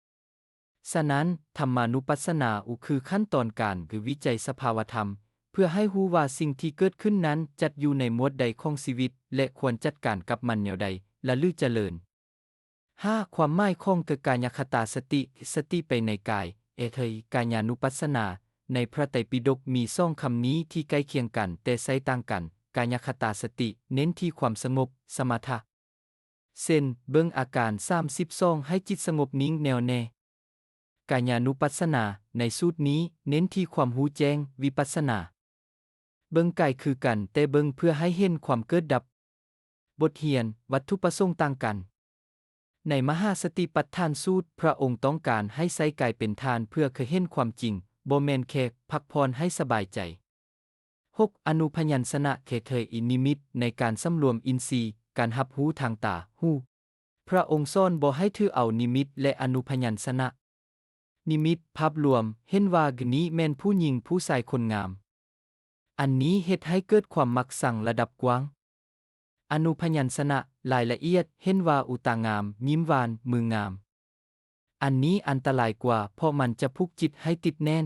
ສະນັ້ນ, ທຳມານຸປັດສະນາ ຄືຂັ້ນຕອນການ ຄືວິໄຈສະພາວະທຳ ເພື່ອໃຫ້ຮູ້ວ່າສິ່ງທີ່ເກີດຂຶ້ນນັ້ນຈັດຢູ່ໃນໝວດໃດຂອງຊີວິດ ແລະ ຄວນຈັດການກັບມັນແນວໃດ ລະ ຫຼື ຈະເລີນ. ຫ້າ, ຄວາມໝາຍຂອງກາຍະຄະຕາສະຕິ, ສະຕິໄປໃນກາຍ, ເອເທີຍ, ກາຍານຸປັດສະນາ. ໃນພະໄຕປິດົກມີສອງຄຳນີ້ທີ່ໃກ້ຄຽງກັນແຕ່ໃຊ້ຕ່າງກັນ, ກາຍະຄະຕາສະຕິ ເນັ້ນທີ່ຄວາມສະຫງົບ, ສະມະຖະ. ເຊັ່ນ, ເບິ່ງອາການສາມສິບສອງໃຫ້ຈິດສະຫງົບນິ່ງແນ່ວແນ່. ກາຍານຸປັດສະນາ ໃນສູດນີ້ເນັ້ນທີ່ຄວາມຮູ້ແຈ້ງ, ວິປັດສະນາ. ເບິ່ງກາຍຄືກັນ, ແຕ່ເບິ່ງເພື່ອໃຫ້ເຫັນຄວາມເກີດດັບ. ບົດຮຽນ, ວັດຖຸປະສົງຕ່າງກັນ. ໃນມະຫາສະຕິປັດຖານສູດ, ພະອົງຕ້ອງການໃຫ້ໃຊ້ກາຍເປັນຖານເພື່ອເຄີຍເຫັນຄວາມຈິງ, ບໍ່ແມ່ນແຄ່ພັກຜ່ອນໃຫ້ສະບາຍໃຈ. ຫົກ, ອະນຸພະຍັນຊະນະ ເຄເຄີ ອິນິມິດ ໃນການສຳລວມອິນຊີ, ການຮັບຮູ້ທາງຕາ, ຫູ. ພະອົງສອນບໍ່ໃຫ້ຖືເອົານິມິດ ແລະ ອະນຸພະຍັນຊະນະ. ນິມິດ, ພາບລວມ, ເຫັນວ່ານີ້ແມ່ນຜູ້ຍິງ, ຜູ້ຊາຍ, ຄົນງາມ. ອັນນີ້ເຮັດໃຫ້ເກີດຄວາມມັກຊັງລະດັບກວ້າງ. ອະນຸພະຍັນຊະນະ, ລາຍລະອຽດ, ເຫັນວ່າຕາງາມ, ຍິ້ມຫວານ, ມືງາມ. ອັນນີ້ອັນຕະລາຍກວ່າ, ເພາະມັນຈະຜູກຈິດໃຫ້ຕິດແໜ້ນ.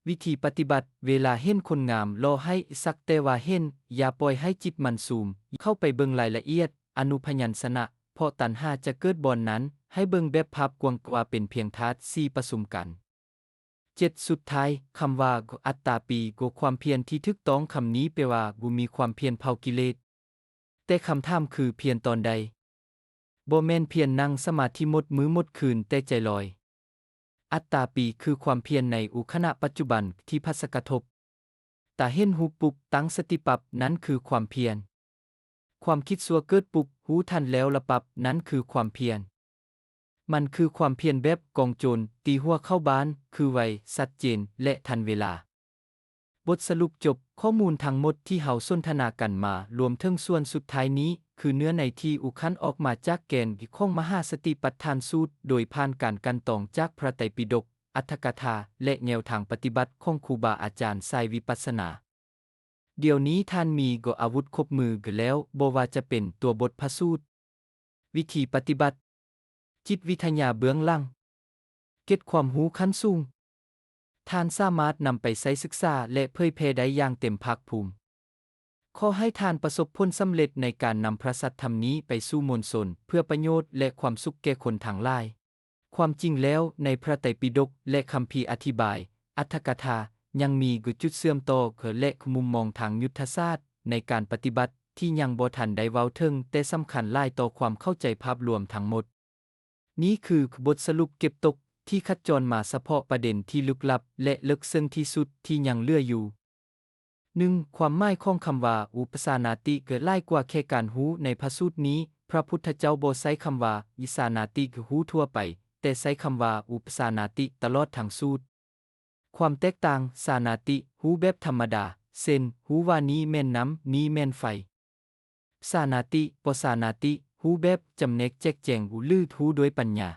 ວິທີປະຕິບັດ, ເວລາເຫັນຄົນງາມ, ລໍໃຫ້ສັກແຕ່ວ່າເຫັນ, ຢ່າປ່ອຍໃຫ້ຈິດມັນຊູມເຂົ້າໄປເບິ່ງລາຍລະອຽດ, ອະນຸພະຍັນຊະນະ, ເພາະຕັນຫາຈະເກີດບ່ອນນັ້ນ, ໃຫ້ເບິ່ງແບບພາບກວ້າງວ່າເປັນພຽງທາດສີ່ປະຊຸມກັນ. ເຈັດ, ສຸດທ້າຍ, ຄຳວ່າ ອັດຕາປີ ຄວາມພຽນທີ່ຖືກຕ້ອງຄຳນີ້ແປວ່າ ມີຄວາມພຽນເຜົາກິເລດ. ແຕ່ຄຳຖາມຄື ພຽນຕອນໃດ? ບໍ່ແມ່ນພຽນນັ່ງສະມາທິໝົດມື້ໝົດຄືນແຕ່ໃຈລອຍ. ອັດຕາປີ ຄືຄວາມພຽນໃນອຸຂະນະປັດຈຸບັນທີ່ຜັດສະກະທົບ. ຕາເຫັນຮູບປຸບ, ຕັ້ງສະຕິປັບ, ນັ້ນຄືຄວາມພຽນ. ຄວາມຄິດຊົ່ວເກີດປຸບ, ຮູ້ທັນແລ້ວລະປັບ, ນັ້ນຄືຄວາມພຽນ. ມັນຄືຄວາມພຽນແບບກອງໂຈນ, ຕີຫົວເຂົ້າບ້ານ, ຄືໄວ, ຊັດເຈນ ແລະ ທັນເວລາ. ບົດສະຫຼຸບຈົບ, ຂໍ້ມູນທັງໝົດທີ່ເຮົາສົນທະນາກັນມາ, ລວມເຖິງສ່ວນສຸດທ້າຍນີ້, ຄືເນື້ອໃນທີ່ອຸຄັນອອກມາຈາກແກ່ນຂອງມະຫາສະຕິປັດຖານສູດ, ໂດຍຜ່ານການກັ່ນຕອງຈາກພະໄຕປິດົກ, ອັດຖະກະຖາ ແລະ ແນວທາງປະຕິບັດຂອງຄູບາອາຈານສາຍວິປັດສະນາ. ດຽວນີ້ທ່ານມີກໍອາວຸດຄົບມືກໍແລ້ວ, ບໍ່ວ່າຈະເປັນຕົວບົດພະສູດ, ວິທີປະຕິບັດ, ຈິດວິທະຍາເບື້ອງຫຼັງ, ເກັດຄວາມຮູ້ຂັ້ນສູງ. ທ່ານສາມາດນຳໄປໃຊ້ສຶກສາ ແລະ ເຜີຍແຜ່ໄດ້ຢ່າງເຕັມພາກພູມ. ຂໍໃຫ້ທ່ານປະສົບຜົນສຳເລັດໃນການນຳພະສັດທຳນີ້ໄປສູ່ມວນຊົນ ເພື່ອປະໂຫຍດ ແລະ ຄວາມສຸກແກ່ຄົນທັງຫຼາຍ. ຄວາມຈິງແລ້ວ, ໃນພະໄຕປິດົກ ແລະ ຄຳພີອະທິບາຍ, ອັດຖະກະຖາ, ຍັງມີຈຸດເຊື່ອມຕໍ່ ແລະ ມຸມມອງທາງຍຸດທະສາດໃນການປະຕິບັດທີ່ຍັງບໍ່ທັນໄດ້ເວົ້າເຖິງ, ແຕ່ສຳຄັນຫຼາຍຕໍ່ຄວາມເຂົ້າໃຈພາບລວມທັງໝົດ. ນີ້ຄືບົດສະຫຼຸບເກັບຕົກທີ່ຄັດຈອນມາສະເພາະປະເດັນທີ່ລຶກລັບ ແລະ ເລິກເຊິ່ງທີ່ສຸດທີ່ຍັງເຫຼືອຢູ່. ໜຶ່ງ, ຄວາມໝາຍຂອງຄຳວ່າອຸປະສານາຕິ ເກີດຫຼາຍກວ່າແຄ່ການຮູ້ໃນພະສູດນີ້. ພະພຸດທະເຈົ້າບໍ່ໃຊ້ຄຳວ່າວິສານາຕິ ຄືຮູ້ທົ່ວໄປ, ແຕ່ໃຊ້ຄຳວ່າອຸປະສານາຕິຕະຫຼອດທັງສູດ. ຄວາມແຕກຕ່າງ, ສານາຕິ ຮູ້ແບບທຳມະດາ, ເຊັ່ນ, ຮູ້ວ່ານີ້ແມ່ນນ້ຳ, ນີ້ແມ່ນໄຟ. ສານາຕິ, ປະສານາຕິ, ຮູ້ແບບຈຳແນກແຈກແຈງ ຫຼື ຮູ້ດ້ວຍປັນຍາ.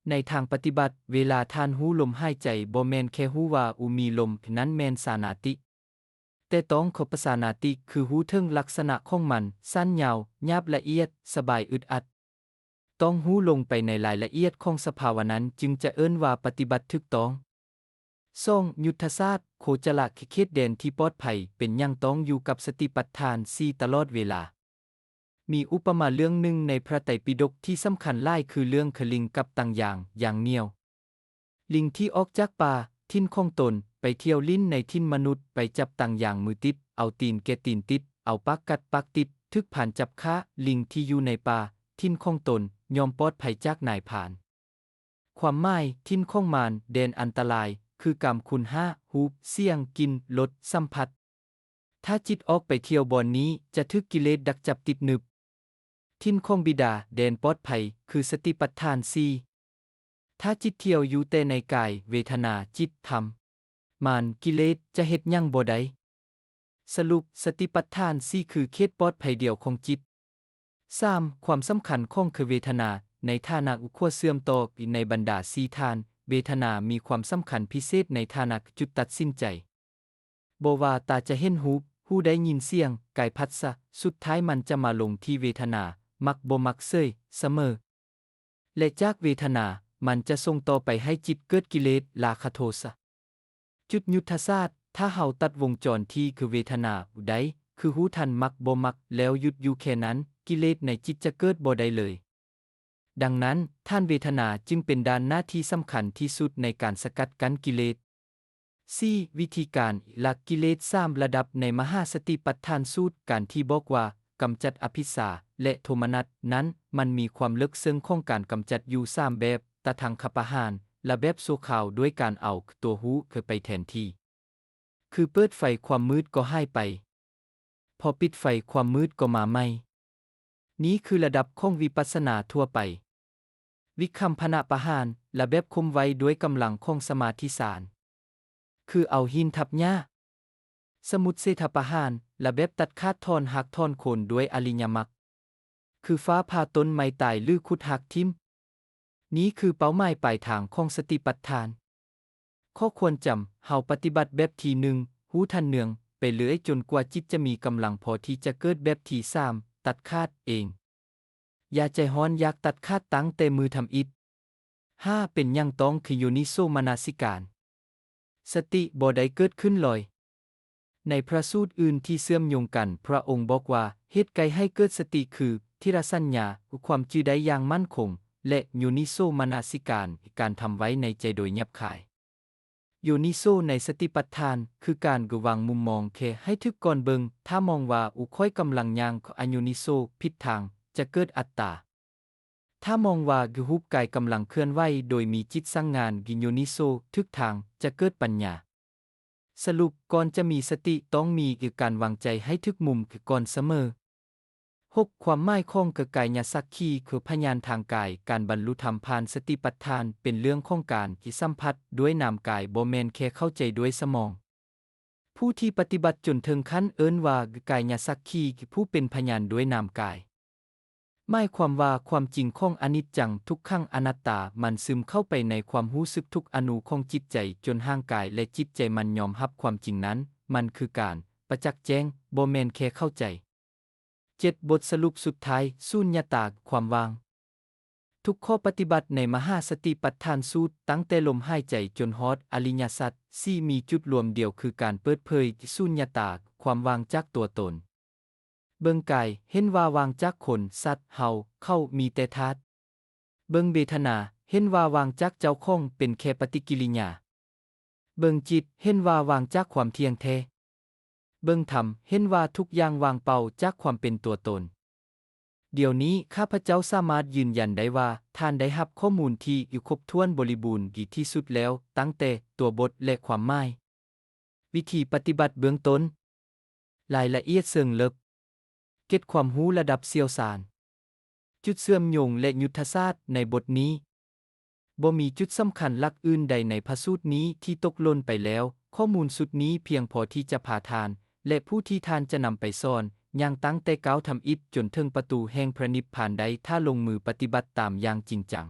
ໃນທາງປະຕິບັດ, ເວລາທ່ານຮູ້ລົມຫາຍໃຈ, ບໍ່ແມ່ນແຄ່ຮູ້ວ່າ ໂອ ມີລົມ, ນັ້ນແມ່ນສານາຕິ. ແຕ່ຕ້ອງເຂົ້າປະສານາຕິ ຄືຮູ້ເຖິງລັກສະນະຂອງມັນ, ສັ້ນ, ຍາວ, ຫຍາບ, ລະອຽດ, ສະບາຍ, ອຶດອັດ. ຕ້ອງຮູ້ລົງໄປໃນລາຍລະອຽດຂອງສະພາວະນັ້ນ ຈຶ່ງຈະເອີ້ນວ່າປະຕິບັດຖືກຕ້ອງ. ສອງ, ຍຸດທະສາດ, ໂຄຈະລະເຂດແດນທີ່ປອດໄພ. ເປັນຫຍັງຕ້ອງຢູ່ກັບສະຕິປັດຖານສີ່ຕະຫຼອດເວລາ? ມີອຸປະມາເລື່ອງໜຶ່ງໃນພະໄຕປິດົກທີ່ສຳຄັນຫຼາຍ ຄືເລື່ອງຂະລິງກັບຕາງຢາງ, ຢາງໜຽວ. ລິງທີ່ອອກຈາກປ່າ, ຖິ່ນຂອງຕົນ, ໄປທ່ຽວຫຼິ້ນໃນຖິ່ນມະນຸດ, ໄປຈັບຕາງຢາງມືຕິດ, ເອົາຕີນແກະຕີນຕິດ, ເອົາປາກກັດປາກຕິດ, ຖືກພານຈັບຂ້າ. ລິງທີ່ຢູ່ໃນປ່າ, ຖິ່ນຂອງຕົນ, ຍ່ອມປອດໄພຈາກນາຍພານ. ຄວາມໝາຍ, ຖິ່ນຂອງມານ, ແດນອັນຕະລາຍ, ຄືກາມຄຸນຫ້າ, ຮູບ, ສຽງ, ກິ່ນ, ລົດ, ສຳຜັດ. ຖ້າຈິດອອກໄປທ່ຽວບ່ອນນີ້, ຈະຖືກກິເລດດັກຈັບຕິດໜຶບ. ຖິ່ນຂອງບິດາ, ແດນປອດໄພ, ຄືສະຕິປັດຖານສີ່. ຖ້າຈິດທ່ຽວຢູ່ແຕ່ໃນກາຍ, ເວທະນາ, ຈິດ, ທຳ, ມານ, ກິເລດ ຈະເຮັດຫຍັງບໍ່ໄດ້. ສະຫຼຸບ, ສະຕິປັດຖານສີ່ ຄືເຂດປອດໄພດຽວຂອງຈິດ. ສາມ, ຄວາມສຳຄັນຂອງເວທະນາໃນຖານະຂົວເຊື່ອມຕໍ່. ໃນບັນດາສີ່ຖານ, ເວທະນາມີຄວາມສຳຄັນພິເສດໃນຖານະຈຸດຕັດສິນໃຈ. ບໍ່ວ່າຕາຈະເຫັນຮູບ, ຫູໄດ້ຍິນສຽງ, ກາຍຜັດສະ, ສຸດທ້າຍມັນຈະມາລົງທີ່ເວທະນາ, ມັກບໍ່ມັກເສີຍ, ສະເໝີ. ແລະ ຈາກເວທະນາ, ມັນຈະສົ່ງຕໍ່ໄປໃຫ້ຈິດເກີດກິເລດ, ລາຄະໂທສະ. ຈຸດຍຸດທະສາດ, ຖ້າເຮົາຕັດວົງຈອນທີ່ຄືເວທະນາໄດ້, ຄືຮູ້ທັນມັກບໍ່ມັກ ແລ້ວຢຸດຢູ່ແຄ່ນັ້ນ, ກິເລດໃນຈິດຈະເກີດບໍ່ໄດ້ເລີຍ. ດັ່ງນັ້ນ, ຖານເວທະນາຈຶ່ງເປັນດ່ານໜ້າທີ່ສຳຄັນທີ່ສຸດໃນການສະກັດກັ້ນກິເລດ. ສີ່, ວິທີການລະກິເລດສາມລະດັບໃນມະຫາສະຕິປັດຖານສູດ. ການທີ່ບອກວ່າ ກຳຈັດອະພິດສາ ແລະ ໂທມະນັດ ນັ້ນ, ມັນມີຄວາມເລິກເຊິ່ງຂອງການກຳຈັດຢູ່ສາມແບບ, ຕະທັງຄະປະຫານ, ລະແບບຊົ່ວຄາວດ້ວຍການເອົາຕົວຮູ້ເຂົ້າໄປແທນທີ່, ຄືເປີດໄຟຄວາມມືດກໍຫາຍໄປ, ພໍປິດໄຟຄວາມມືດກໍມາໃໝ່. ນີ້ຄືລະດັບຂອງວິປັດສະນາທົ່ວໄປ. ວິຄຳພະນະປະຫານ, ລະແບບຂົ່ມໄວ້ດ້ວຍກຳລັງຂອງສະມາທິສານ, ຄືເອົາຫີນທັບຫຍ້າ. ສະມຸດເສທະປະຫານ, ລະແບບຕັດຂາດ, ຖອນຮາກ, ຖອນໂຄນດ້ວຍອະລິຍະມັກ, ຄືຟ້າຜ່າຕົ້ນໄມ້ຕາຍ ຫຼື ຂຸດຮາກຖິ້ມ. ນີ້ຄືເປົ້າໝາຍປາຍທາງຂອງສະຕິປັດຖານ. ຂໍ້ຄວນຈຳ, ເຮົາປະຕິບັດແບບທີໜຶ່ງ, ຮູ້ທັນເນືອງໄປເລື້ອຍຈົນກວ່າຈິດຈະມີກຳລັງພໍທີ່ຈະເກີດແບບທີສາມ, ຕັດຂາດເອງ. ຢ່າໃຈຮ້ອນຢາກຕັດຂາດຕັ້ງແຕ່ມື້ທຳອິດ. ຫ້າ, ເປັນຫຍັງຕ້ອງຄືໂຍນິໂສມະນະສິການ? ສະຕິບໍ່ໄດ້ເກີດຂຶ້ນລອຍ. ໃນພະສູດອື່ນທີ່ເຊື່ອມໂຍງກັນ, ພະອົງບອກວ່າ ເຫດໄກໃຫ້ເກີດສະຕິຄື ທິລະສັນຍາ, ຄວາມຈື່ໄດ້ຢ່າງໝັ້ນຄົງ ແລະ ໂຍນິໂສມະນະສິການ, ການທຳໄວ້ໃນໃຈໂດຍຫຍາບຄາຍ. ໂຍນິໂສໃນສະຕິປັດຖານ ຄືການກະວາງມຸມມອງແຄ່ໃຫ້ຖືກກ່ອນເບິ່ງ. ຖ້າມອງວ່າ ໂອ ຂ້ອຍກຳລັງຍ່າງ, ອະໂຍນິໂສ, ຜິດທາງ, ຈະເກີດອັດຕາ. ຖ້າມອງວ່າ ຄືຮູບກາຍກຳລັງເຄື່ອນໄຫວໂດຍມີຈິດສັ່ງງານ, ຄືໂຍນິໂສ, ຖືກທາງ, ຈະເກີດປັນຍາ. ສະຫຼຸບ, ກ່ອນຈະມີສະຕິ, ຕ້ອງມີ ຄືການວາງໃຈໃຫ້ຖືກມຸມ, ຄືກ່ອນສະເໝີ. ຫົກ ຄວາມໝາຍຂອງກາຍະສັກຂີ ຄືພະຍານທາງກາຍ. ການບັນລຸທຳຜ່ານສະຕິປັດຖານ ເປັນເລື່ອງຂອງການທີ່ສຳຜັດດ້ວຍນາມກາຍ, ບໍ່ແມ່ນແຄ່ເຂົ້າໃຈດ້ວຍສະໝອງ. ຜູ້ທີ່ປະຕິບັດຈົນເຖິງຂັ້ນເອີ້ນວ່າກາຍະສັກຂີ ຜູ້ເປັນພະຍານດ້ວຍນາມກາຍ. ໝາຍຄວາມວ່າຄວາມຈິງຂອງອະນິດຈັງ ທຸກຂັງ ອະນັດຕາ ມັນຊຶມເຂົ້າໄປໃນຄວາມຮູ້ສຶກທຸກອະນູຂອງຈິດໃຈ ຈົນຮ່າງກາຍ ແລະ ຈິດໃຈມັນຍອມຮັບຄວາມຈິງນັ້ນ. ມັນຄືການປະຈັກແຈ້ງ, ບໍ່ແມ່ນແຄ່ເຂົ້າໃຈ. ເຈັດ ບົດສະຫຼຸບສຸດທ້າຍ, ສູນຍະຕາ, ຄວາມວ່າງ. ທຸກຂໍ້ປະຕິບັດໃນມະຫາສະຕິປັດຖານສູດ, ຕັ້ງແຕ່ລົມຫາຍໃຈຈົນຮອດອະລິຍະສັດສີ່ ມີຈຸດລວມດຽວ ຄືການເປີດເຜີຍສູນຍະຕາ, ຄວາມວ່າງຈາກຕົວຕົນ. ເບິ່ງກາຍ, ເຫັນວ່າວ່າງຈາກຄົນ, ສັດ, ເຮົາ, ເຂົາ, ມີແຕ່ທາດ. ເບິ່ງເວທະນາ, ເຫັນວ່າວ່າງຈາກເຈົ້າຂອງ, ເປັນແຄ່ປະຕິກິລິຍາ. ເບິ່ງຈິດ, ເຫັນວ່າວ່າງຈາກຄວາມທ່ຽງແທ້. ເບິ່ງທຳ, ເຫັນວ່າທຸກຢ່າງວ່າງເປົ່າຈາກຄວາມເປັນຕົວຕົນ. ດຽວນີ້ຂ້າພະເຈົ້າສາມາດຢືນຢັນໄດ້ວ່າ ທ່ານໄດ້ຮັບຂໍ້ມູນທີ່ຢູ່ຄົບຖ້ວນບໍລິບູນດີທີ່ສຸດແລ້ວ, ຕັ້ງແຕ່ຕົວບົດ ແລະ ຄວາມໝາຍ, ວິທີປະຕິບັດເບື້ອງຕົ້ນ, ລາຍລະອຽດເຊີງເລິກ, ເກັດຄວາມຮູ້ລະດັບຊ່ຽວຊານ, ຈຸດເຊື່ອມໂຍງ ແລະ ຍຸດທະສາດໃນບົດນີ້. ບໍ່ມີຈຸດສຳຄັນຫຼັກອື່ນໃດໃນພະສູດນີ້ທີ່ຕົກຫຼົ່ນໄປແລ້ວ. ຂໍ້ມູນຊຸດນີ້ພຽງພໍທີ່ຈະພາທ່ານ ແລະ ຜູ້ທີ່ທ່ານຈະນຳໄປສອນ ຍ່າງຕັ້ງແຕ່ກ້າວທຳອິດຈົນເຖິງປະຕູແຫ່ງພະນິບພານໄດ້ ຖ້າລົງມືປະຕິບັດຕາມຢ່າງຈິງຈັງ.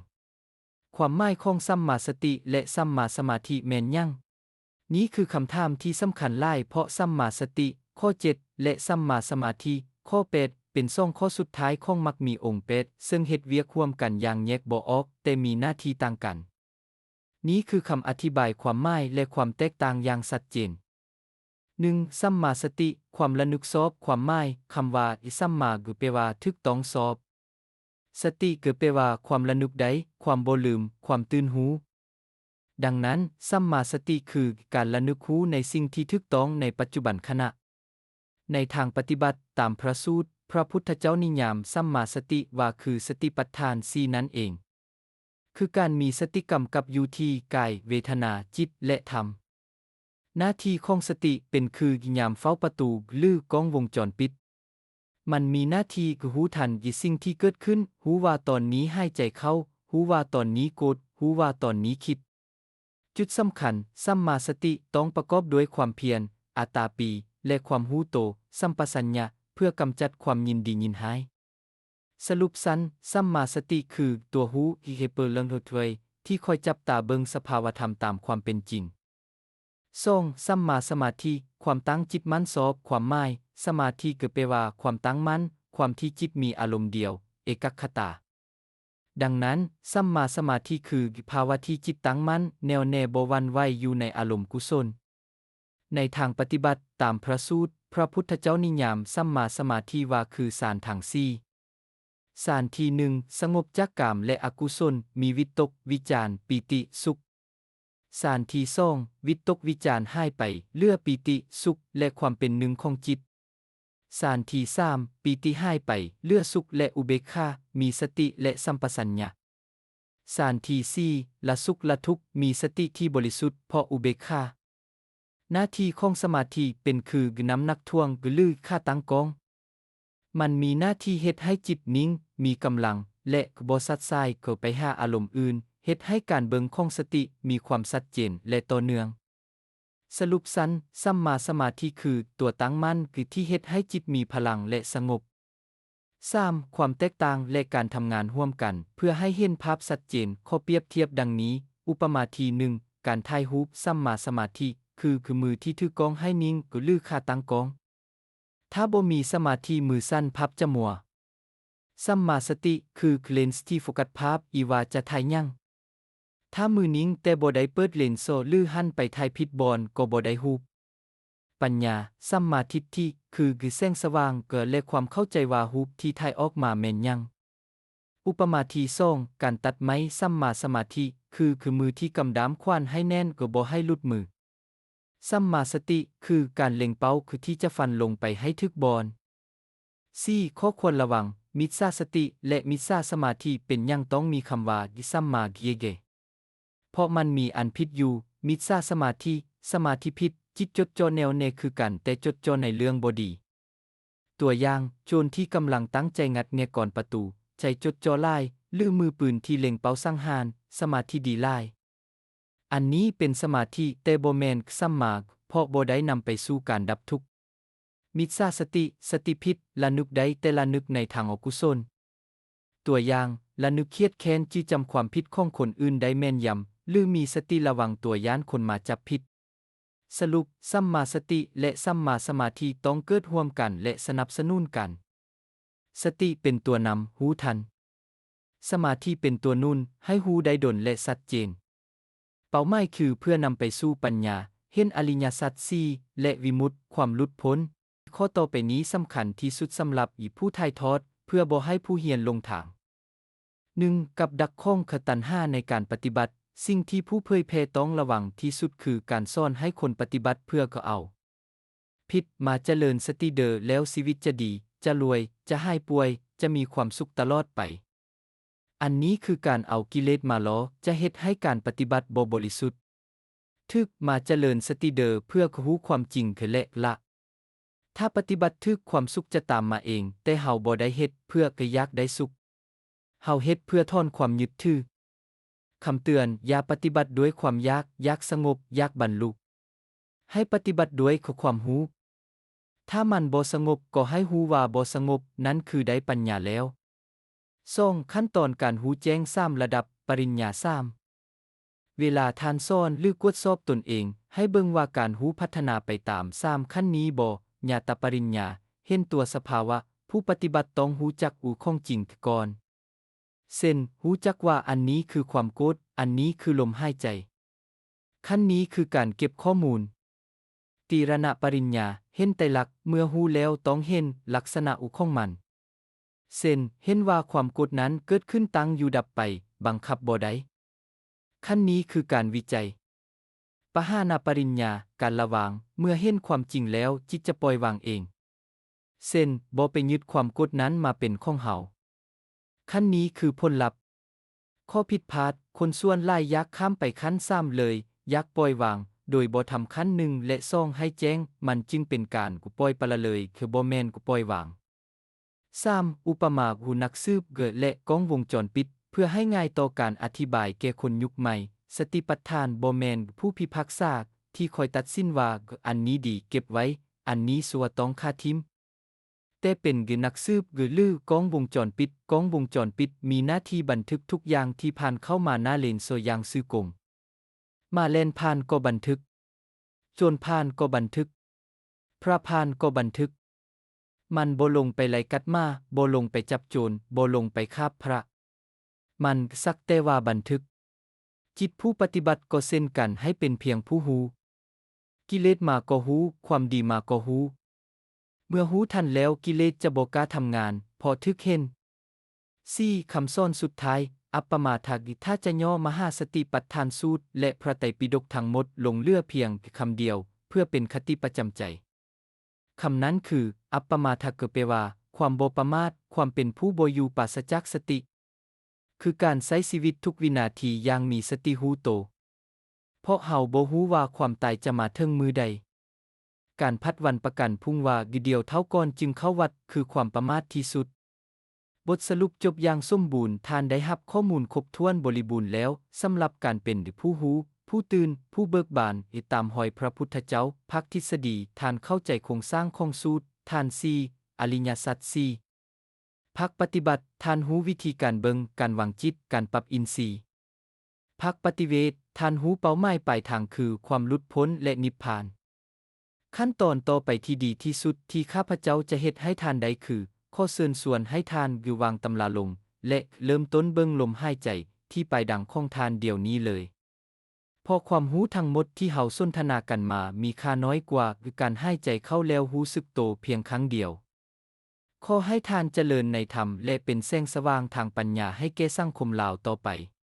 ຄວາມໝາຍຂອງສຳມາສະຕິ ແລະ ສຳມາສະມາທິແມ່ນຫຍັງ? ນີ້ຄືຄຳຖາມທີ່ສຳຄັນຫຼາຍ, ເພາະສຳມາສະຕິ ຂໍ້ເຈັດ ແລະ ສຳມາສະມາທິ ຂໍ້ແປດ ເປັນສອງຂໍ້ສຸດທ້າຍຂອງມັກມີອົງແປດ ເຊິ່ງເຮັດວຽກຮ່ວມກັນຢ່າງແຍກບໍ່ອອກ, ແຕ່ມີໜ້າທີ່ຕ່າງກັນ. ນີ້ຄືຄຳອະທິບາຍຄວາມໝາຍ ແລະ ຄວາມແຕກຕ່າງຢ່າງຊັດເຈນ. ໜຶ່ງ ສຳມາສະຕິ, ຄວາມລະນຶກຊອບ. ຄວາມໝາຍ, ຄຳວ່າສຳມາຄືແປວ່າຖືກຕ້ອງຊອບ, ສະຕິຄືແປວ່າຄວາມລະນຶກໄດ້, ຄວາມບໍ່ລືມ, ຄວາມຕື່ນຮູ້. ດັ່ງນັ້ນ, ສຳມາສະຕິຄືການລະນຶກຮູ້ໃນສິ່ງທີ່ຖືກຕ້ອງໃນປັດຈຸບັນຂະນະ. ໃນທາງປະຕິບັດ, ຕາມພະສູດ, ພະພຸດທະເຈົ້ານິຍາມສຳມາສະຕິວ່າຄືສະຕິປັດຖານສີ່ນັ້ນເອງ, ຄືການມີສະຕິກຳກັບຢູ່ທີ່ກາຍ, ເວທະນາ, ຈິດ ແລະ ທຳ. ໜ້າທີ່ຂອງສະຕິເປັນຄືຍາມເຝົ້າປະຕູ ຫຼື ກ້ອງວົງຈອນປິດ. ມັນມີໜ້າທີ່ຄືຮູ້ທັນຢູ່ສິ່ງທີ່ເກີດຂຶ້ນ, ຮູ້ວ່າຕອນນີ້ຫາຍໃຈເຂົ້າ, ຮູ້ວ່າຕອນນີ້ໂກດ, ຮູ້ວ່າຕອນນີ້ຄິດ. ຈຸດສຳຄັນ, ສຳມາສະຕິຕ້ອງປະກອບດ້ວຍຄວາມພຽນ, ອາຕາປີ, ແລະ ຄວາມຮູ້ໂຕ, ສຳປະສັນຍະ, ເພື່ອກຳຈັດຄວາມຍິນດີຍິນຮ້າຍ. ສະຫຼຸບສັ້ນ, ສຳມາສະຕິຄືຕົວຮູ້ທີ່ເຮັດເປີເລື່ອງເຮົາຖ້ວຍ, ທີ່ຄອຍຈັບຕາເບິ່ງສະພາວະທຳຕາມຄວາມເປັນຈິງ. ສອງ ສຳມາສະມາທິ, ຄວາມຕັ້ງຈິດໝັ້ນຊອບ. ຄວາມໝາຍ, ສະມາທິຄືແປວ່າຄວາມຕັ້ງໝັ້ນ, ຄວາມທີ່ຈິດມີອາລົມດຽວ, ເອກັກຄະຕາ. ດັ່ງນັ້ນ, ສຳມາສະມາທິຄືພາວະທີ່ຈິດຕັ້ງໝັ້ນ, ແນ່ວແນ່, ບໍ່ຫວັ່ນໄຫວ, ຢູ່ໃນອາລົມກຸສົນ. ໃນທາງປະຕິບັດ, ຕາມພະສູດ, ພະພຸດທະເຈົ້ານິຍາມສຳມາສະມາທິວ່າຄືສານທັງສີ່. ສານທີໜຶ່ງ ສະຫງົບຈາກກາມ ແລະ ອະກຸສົນ, ມີວິຕົກ, ວິຈານ, ປີຕິ, ສຸກ. ສານທີສອງ ວິຕົກ, ວິຈານຫາຍໄປ, ເຫຼືອປີຕິ, ສຸກ ແລະ ຄວາມເປັນໜຶ່ງຂອງຈິດ. ສານທີສາມ ປີຕິຫາຍໄປ, ເຫຼືອສຸກ ແລະ ອຸເບກຂາ, ມີສະຕິ ແລະ ສຳປະສັນຍະ. ສານທີສີ່ ລະສຸກລະທຸກ, ມີສະຕິທີ່ບໍລິສຸດ ເພາະອຸເບກຂາ. ໜ້າທີ່ຂອງສະມາທິເປັນຄືນ້ຳໜັກຖ່ວງ ຫຼື ຂາຕັ້ງກ້ອງ. ມັນມີໜ້າທີ່ເຮັດໃຫ້ຈິດນິ່ງ, ມີກຳລັງ ແລະ ບໍ່ຊັດສາຍເຂົ້າໄປຫາອາລົມອື່ນ, ເຮັດໃຫ້ການເບິ່ງຂອງສະຕິມີຄວາມຊັດເຈນ ແລະ ຕໍ່ເນື່ອງ. ສະຫຼຸບສັ້ນ, ສຳມາສະມາທິຄືຕົວຕັ້ງໝັ້ນທີ່ເຮັດໃຫ້ຈິດມີພະລັງ ແລະ ສະຫງົບ. ສາມ ຄວາມແຕກຕ່າງ ແລະ ການທຳງານຮ່ວມກັນ. ເພື່ອໃຫ້ເຫັນພາບຊັດເຈນ, ຂໍປຽບທຽບດັ່ງນີ້, ອຸປະມາທີໜຶ່ງ ການຖ່າຍຮູບສຳມາສະມາທິ ຄື ຄືມືທີ່ຖືກ້ອງໃຫ້ນິ່ງ ຫຼື ຂາຕັ້ງກ້ອງ. ຖ້າບໍ່ມີສະມາທິ, ມືສັ່ນ, ພາບຈະມົວ. ສຳມາສະຕິ ຄືເລນທີ່ໂຟກັສພາບ ອີວ່າຈະຖ່າຍຫຍັງ. ຖ້າມືນິ່ງແຕ່ບໍ່ໄດ້ເປີດເລນ ຫຼື ຫັນໄປຖ່າຍຜິດບ່ອນ ກໍບໍ່ໄດ້ຮູບ. ປັນຍາ ສຳມາທິດຖິ ຄື ຄືແສງສະຫວ່າງ ແລະ ຄວາມເຂົ້າໃຈວ່າຮູບທີ່ຖ່າຍອອກມາແມ່ນຫຍັງ. ອຸປະມາທີສອງ ການຕັດໄມ້ສຳມາສະມາທິ ຄື ຄືມືທີ່ກຳດ້າມຂວານໃຫ້ແໜ້ນ ບໍ່ໃຫ້ຫຼຸດມື. ສຳມາສະຕິ ຄືການເລັງເປົ້າ ຄືທີ່ຈະຟັນລົງໄປໃຫ້ຖືກບ່ອນ. ສີ່ ຂໍ້ຄວນລະວັງ, ມິດສາສະຕິ ແລະ ມິດສາສະມາທິ. ເປັນຫຍັງຕ້ອງມີຄຳວ່າ ສຳມາເຢເກ? ເພາະມັນມີອັນຜິດຢູ່. ມິດສາສະມາທິ, ສະມາທິຜິດ, ຈິດຈົດຈ່ອແນ່ວແນ່ຄືກັນ ແຕ່ຈົດຈ່ອໃນເລື່ອງບໍ່ດີ. ຕົວຢ່າງ, ໂຈນທີ່ກຳລັງຕັ້ງໃຈງັດແງະກອນປະຕູ, ໃຈຈົດຈໍ່ຫຼາຍ, ຫຼື ມືປືນທີ່ເລັງເປົ້າສັງຫານ, ສະມາທິດີຫຼາຍ. ອັນນີ້ເປັນສະມາທິ, ແຕ່ບໍ່ແມ່ນສຳມາ, ເພາະບໍ່ໄດ້ນຳໄປສູ່ການດັບທຸກ. ມິດສາສະຕິ, ສະຕິຜິດ, ລະນຶກໄດ້ແຕ່ລະນຶກໃນທາງອະກຸສົນ. ຕົວຢ່າງ, ລະນຶກຄຽດແຄ້ນຈື່ຈຳຄວາມຜິດຂອງຄົນອື່ນໄດ້ແມ່ນຢຳ, ຫຼື ມີສະຕິລະວັງຕົວຢ້ານຄົນມາຈັບຜິດ. ສະຫຼຸບ, ສຳມາສະຕິ ແລະ ສຳມາສະມາທິຕ້ອງເກີດຮ່ວມກັນ ແລະ ສະໜັບສະໜູນກັນ. ສະຕິເປັນຕົວນຳ, ຮູ້ທັນ. ສະມາທິເປັນຕົວໜູນ, ໃຫ້ຮູ້ໄດ້ດົນ ແລະ ຊັດເຈນ. ເປົ້າໝາຍຄືເພື່ອນຳໄປສູ່ປັນຍາ, ເຫັນອະລິຍະສັດສີ່ ແລະ ວິມຸດ, ຄວາມຫຼຸດພົ້ນ. ຂໍ້ຕໍ່ໄປນີ້ສຳຄັນທີ່ສຸດສຳລັບອີ່ຜູ້ຖ່າຍທອດ, ເພື່ອບໍ່ໃຫ້ຜູ້ຮຽນຫຼົງທາງ. ໜຶ່ງ, ກັບດັກຂອງຂະຕັນຫາໃນການປະຕິບັດ, ສິ່ງທີ່ຜູ້ເຜີຍແຜ່ຕ້ອງລະວັງທີ່ສຸດຄືການສອນໃຫ້ຄົນປະຕິບັດເພື່ອກະເອົາ. ຜິດ, ມາຈະເລີນສະຕິເດີ ແລ້ວຊີວິດຈະດີ, ຈະລວຍ, ຈະຫາຍປ່ວຍ, ຈະມີຄວາມສຸກຕະຫຼອດໄປ. ອັນນີ້ຄືການເອົາກິເລດມາຫຼໍ່, ຈະເຮັດໃຫ້ການປະຕິບັດບໍ່ບໍລິສຸດ. ຖືກ, ມາຈະເລີນສະຕິເດີ ເພື່ອກະຮູ້ຄວາມຈິງຄື ແລະ ລະ. ຖ້າປະຕິບັດຖືກ, ຄວາມສຸກຈະຕາມມາເອງ, ແຕ່ເຮົາບໍ່ໄດ້ເຮັດເພື່ອກະຢາກໄດ້ສຸກ. ເຮົາເຮັດເພື່ອຖອນຄວາມຍຶດຖື. ຄຳເຕືອນ, ຢ່າປະຕິບັດດ້ວຍຄວາມຢາກ, ຢາກສະຫງົບ, ຢາກບັນລຸ. ໃຫ້ປະຕິບັດດ້ວຍຄວາມຮູ້. ຖ້າມັນບໍ່ສະຫງົບ, ກໍໃຫ້ຮູ້ວ່າບໍ່ສະຫງົບ, ນັ້ນຄືໄດ້ປັນຍາແລ້ວ. ສອງ, ຂັ້ນຕອນການຮູ້ແຈ້ງສາມລະດັບ, ປະລິນຍາສາມ. ເວລາທ່ານສອນ ຫຼື ກວດສອບຕົນເອງ, ໃຫ້ເບິ່ງວ່າການຮູ້ພັດທະນາໄປຕາມສາມຂັ້ນນີ້ບໍ່, ຍາຕະປະລິນຍາ, ເຫັນຕົວສະພາວະ, ຜູ້ປະຕິບັດຕ້ອງຮູ້ຈັກຂອງຈິງກ່ອນ. ເຊັ່ນ, ຮູ້ຈັກວ່າອັນນີ້ຄືຄວາມໂກດ, ອັນນີ້ຄືລົມຫາຍໃຈ. ຂັ້ນນີ້ຄືການເກັບຂໍ້ມູນ. ຕີລະນະປະລິນຍາ, ເຫັນໄຕລັກ, ເມື່ອຮູ້ແລ້ວຕ້ອງເຫັນລັກສະນະຂອງມັນ. ເຊັ່ນ, ເຫັນວ່າຄວາມໂກດນັ້ນເກີດຂຶ້ນ, ຕັ້ງຢູ່, ດັບໄປ, ບັງຄັບບໍ່ໄດ້. ຂັ້ນນີ້ຄືການວິໄຈ. ປະຫານະປະລິນຍາ, ການລະວາງ, ເມື່ອເຫັນຄວາມຈິງແລ້ວ, ຈິດຈະປ່ອຍວາງເອງ. ເຊັ່ນ, ບໍ່ໄປຍຶດຄວາມໂກດນັ້ນມາເປັນຂອງເຮົາ. ຂັ້ນນີ້ຄືຜົນລັບ. ຂໍ້ຜິດພາດ, ຄົນສ່ວນຫຼາຍຢາກຂ້າມໄປຂັ້ນສາມເລີຍ, ຢາກປ່ອຍວາງ, ໂດຍບໍ່ທຳຂັ້ນໜຶ່ງ ແລະ ສອງໃຫ້ແຈ້ງ, ມັນຈຶ່ງເປັນການກະປ່ອຍປະລະເລີຍ, ຄືບໍ່ແມ່ນກະປ່ອຍວາງ. ສາມ, ອຸປະມາຂອງນັກສືບ ແລະ ກ້ອງວົງຈອນປິດ, ເພື່ອໃຫ້ງ່າຍຕໍ່ການອະທິບາຍແກ່ຄົນຍຸກໃໝ່, ສະຕິປັດຖານບໍ່ແມ່ນຜູ້ພິພາກສາທີ່ຄອຍຕັດສິນວ່າ ອັນນີ້ດີເກັບໄວ້, ອັນນີ້ຊົ່ວຕ້ອງຂ້າຖິ້ມ. ແຕ່ເປັນຄືນັກສືບ ຫຼື ກ້ອງວົງຈອນປິດ, ກ້ອງວົງຈອນປິດມີໜ້າທີ່ບັນທຶກທຸກຢ່າງທີ່ຜ່ານເຂົ້າມາໜ້າເລນໂຊຢ່າງຊື່ກົງ. ໝາແລ່ນຜ່ານກໍບັນທຶກ, ໂຈນຜ່ານກໍບັນທຶກ, ພະຜ່ານກໍບັນທຶກ. ມັນບໍ່ລົງໄປໄລ່ກັດໝາ, ບໍ່ລົງໄປຈັບໂຈນ, ບໍ່ລົງໄປຄາບພະ. ມັນສັກແຕ່ວ່າບັນທຶກ. ຈິດຜູ້ປະຕິບັດກໍເຊັ່ນກັນ, ໃຫ້ເປັນພຽງຜູ້ຮູ້. ກິເລດມາກໍຮູ້, ຄວາມດີມາກໍຮູ້. ເມື່ອຮູ້ທັນແລ້ວ, ກິເລດຈະບໍ່ກ້າທຳງານ, ເພາະຖືກເຫັນ. ສີ່, ຄຳສອນສຸດທ້າຍ, ອັບປະມາທະ. ຖ້າຈະຫຍໍ້ມະຫາສະຕິປັດຖານສູດ ແລະ ພະໄຕປິດົກທັງໝົດລົງເຫຼືອພຽງຄຳດຽວ ເພື່ອເປັນຄະຕິປະຈຳໃຈ. ຄຳນັ້ນຄື ອັບປະມາທະ ກໍແປວ່າ ຄວາມບໍ່ປະໝາດ, ຄວາມເປັນຜູ້ບໍ່ຢູ່ປາສະຈາກສະຕິ. ຄືການໃຊ້ຊີວິດທຸກວິນາທີຢ່າງມີສະຕິຮູ້ໂຕ. ເພາະເຮົາບໍ່ຮູ້ວ່າຄວາມຕາຍຈະມາເຖິງມື້ໃດ. ການພັດວັນປະກັນພຸ່ງວ່າດຽວເທົ່າກ່ອນຈຶ່ງເຂົ້າວັດ ຄືຄວາມປະໝາດທີ່ສຸດ. ບົດສະຫຼຸບຈົບຢ່າງສົມບູນ, ທ່ານໄດ້ຮັບຂໍ້ມູນຄົບຖ້ວນບໍລິບູນແລ້ວ ສຳລັບການເປັນຜູ້ຮູ້, ຜູ້ຕື່ນ, ຜູ້ເບີກບານ, ຕາມຮອຍພະພຸດທະເຈົ້າ. ພາກທິດສະດີ, ທ່ານເຂົ້າໃຈໂຄງສ້າງຂອງສູດ, ທ່ານ ສີ່, ອະລິຍະສັດ ສີ່. ພາກປະຕິບັດ, ທ່ານຮູ້ວິທີການເບິ່ງ, ການວາງຈິດ, ການປັບອິນຊີ. ພາກປະຕິເວດ, ທ່ານຮູ້ເປົ້າໝາຍປາຍທາງຄືຄວາມຫຼຸດພົ້ນ ແລະ ນິບພານ. ຂັ້ນຕອນຕໍ່ໄປທີ່ດີທີ່ສຸດທີ່ຂ້າພະເຈົ້າຈະເຮັດໃຫ້ທ່ານໄດ້ຄື ຂໍເຊີນຊວນໃຫ້ທ່ານຢູ່ວາງຕຳລາລົງ ແລະ ເລີ່ມຕົ້ນເບິ່ງລົມຫາຍໃຈທີ່ປາຍດັງຂອງທ່ານດຽວນີ້ເລີຍ. ເພາະຄວາມຮູ້ທັງໝົດທີ່ເຮົາສົນທະນາກັນມາມີຄ່ານ້ອຍກວ່າການຫາຍໃຈເຂົ້າແລ້ວຮູ້ສຶກໂຕພຽງຄັ້ງດຽວ. ຂໍໃຫ້ທ່ານຈະເລີນໃນທຳ ແລະ ເປັນແສງສະຫວ່າງທາງປັນຍາໃຫ້ແກ່ສັງຄົມລາວຕໍ່ໄປ.